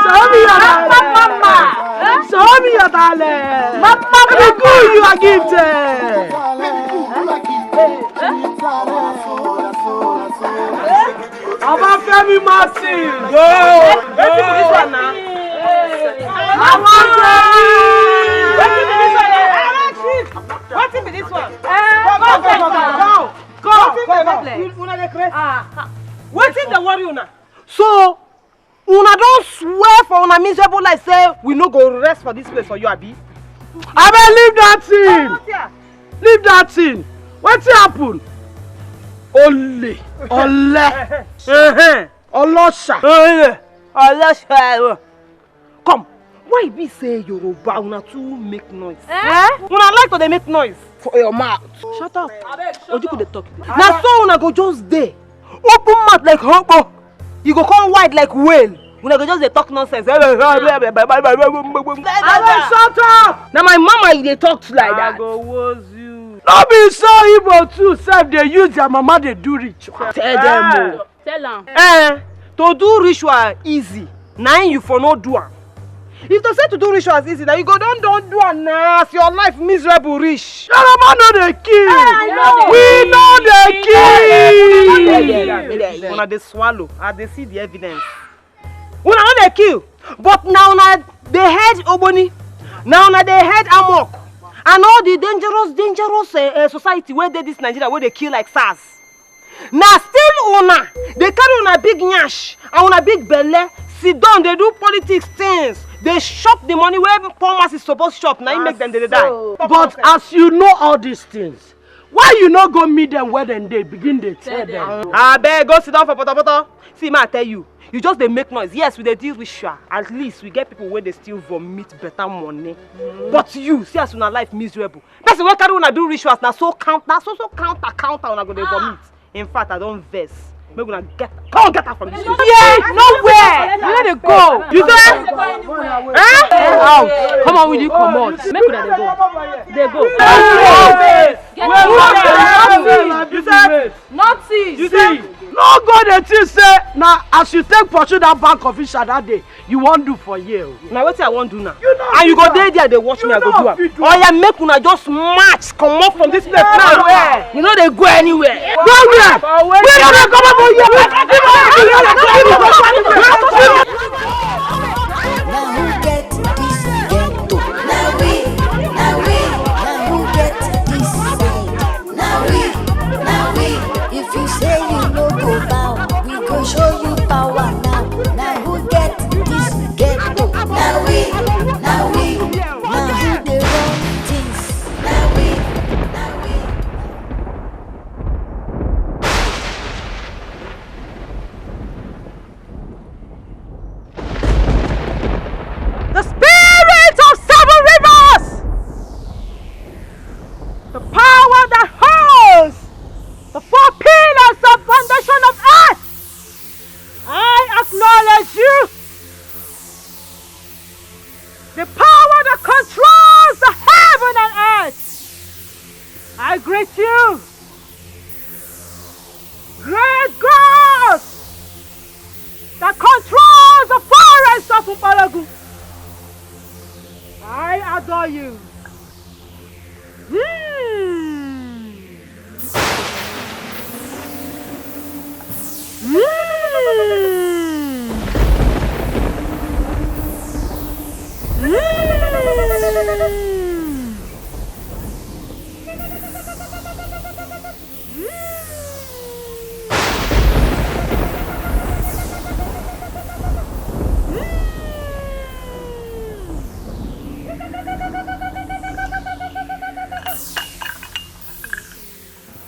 Show me your talent. Show me your talent. Let me cool you a gift. Ọbáfẹ́mi Martin. Go. Wetin be this one now? Ọbáfẹ́mi. Wetin be this one now? Wetin be this one? Come, come, come, come. Come, come, come. Una dey craze. Ah, ah. Wetin dey worry una? So, una don swear for una miserable life say we no go rest for this place for you, abi? Abeg, leave that thing. Leave that thing. Wetin happen? Ole, ole, uh-huh, olosha. Ole, olosha. Come, why e be say Yoruba una too make noise? Eh? Una like to dey make noise. For your mouth. Shut up. Ojuku dey talk. Na so una go just dey open mouth like hobo. You go come wide like whale. Una go just dey talk nonsense. Abeg, shut up. Na my mama you dey talk to like that. I go woz you. No be so Igbo too sef dey use their mama dey do ritual. Tell them o. Tell am. Eh, to do ritual easy, na im you for no do am. If to say to do rituals easy, na you go don don do am na as your life miserable reach. Yoruba no dey kill. Eh, I know. We no dey kill. Una dey swallow, I dey see the evidence. Una no dey kill, but na una dey head ogboni, na una dey head amok, and all the dangerous, dangerous, eh, eh, society wey dey this Nigeria wey dey kill like SARS. Na still una dey carry una big nyash and una big belle sit down dey do politics things, dey chop the money wey poor masses suppose chop, na im make dem dey die. But as you know all these things, why you no go meet them where dem dey begin dey tell them? Abeg, go sit down for potopoto. See, ma, I tell you, you just dey make noise. Yes, we dey deal with sha. At least we get people wey dey still vomit better money. But you, see as una life miserable. Person wey carry una do rituals na so count, na so so counter counter una go dey vomit. In fact, I don vex. Make una get, come get out from this place. Yeah, nowhere. You no dey go. You say? Eh? Out. Come on, will you come out? Make una dey go. Dey go. You say? Nothing. You see, no go dey think say na as you take pursue that bank official that day, you wan do for here o. Na wetin I wan do now. You know, and you go dey there dey watch me, I go do am. Oya, make una just march comot from this place now. We no dey go anywhere. Go where? We no dey comot for here. Na who get this ghetto? Na we, na we, na who get this side? Na we, na we. If you say you no go bow, we go show you power now. Na who get this ghetto? Na we, na we, na who dey run things? Na we, na we. The spirit of seven rivers, the power that holds the four pillars of foundation of earth, I acknowledge you. The power that controls the heaven and earth, I greet you. Great God that controls the forest of Upalagu, I adore you. Mm. Mm. Mm.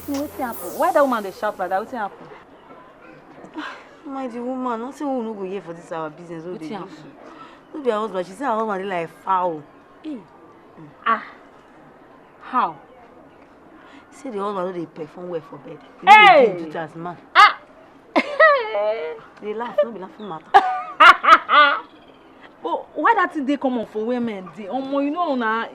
Wetin happen? Why that woman dey shout like that? Wetin happen? Mind the woman, nothing we no go hear for this our business wey we dey do. Wetin happen? No be her husband, she say her husband dey like fowl. Eh. Ah. How? Say the husband no dey perform well for bed. He no dey do him duty as man. Ah. Dey laugh, no be laughing matter. But why that thing dey common for where men dey? Omo, you know na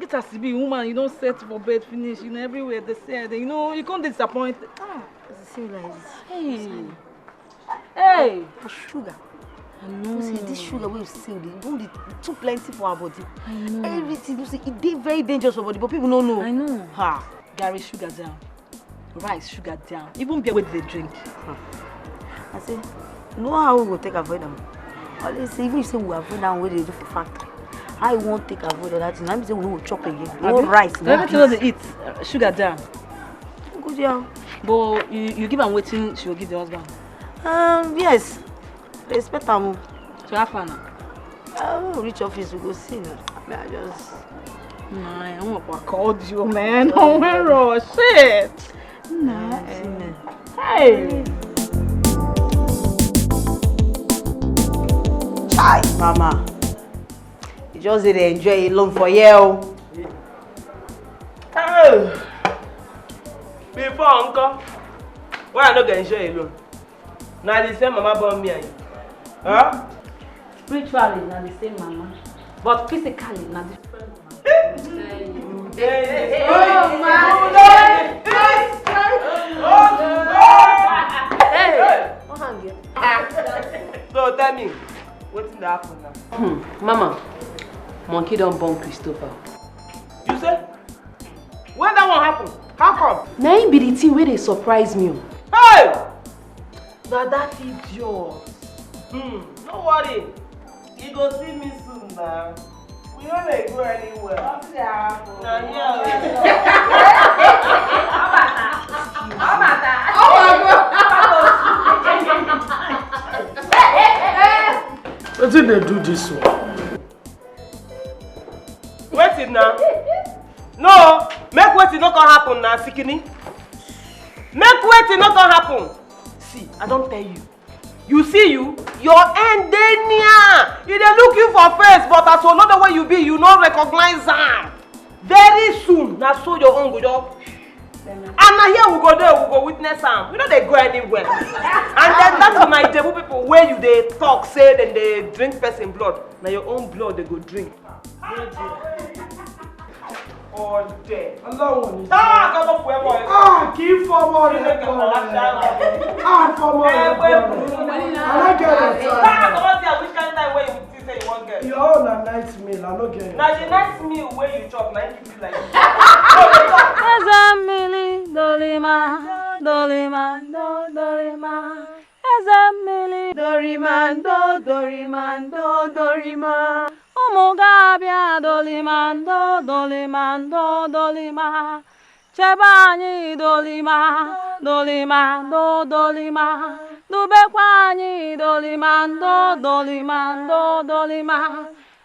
Get as e be, woman, you don set for bed finish, you know, everywhere dey sell, you know, you come dey disappointed. Ah, as you see me like this. Hey. Hey. Na sugar. I know. You see, this sugar wey you see, e don dey too plenty for our body. I know. Everything you see, e dey very dangerous for body, but people no know. I know. Ha. Garri, sugar down. Rice, sugar down. Even beer wey dey drink. I say, you know how we go take avoid am? Always say, even if say we avoid am, wey dey do for factory, how you wan take avoid all that thing? Na be say we no go chop again. No rice, no beans. Everything wey dey eat, uh, sugar down. Go there. But you, you give am wetin she go give the husband? Um, yes. Respect am o. So how far now? I will reach office, we go see now. I mean, I just. Nah, I won't call you, man. Don't worry, shit. Nah, eh. Hey. Chai, mama. You just dey enjoy alone for here o. Oh. Before, uncle, why I no go enjoy alone? Na the same mama born me and you. Huh? Spiritually na the same mama, but physically na different mama. So tell me, wetin dey happen now? Hmm, mama, monkey don born Christopher. You say? When that one happen? How come? Na im be the thing wey dey surprise me o. Hey! Na that idiot. Hmm, no worry. You go see me soon na. We no dey go anywhere. Nothing dey happen. Na here o. Wetin dey do this one? Wetin na? No, make wetin no come happen na, sikini. Make wetin no come happen. See, I don tell you. You see you, your end dey near. E dey look you for face, but as you know the way you be, you no recognize am. Very soon, na so your own go just. And na here we go dey, we go witness am. We no dey go anywhere. And then that my Ijebu people wey you dey talk say dem dey drink person blood, na your own blood dem go drink. Ọdẹ. Ọlọ́run ò ní jẹ́. Táà kọ́ bọ̀ fún ẹ bọ̀ ẹ. Ah, kì í fọmọ rẹ bọ̀ ẹ. Ah, fọmọ rẹ bọ̀ ẹ. Alágẹ̀rẹ̀ tí a. Táà kọ́ bọ̀ tí a, which kind time wey you think say you wan get? Your own na night meal, I no get your. Na the night meal wey you chop na im keep you like this. Eze mmiri dolima, dolima, do, dolima. Eze mmiri dorimando, dorimando, dorima. Ụmụ ga-abịa dolimando, dolimando, dolima. Chebe anyị dolima, dolimando, dolima. Dubekwa anyị dolimando, dolimando, dolima.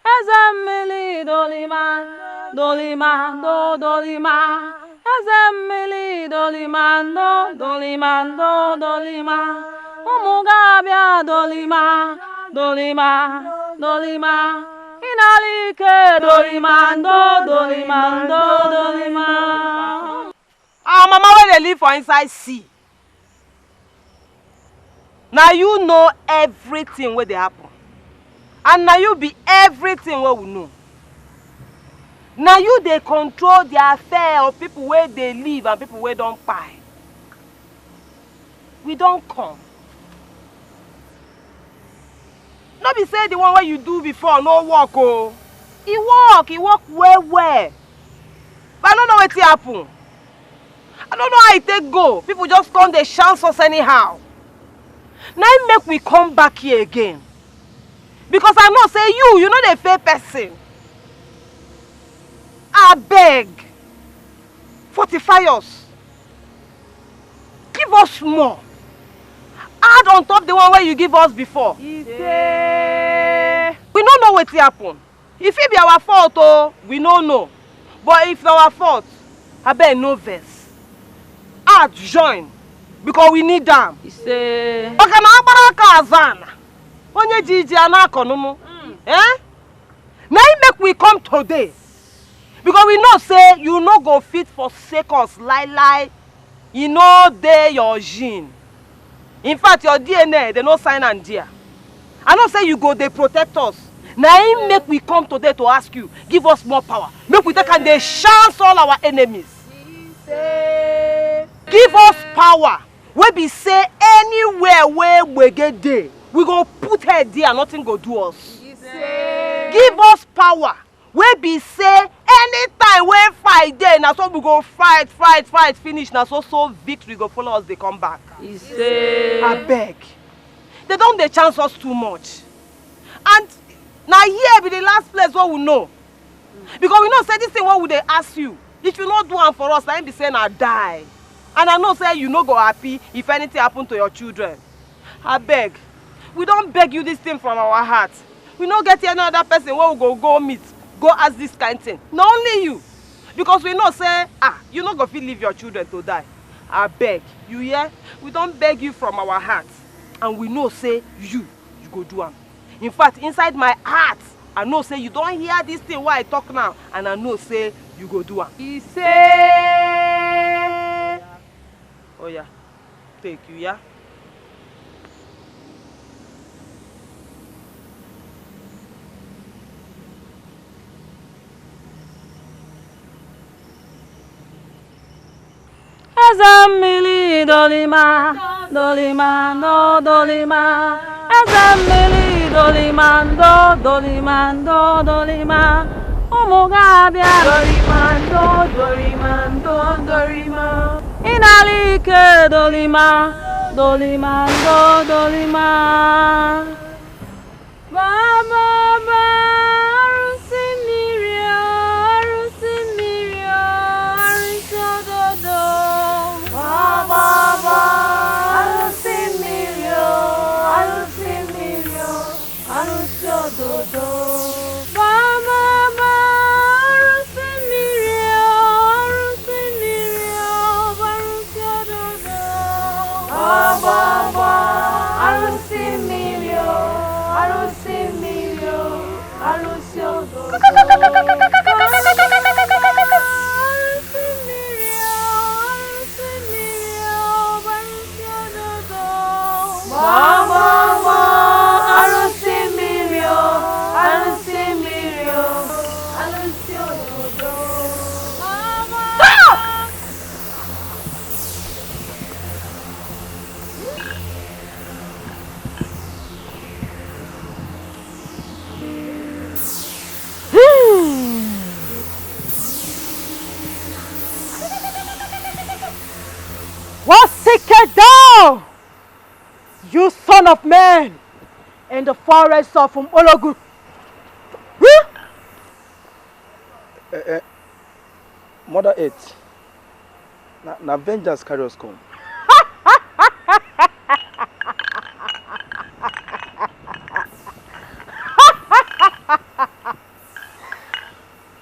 Eze mmiri dolima, dolima, do, dolima. Eze mmiri dolima, ndo, dolima, ndo, dolima. Ụmụ ga-abịa dolima, dolima, dolima. Ịnara ike dolima, ndo, dolima, ndo, dolima. Our mama wey dey live for inside sea. Na you know everything wey dey happen, and na you be everything wey we know. Na you dey control the affair of people wey dey live and people wey don kpai. We don come. No be say the one wey you do before no work o. E work, e work well well. But I no know wetin happen. I no know how e take go. People just come dey chance us anyhow. Na im make we come back here again. Because I know say you, you no dey fail person. Abeg, fortify us. Give us more. Add on top the one wey you give us before. Ise. We no know wetin happen. E fit be our fault o, we no know. But if na our fault, abeg no vex. Add join because we need am. Ise. Maka na agbara aka azụ ana, onye ji iji a na-akọ nụnụ. Eh? Na im make we come today. Because we know say you no go fit forsake us lie lie. E no dey your gene. In fact, your D N A, they no sign am there. I know say you go dey protect us. Na im make we come today to ask you, give us more power. Make we take and dey chance all our enemies. Give us power wey be say anywhere wey gbege dey, we go put head there, nothing go do us. Give us power wey be say anytime wey fight dey, na so we go fight, fight, fight finish, na so so victory go follow us dey come back. Abeg, they don dey chance us too much, and na here be the last place wey we know, because we know say this thing wey we dey ask you, if you no do am for us, na im be say na die, and I know say you no go happy if anything happen to your children. Abeg, we don beg you this thing from our heart. We no get any other person wey we go go meet, go ask this kind thing. Na only you. Because we know say, ah, you no go fit leave your children to die. Abeg, you hear? We don beg you from our heart. And we know say you, you go do am. In fact, inside my heart, I know say you don hear this thing wey I talk now, and I know say you go do am. He say, oh yeah, take you, yeah. Eze mmiri dolima, dolima, no dolima. Eze mmiri dolima, ndo dolima, ndo dolima. Ụmụ ga-abịa. Dolima, ndo dolima, ndo dolima. Ị na-ala ike dolima, dolima, ndo dolima. Baba, ba, arụsị mmiri o, arụsị mmiri o, arụsị ododo. Baba, ba, arụsị mmiri o, arụsị mmiri o, arụsị ododo. Baba, ba, arụsị mmiri o, arụsị mmiri o, arụsị ododo. Baba, ba, arụsị mmiri o, arụsị mmiri o, arụsị ododo. Baba, ba, arụsị mmiri o, arụsị mmiri o, arụsị ododo. Baba, ba, arụsị mmiri o, arụsị mmiri o, arụsị ododo. Baba, ba, What seekest thou, you son of man, in the forest of Umologu? Huh? Eh, eh, Mother Earth, na, na vengeance carry us come.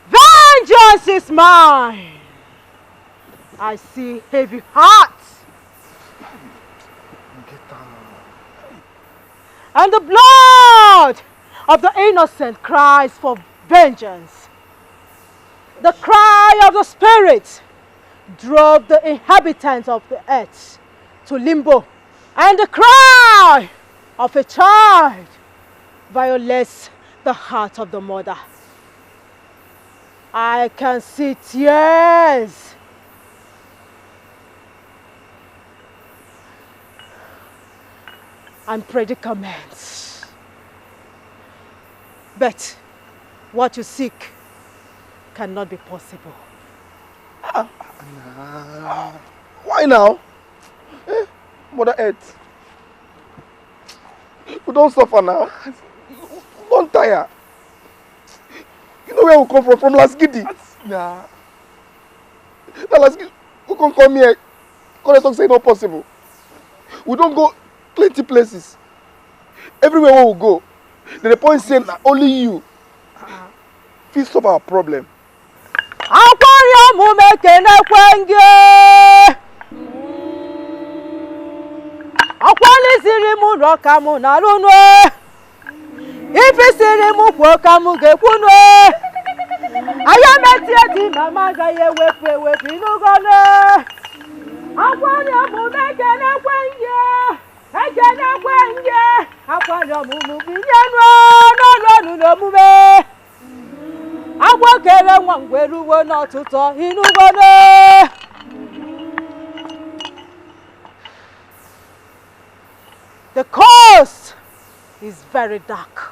Vengeance is mine. I see heavy heart. And the blood of the innocent cries for vengeance. The cry of the spirit drove the inhabitants of the earth to limbo, and the cry of a child violates the heart of the mother. I can see tears and predicaments. But what you seek cannot be possible. Ah, nah. Why now? Eh? Mother Earth. We don suffer now. We don tire. You know where we come from? From Las Gidi. Nah. Na Las Gidi we come come here. Come dey talk say e no possible. We don go plenty places. Everywhere wey we go, dem dey point say na only you fit solve our problem. Akwari ọmụ m ekenekwe gị. Akwali siri m rọ ka mụ na-alụ nụ. Ife siri m kwuo ka mụ ga-ekwu nụ. Aya metie dị na m agaghị ewepụ ewepụ ịnụgo nụ. Akwari ọmụ m ekenekwe gị. Ekenekwe gị. Akwari ọmụmụ bilie n'ọnụ n'omume. Agwọ kere nwa ngwere uwe n'ọtụtụ inugwere. The coast is very dark,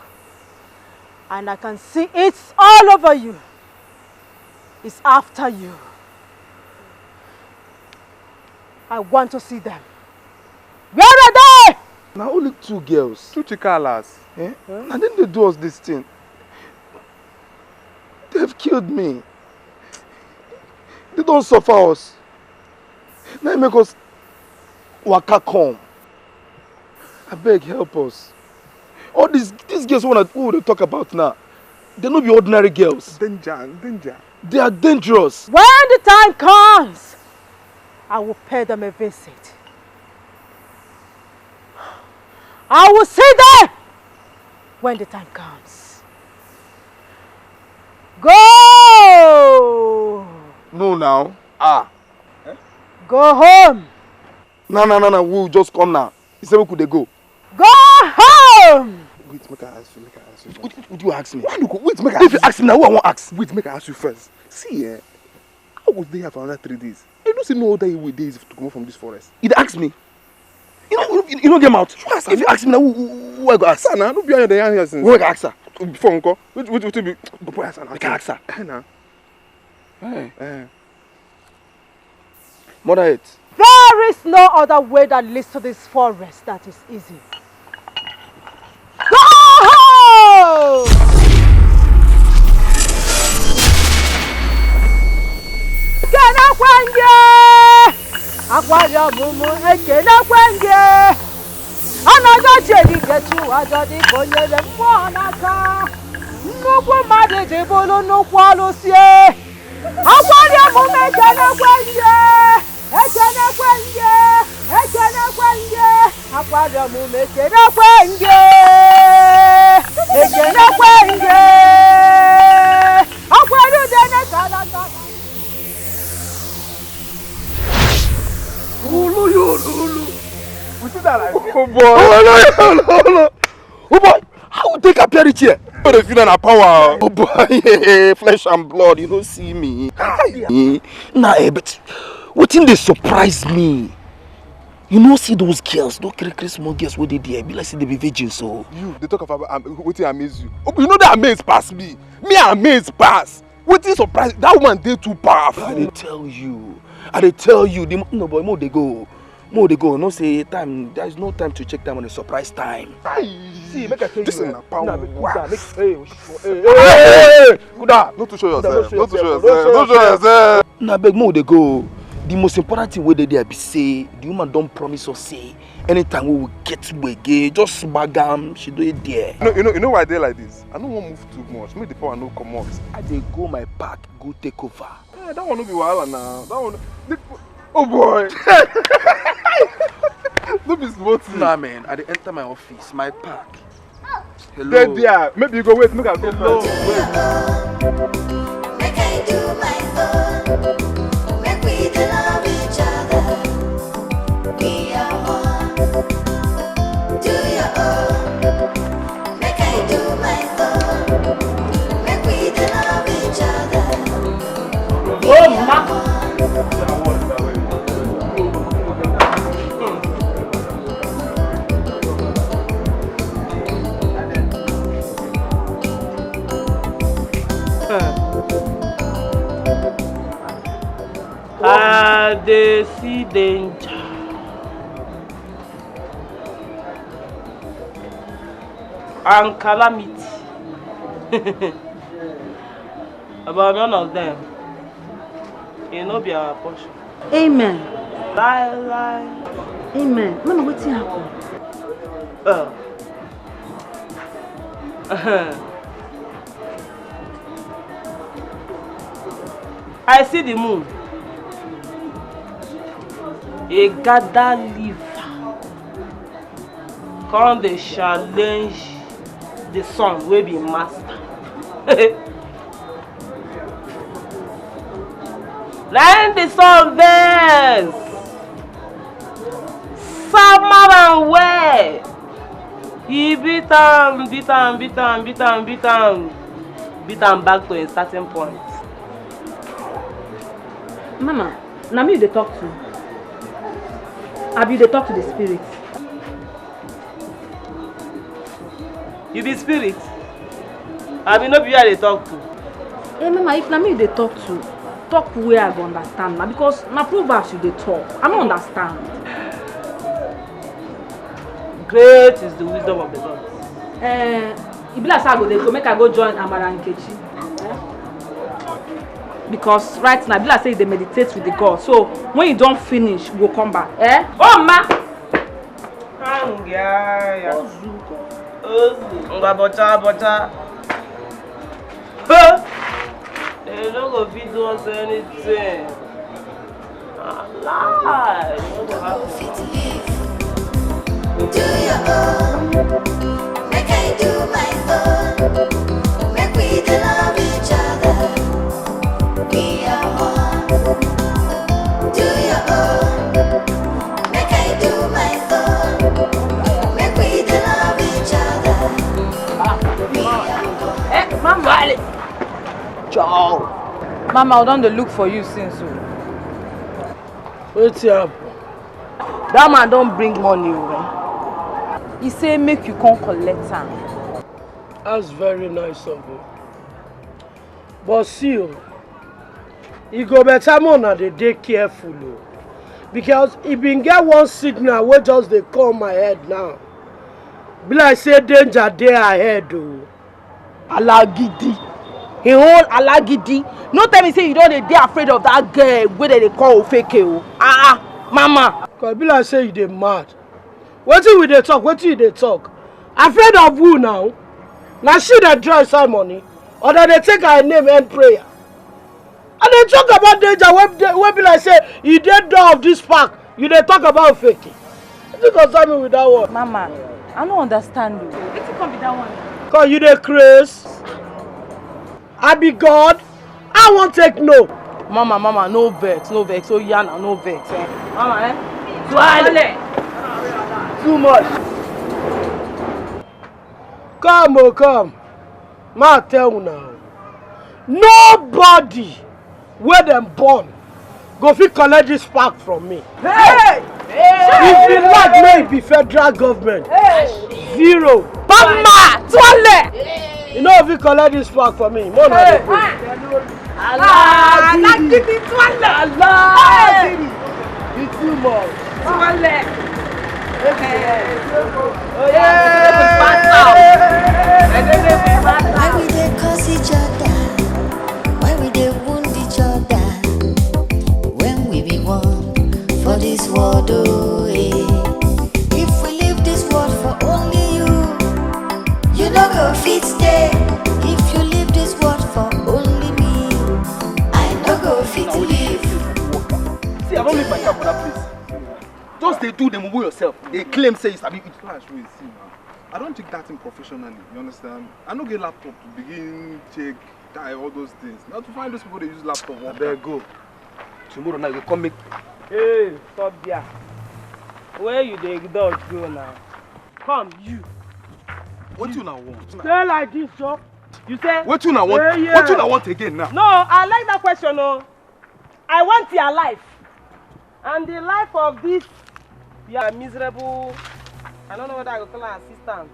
and I can see it all over you. It's after you. I want to see them. Where are they? Na only two girls. Two chikalas. Eh? Na dem dey do us this thing. They've killed me. They don suffer us. Na im make us waka come. Abeg help us. All these these girls wey una wey we dey talk about now, they no be ordinary girls. Danger, danger. They are dangerous. When the time comes, I will pay them a visit. I will see them when the time comes. Go! No now. Ah. Go home. Na na na na, we just come now. He say make we dey go. Go home. Wait, make I ask you, make I ask you. What, what do you ask me? Why you go? Wait, make I If you ask me now, who I wan ask? Wait, make I ask you first. See, eh, how go dey here for another three days? You know say no other way dey easy to comot from this forest. You dey ask me? You no, you, you no get mouth. If you ask me now, who, who, who I go ask? Sir, na no be you dey yarn here since. Who I go ask, sir? Before nko, which which which be? Go put answer now. Make I ask, sir. Eh, na. Eh. Eh. Mother earth. There is no other way that leads to this forest that is easy. Go home! Kenekwe nge! Akwari ọmụmụ ekenekwe nge! Anaghị ọchị erike chi ụwa ajọ dịka onye le mmụọ n'aka. Nnukwu mmadụ ji bụrụ nnukwu ọlụsie. Akwari ọmụmụ ekenekwe nge! Ekenekwe nge! Ekenekwe nge! Akwari ọmụmụ ekenekwe nge! Ekenekwe nge! Akwari udene kalaka. Ulu, ulu, ulu. We see that like, oh boy. Oh, no, no, no, no. Oh boy, how we take appear it here? But if you na power. Oh boy, flesh and blood, you don't see me. Hi. Nah, eh, but wetin dey surprise me? You know, see those girls, those crazy small girls wey dey there, be like say they be virgins, so. You, they talk about um, wetin amaze you. Oh, you know that amaze pass me. Me amaze pass. Wetin surprise? That woman dey too powerful. I dey tell you, I dey tell you, the mo- no boy, mo dey go, mo dey go. No say time. There is no time to check time on a surprise time. Aye. See, make I tell This you. This na power. Nah, make, nah, make, hey, hey, hey, hey, hey, hey, Kuda. No too show yourself. No too show yourself. No show yourself. Na beg mo dey go. The most important thing wey dey there be say the woman don promise us say anytime we will get to again, just bag am, she dey there. You know, you know, you know why I dey like this? I no wan move too much. Make the power no comot. I dey go my park, go take over. Eh, that one no be wahala now. That one, the, oh boy. No be small thing. Nah, man, I dey enter my office, my park. Hello. Dey there. Maybe you go wait. Make I go first. Wait. Make I do my own. Make we dey love each other. Be your own. Do your own. Make I do my own. Make we dey love each other. Be your own. I dey see danger and calamity. But none of them, e no be our portion. Amen. Lie, lie. Amen. Mama, wetin happen? Uh. I see the moon. E gather liver. Come dey challenge the sun wey be master. Na im the sun vex, sama am well. He beat am, beat am, beat am, beat am, beat am, beat am back to a certain point. Mama, na me you dey talk to? Abi you dey talk to the spirit? You be spirit? Abi no be you I dey talk to? Eh, Mama, if na me you dey talk to, talk where I go understand na, because na proverbs you dey talk. I no understand. Great is the wisdom of the gods. Eh, e be like say I go dey go, make I go join Amara Nkechi. Because right now, e be like say you dey meditate with the God. So when you don finish, you go come back. Eh? Oh, ma! Ngwa bọcha bọcha. Huh! They no go fit do us anything. Lie! No go happen. Do your own, make I do my own. Make we dey love each other. We are one. Do your own, make I do my own. Make we dey love each other. We are one. Eh, Mama! Joe! Mama, I don dey look for you since o. Wetin happen? That man don bring money o. He say make you come collect am. That's very nice of you. But see o, e go better make una dey dey careful o, because e bin get one signal wey just dey come my head now. Be like say danger dey ahead o. Alagidi. He hold alagidi. No tell me say you don dey dey afraid of that girl wey dem dey call Ofeke o. Ah ah, Mama. Cause e be like say you dey mad. Wetin we dey talk? Wetin you dey talk? Afraid of who now? Na she dey draw inside money, or dem dey take her name end prayer? I dey talk about danger wey dey, wey be like say e dey door of this park. You dey talk about Ofeke. Wetin concern me with that one? Mama, I no understand you. Wetin come be that one? Cause you dey craze. I be God. I wan take no. Mama, mama, no vex, no vex. Oh yeah, na no vex. Eh? Mama, eh? Swallow. Too much. Come, oh, come. Ma tell una. Nobody wey dem born go fit collect this pack from me. Hey! If you like, make e be federal government. Hey! Zero. Mama, Twale! You know if you collect this pack for me, more na dey go. Alagidi Twale! Alagidi! It's too much. Twale! Oh yeah! Why we dey curse each other? Why we dey wound each other? When we be one for this world, oh eh. If we leave this world for only you, you no go fit stay. If you leave this world for only me, I no go fit leave. See, I don't leave my car for that place. Just dey do dem mumu yourself. Dey claim say you sabi. Flash, wait, see now. I don't take that thing professionally. You understand? I no get laptop to begin check, tie all those things. Now to find those people dey use laptop. Work. Abeg go. Tomorrow night you come make. Hey, stop there. Where you dey dodge go now? Come, you. Wetin una want? Stay like this, Joe. You say? Wetin una want? Hey, yeah. Wetin una want again now? No, I like that question, oh. I want your life. And the life of this, yeah, miserable, I don't know whether I go call her assistant.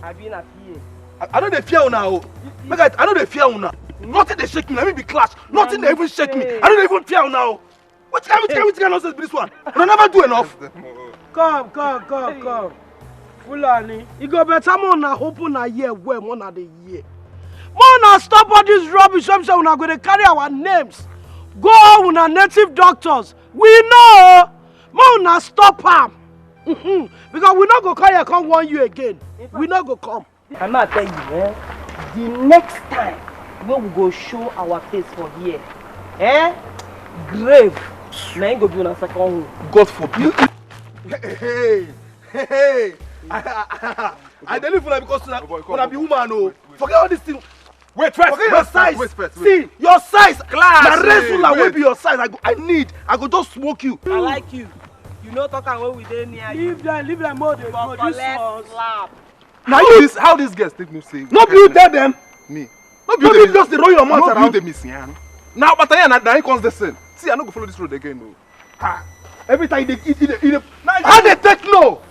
I be na P A. I, I no dey fear una o. Make I, I no dey fear una. Nothing dey shake me. Na me be clash. Nothing dey even shake me. I no dey even fear una o. Which kind, which kind, which kind nonsense be this one? Una never do enough. Come, come, come, come. Fulani, e go better make una open una ear well, make una dey hear. Make una stop all this rubbish wey be say una go dey carry our names go all una native doctors. We know, make una stop am. Mhm. Because we no go come here come warn you again. We no go come. I ma tell you, eh? The next time wey we go show our face for here, eh? Grave, na im go be una second home. God forbid. Hey, hey, hey, hey. I, I, I, I dey live una because una, una be woman o. Forget all this thing. Wait first. Forget your size. Wait first. See your size. Class. Na wrestler wey be your size. I go, I need. I go just smoke you. I like you. You no talk am when we dey near you. Leave them, leave them more. They go this one. Slap. Now you this, how these girls take me say? No be you tell them. Me. No be you just dey roll your mouth around. No be you dey miss yan. Now but yan na he cause the sin. See, I no go follow this road again o. Ha. Every time you dey you dey you dey how dey take no?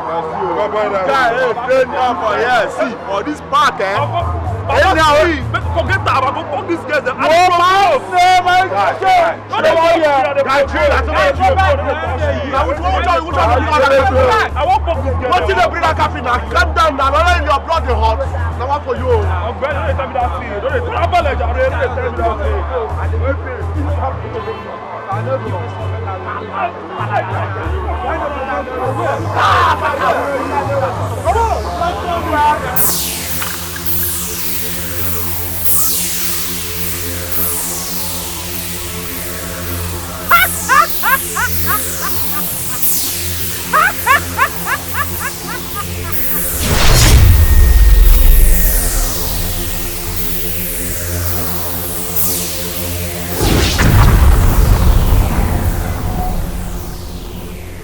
Guy, hey, train now for here. See, for this park, eh? Anyhow, forget about go fuck these girls. No man, no man. Wetin dey bring that caffeine na? Calm down na, na only your blood dey hot. Na one for you o. Ọ̀gbẹ́ni, no dey tell me that thing. No dey tell me that thing. No dey tell me that thing.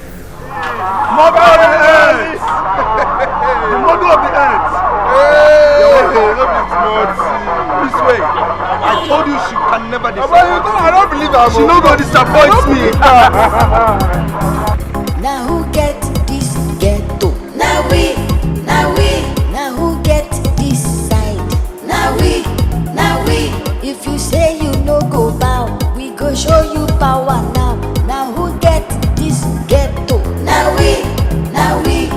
Mother of the earth! The mother of the earth! Hey! Your wife no be small thing. This way, I told you she can never disappoint me. I don't believe her. She no go disappoint me. Na who get this ghetto? Na we, na we. Na who get this side? Na we, na we. If you say you no go bow, we go show you power now. Na who get this ghetto? Na we, na we.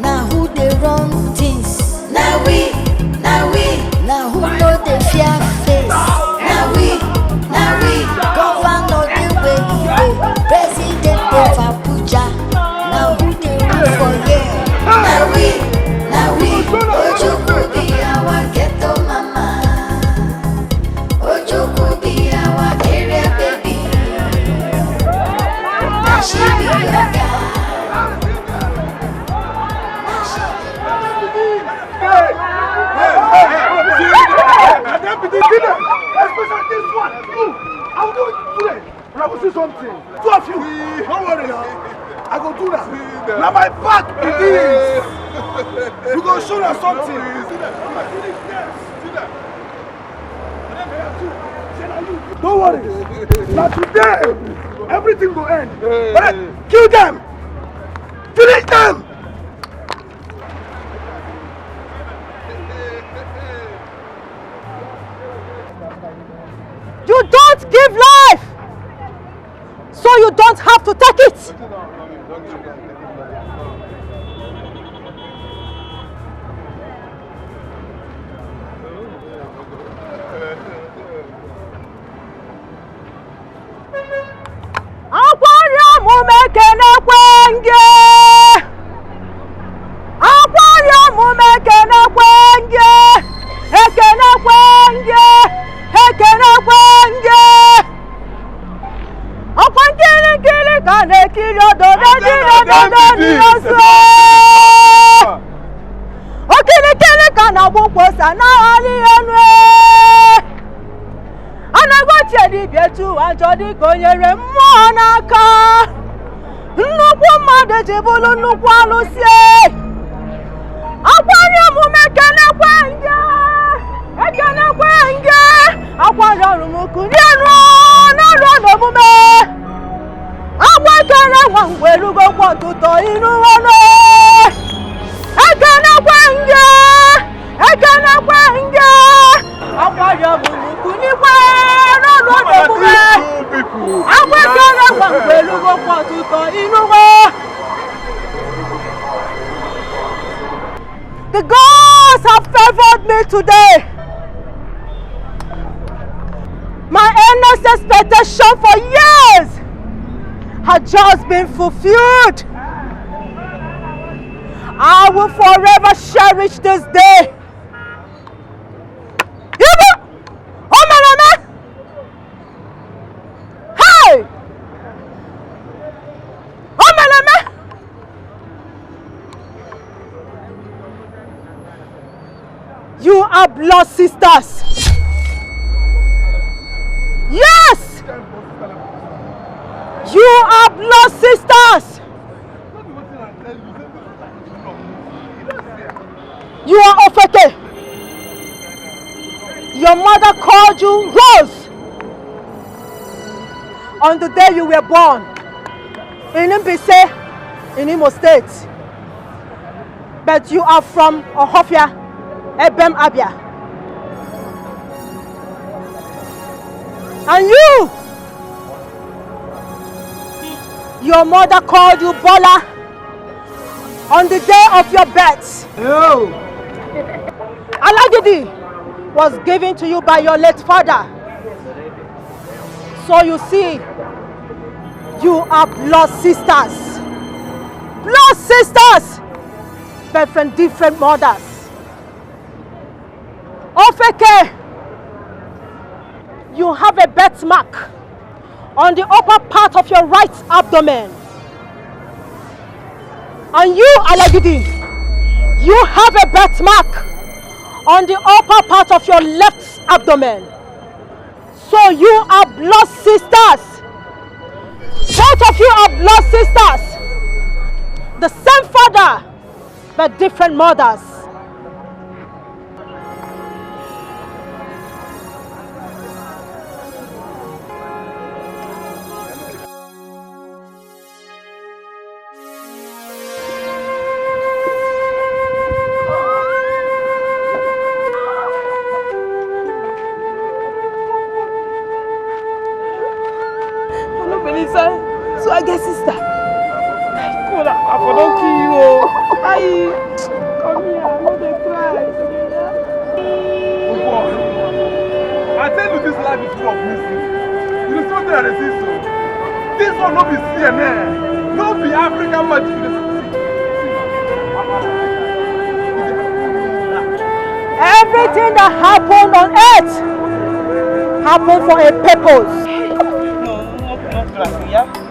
Na who dey run things? Na we, na we. Na who no dey fear face? Na we, na we. Governor dey wey he dey, president dey for Abuja. Na who dey rule for here? Na we, na we. Ojukwu be our ghetto mama. Ojukwu be our area baby. Na she be your guy. Na she be your guy. Especially this one. You, I will do it today. Una go see something. Two of you. Don't worry now. I go do that. Now my back be this. You go show us something. Don't worry. Now today, everything go end. But kill them. Finish them. You don't give life, so you don't have to take it. Akwari omume kenekwe nge. Akwari omume kenekwe nge. Ekenekwe nge. Ekenekwe nge. Ọkwa nkiri nkiri ka na-ekiri odo na-ejiri ododo dị ọzọ. Okirikiri ka na-agba ụkwụ ose na-aghara ihe ọnụ. Anaghị ochie dibịa etu ụwa njọ dịka o nyere mmụọ n'aka. Nnukwu mmadụ ji bụrụ nnukwu alụsị. Akwari omume kenekwe nge. Ekenekwe nge. Akwa Ọrụ m kunye ọnụ n'ọrụ n'omume. Agwa ekele nwa ngwelugo kwa ọtụtọ inu ọnụ. Ekele kwa nge, ekele kwa nge. Akwa ya bụ kunyikwa n'ọrụ n'omume. Agwa ekele nwa ngwelugo kwa ọtụtọ inu ọnụ. The gods have favored me today. My earnest expectation for years has just been fulfilled. I will forever cherish this day. Ibu! Omeneme! Hey! Omeneme! You are blood sisters. Yes! You are blood sisters. You are Ofeke. Your mother called you Rose on the day you were born in Mbise, in Imo State. But you are from Ohofia, Ebem Abia. And you, your mother called you Bola on the day of your birth. Oh. Alagidi was given to you by your late father. So you see, you are blood sisters. Blood sisters, but from different mothers. Ofeke, you have a birthmark on the upper part of your right abdomen. And you, Alagidi, you have a birthmark on the upper part of your left abdomen. So you are blood sisters. Both of you are blood sisters. The same father, but different mothers. I no believe say, so I get sister. Kola, I for don kill you o. Ayi, come here, I no dey cry. I tell you this life is full of mystery. You dey see wetin I dey see so? This one no be C N N, no be African magic you dey see. Everything that happened on earth happened for a purpose. No, no, no, no, yeah.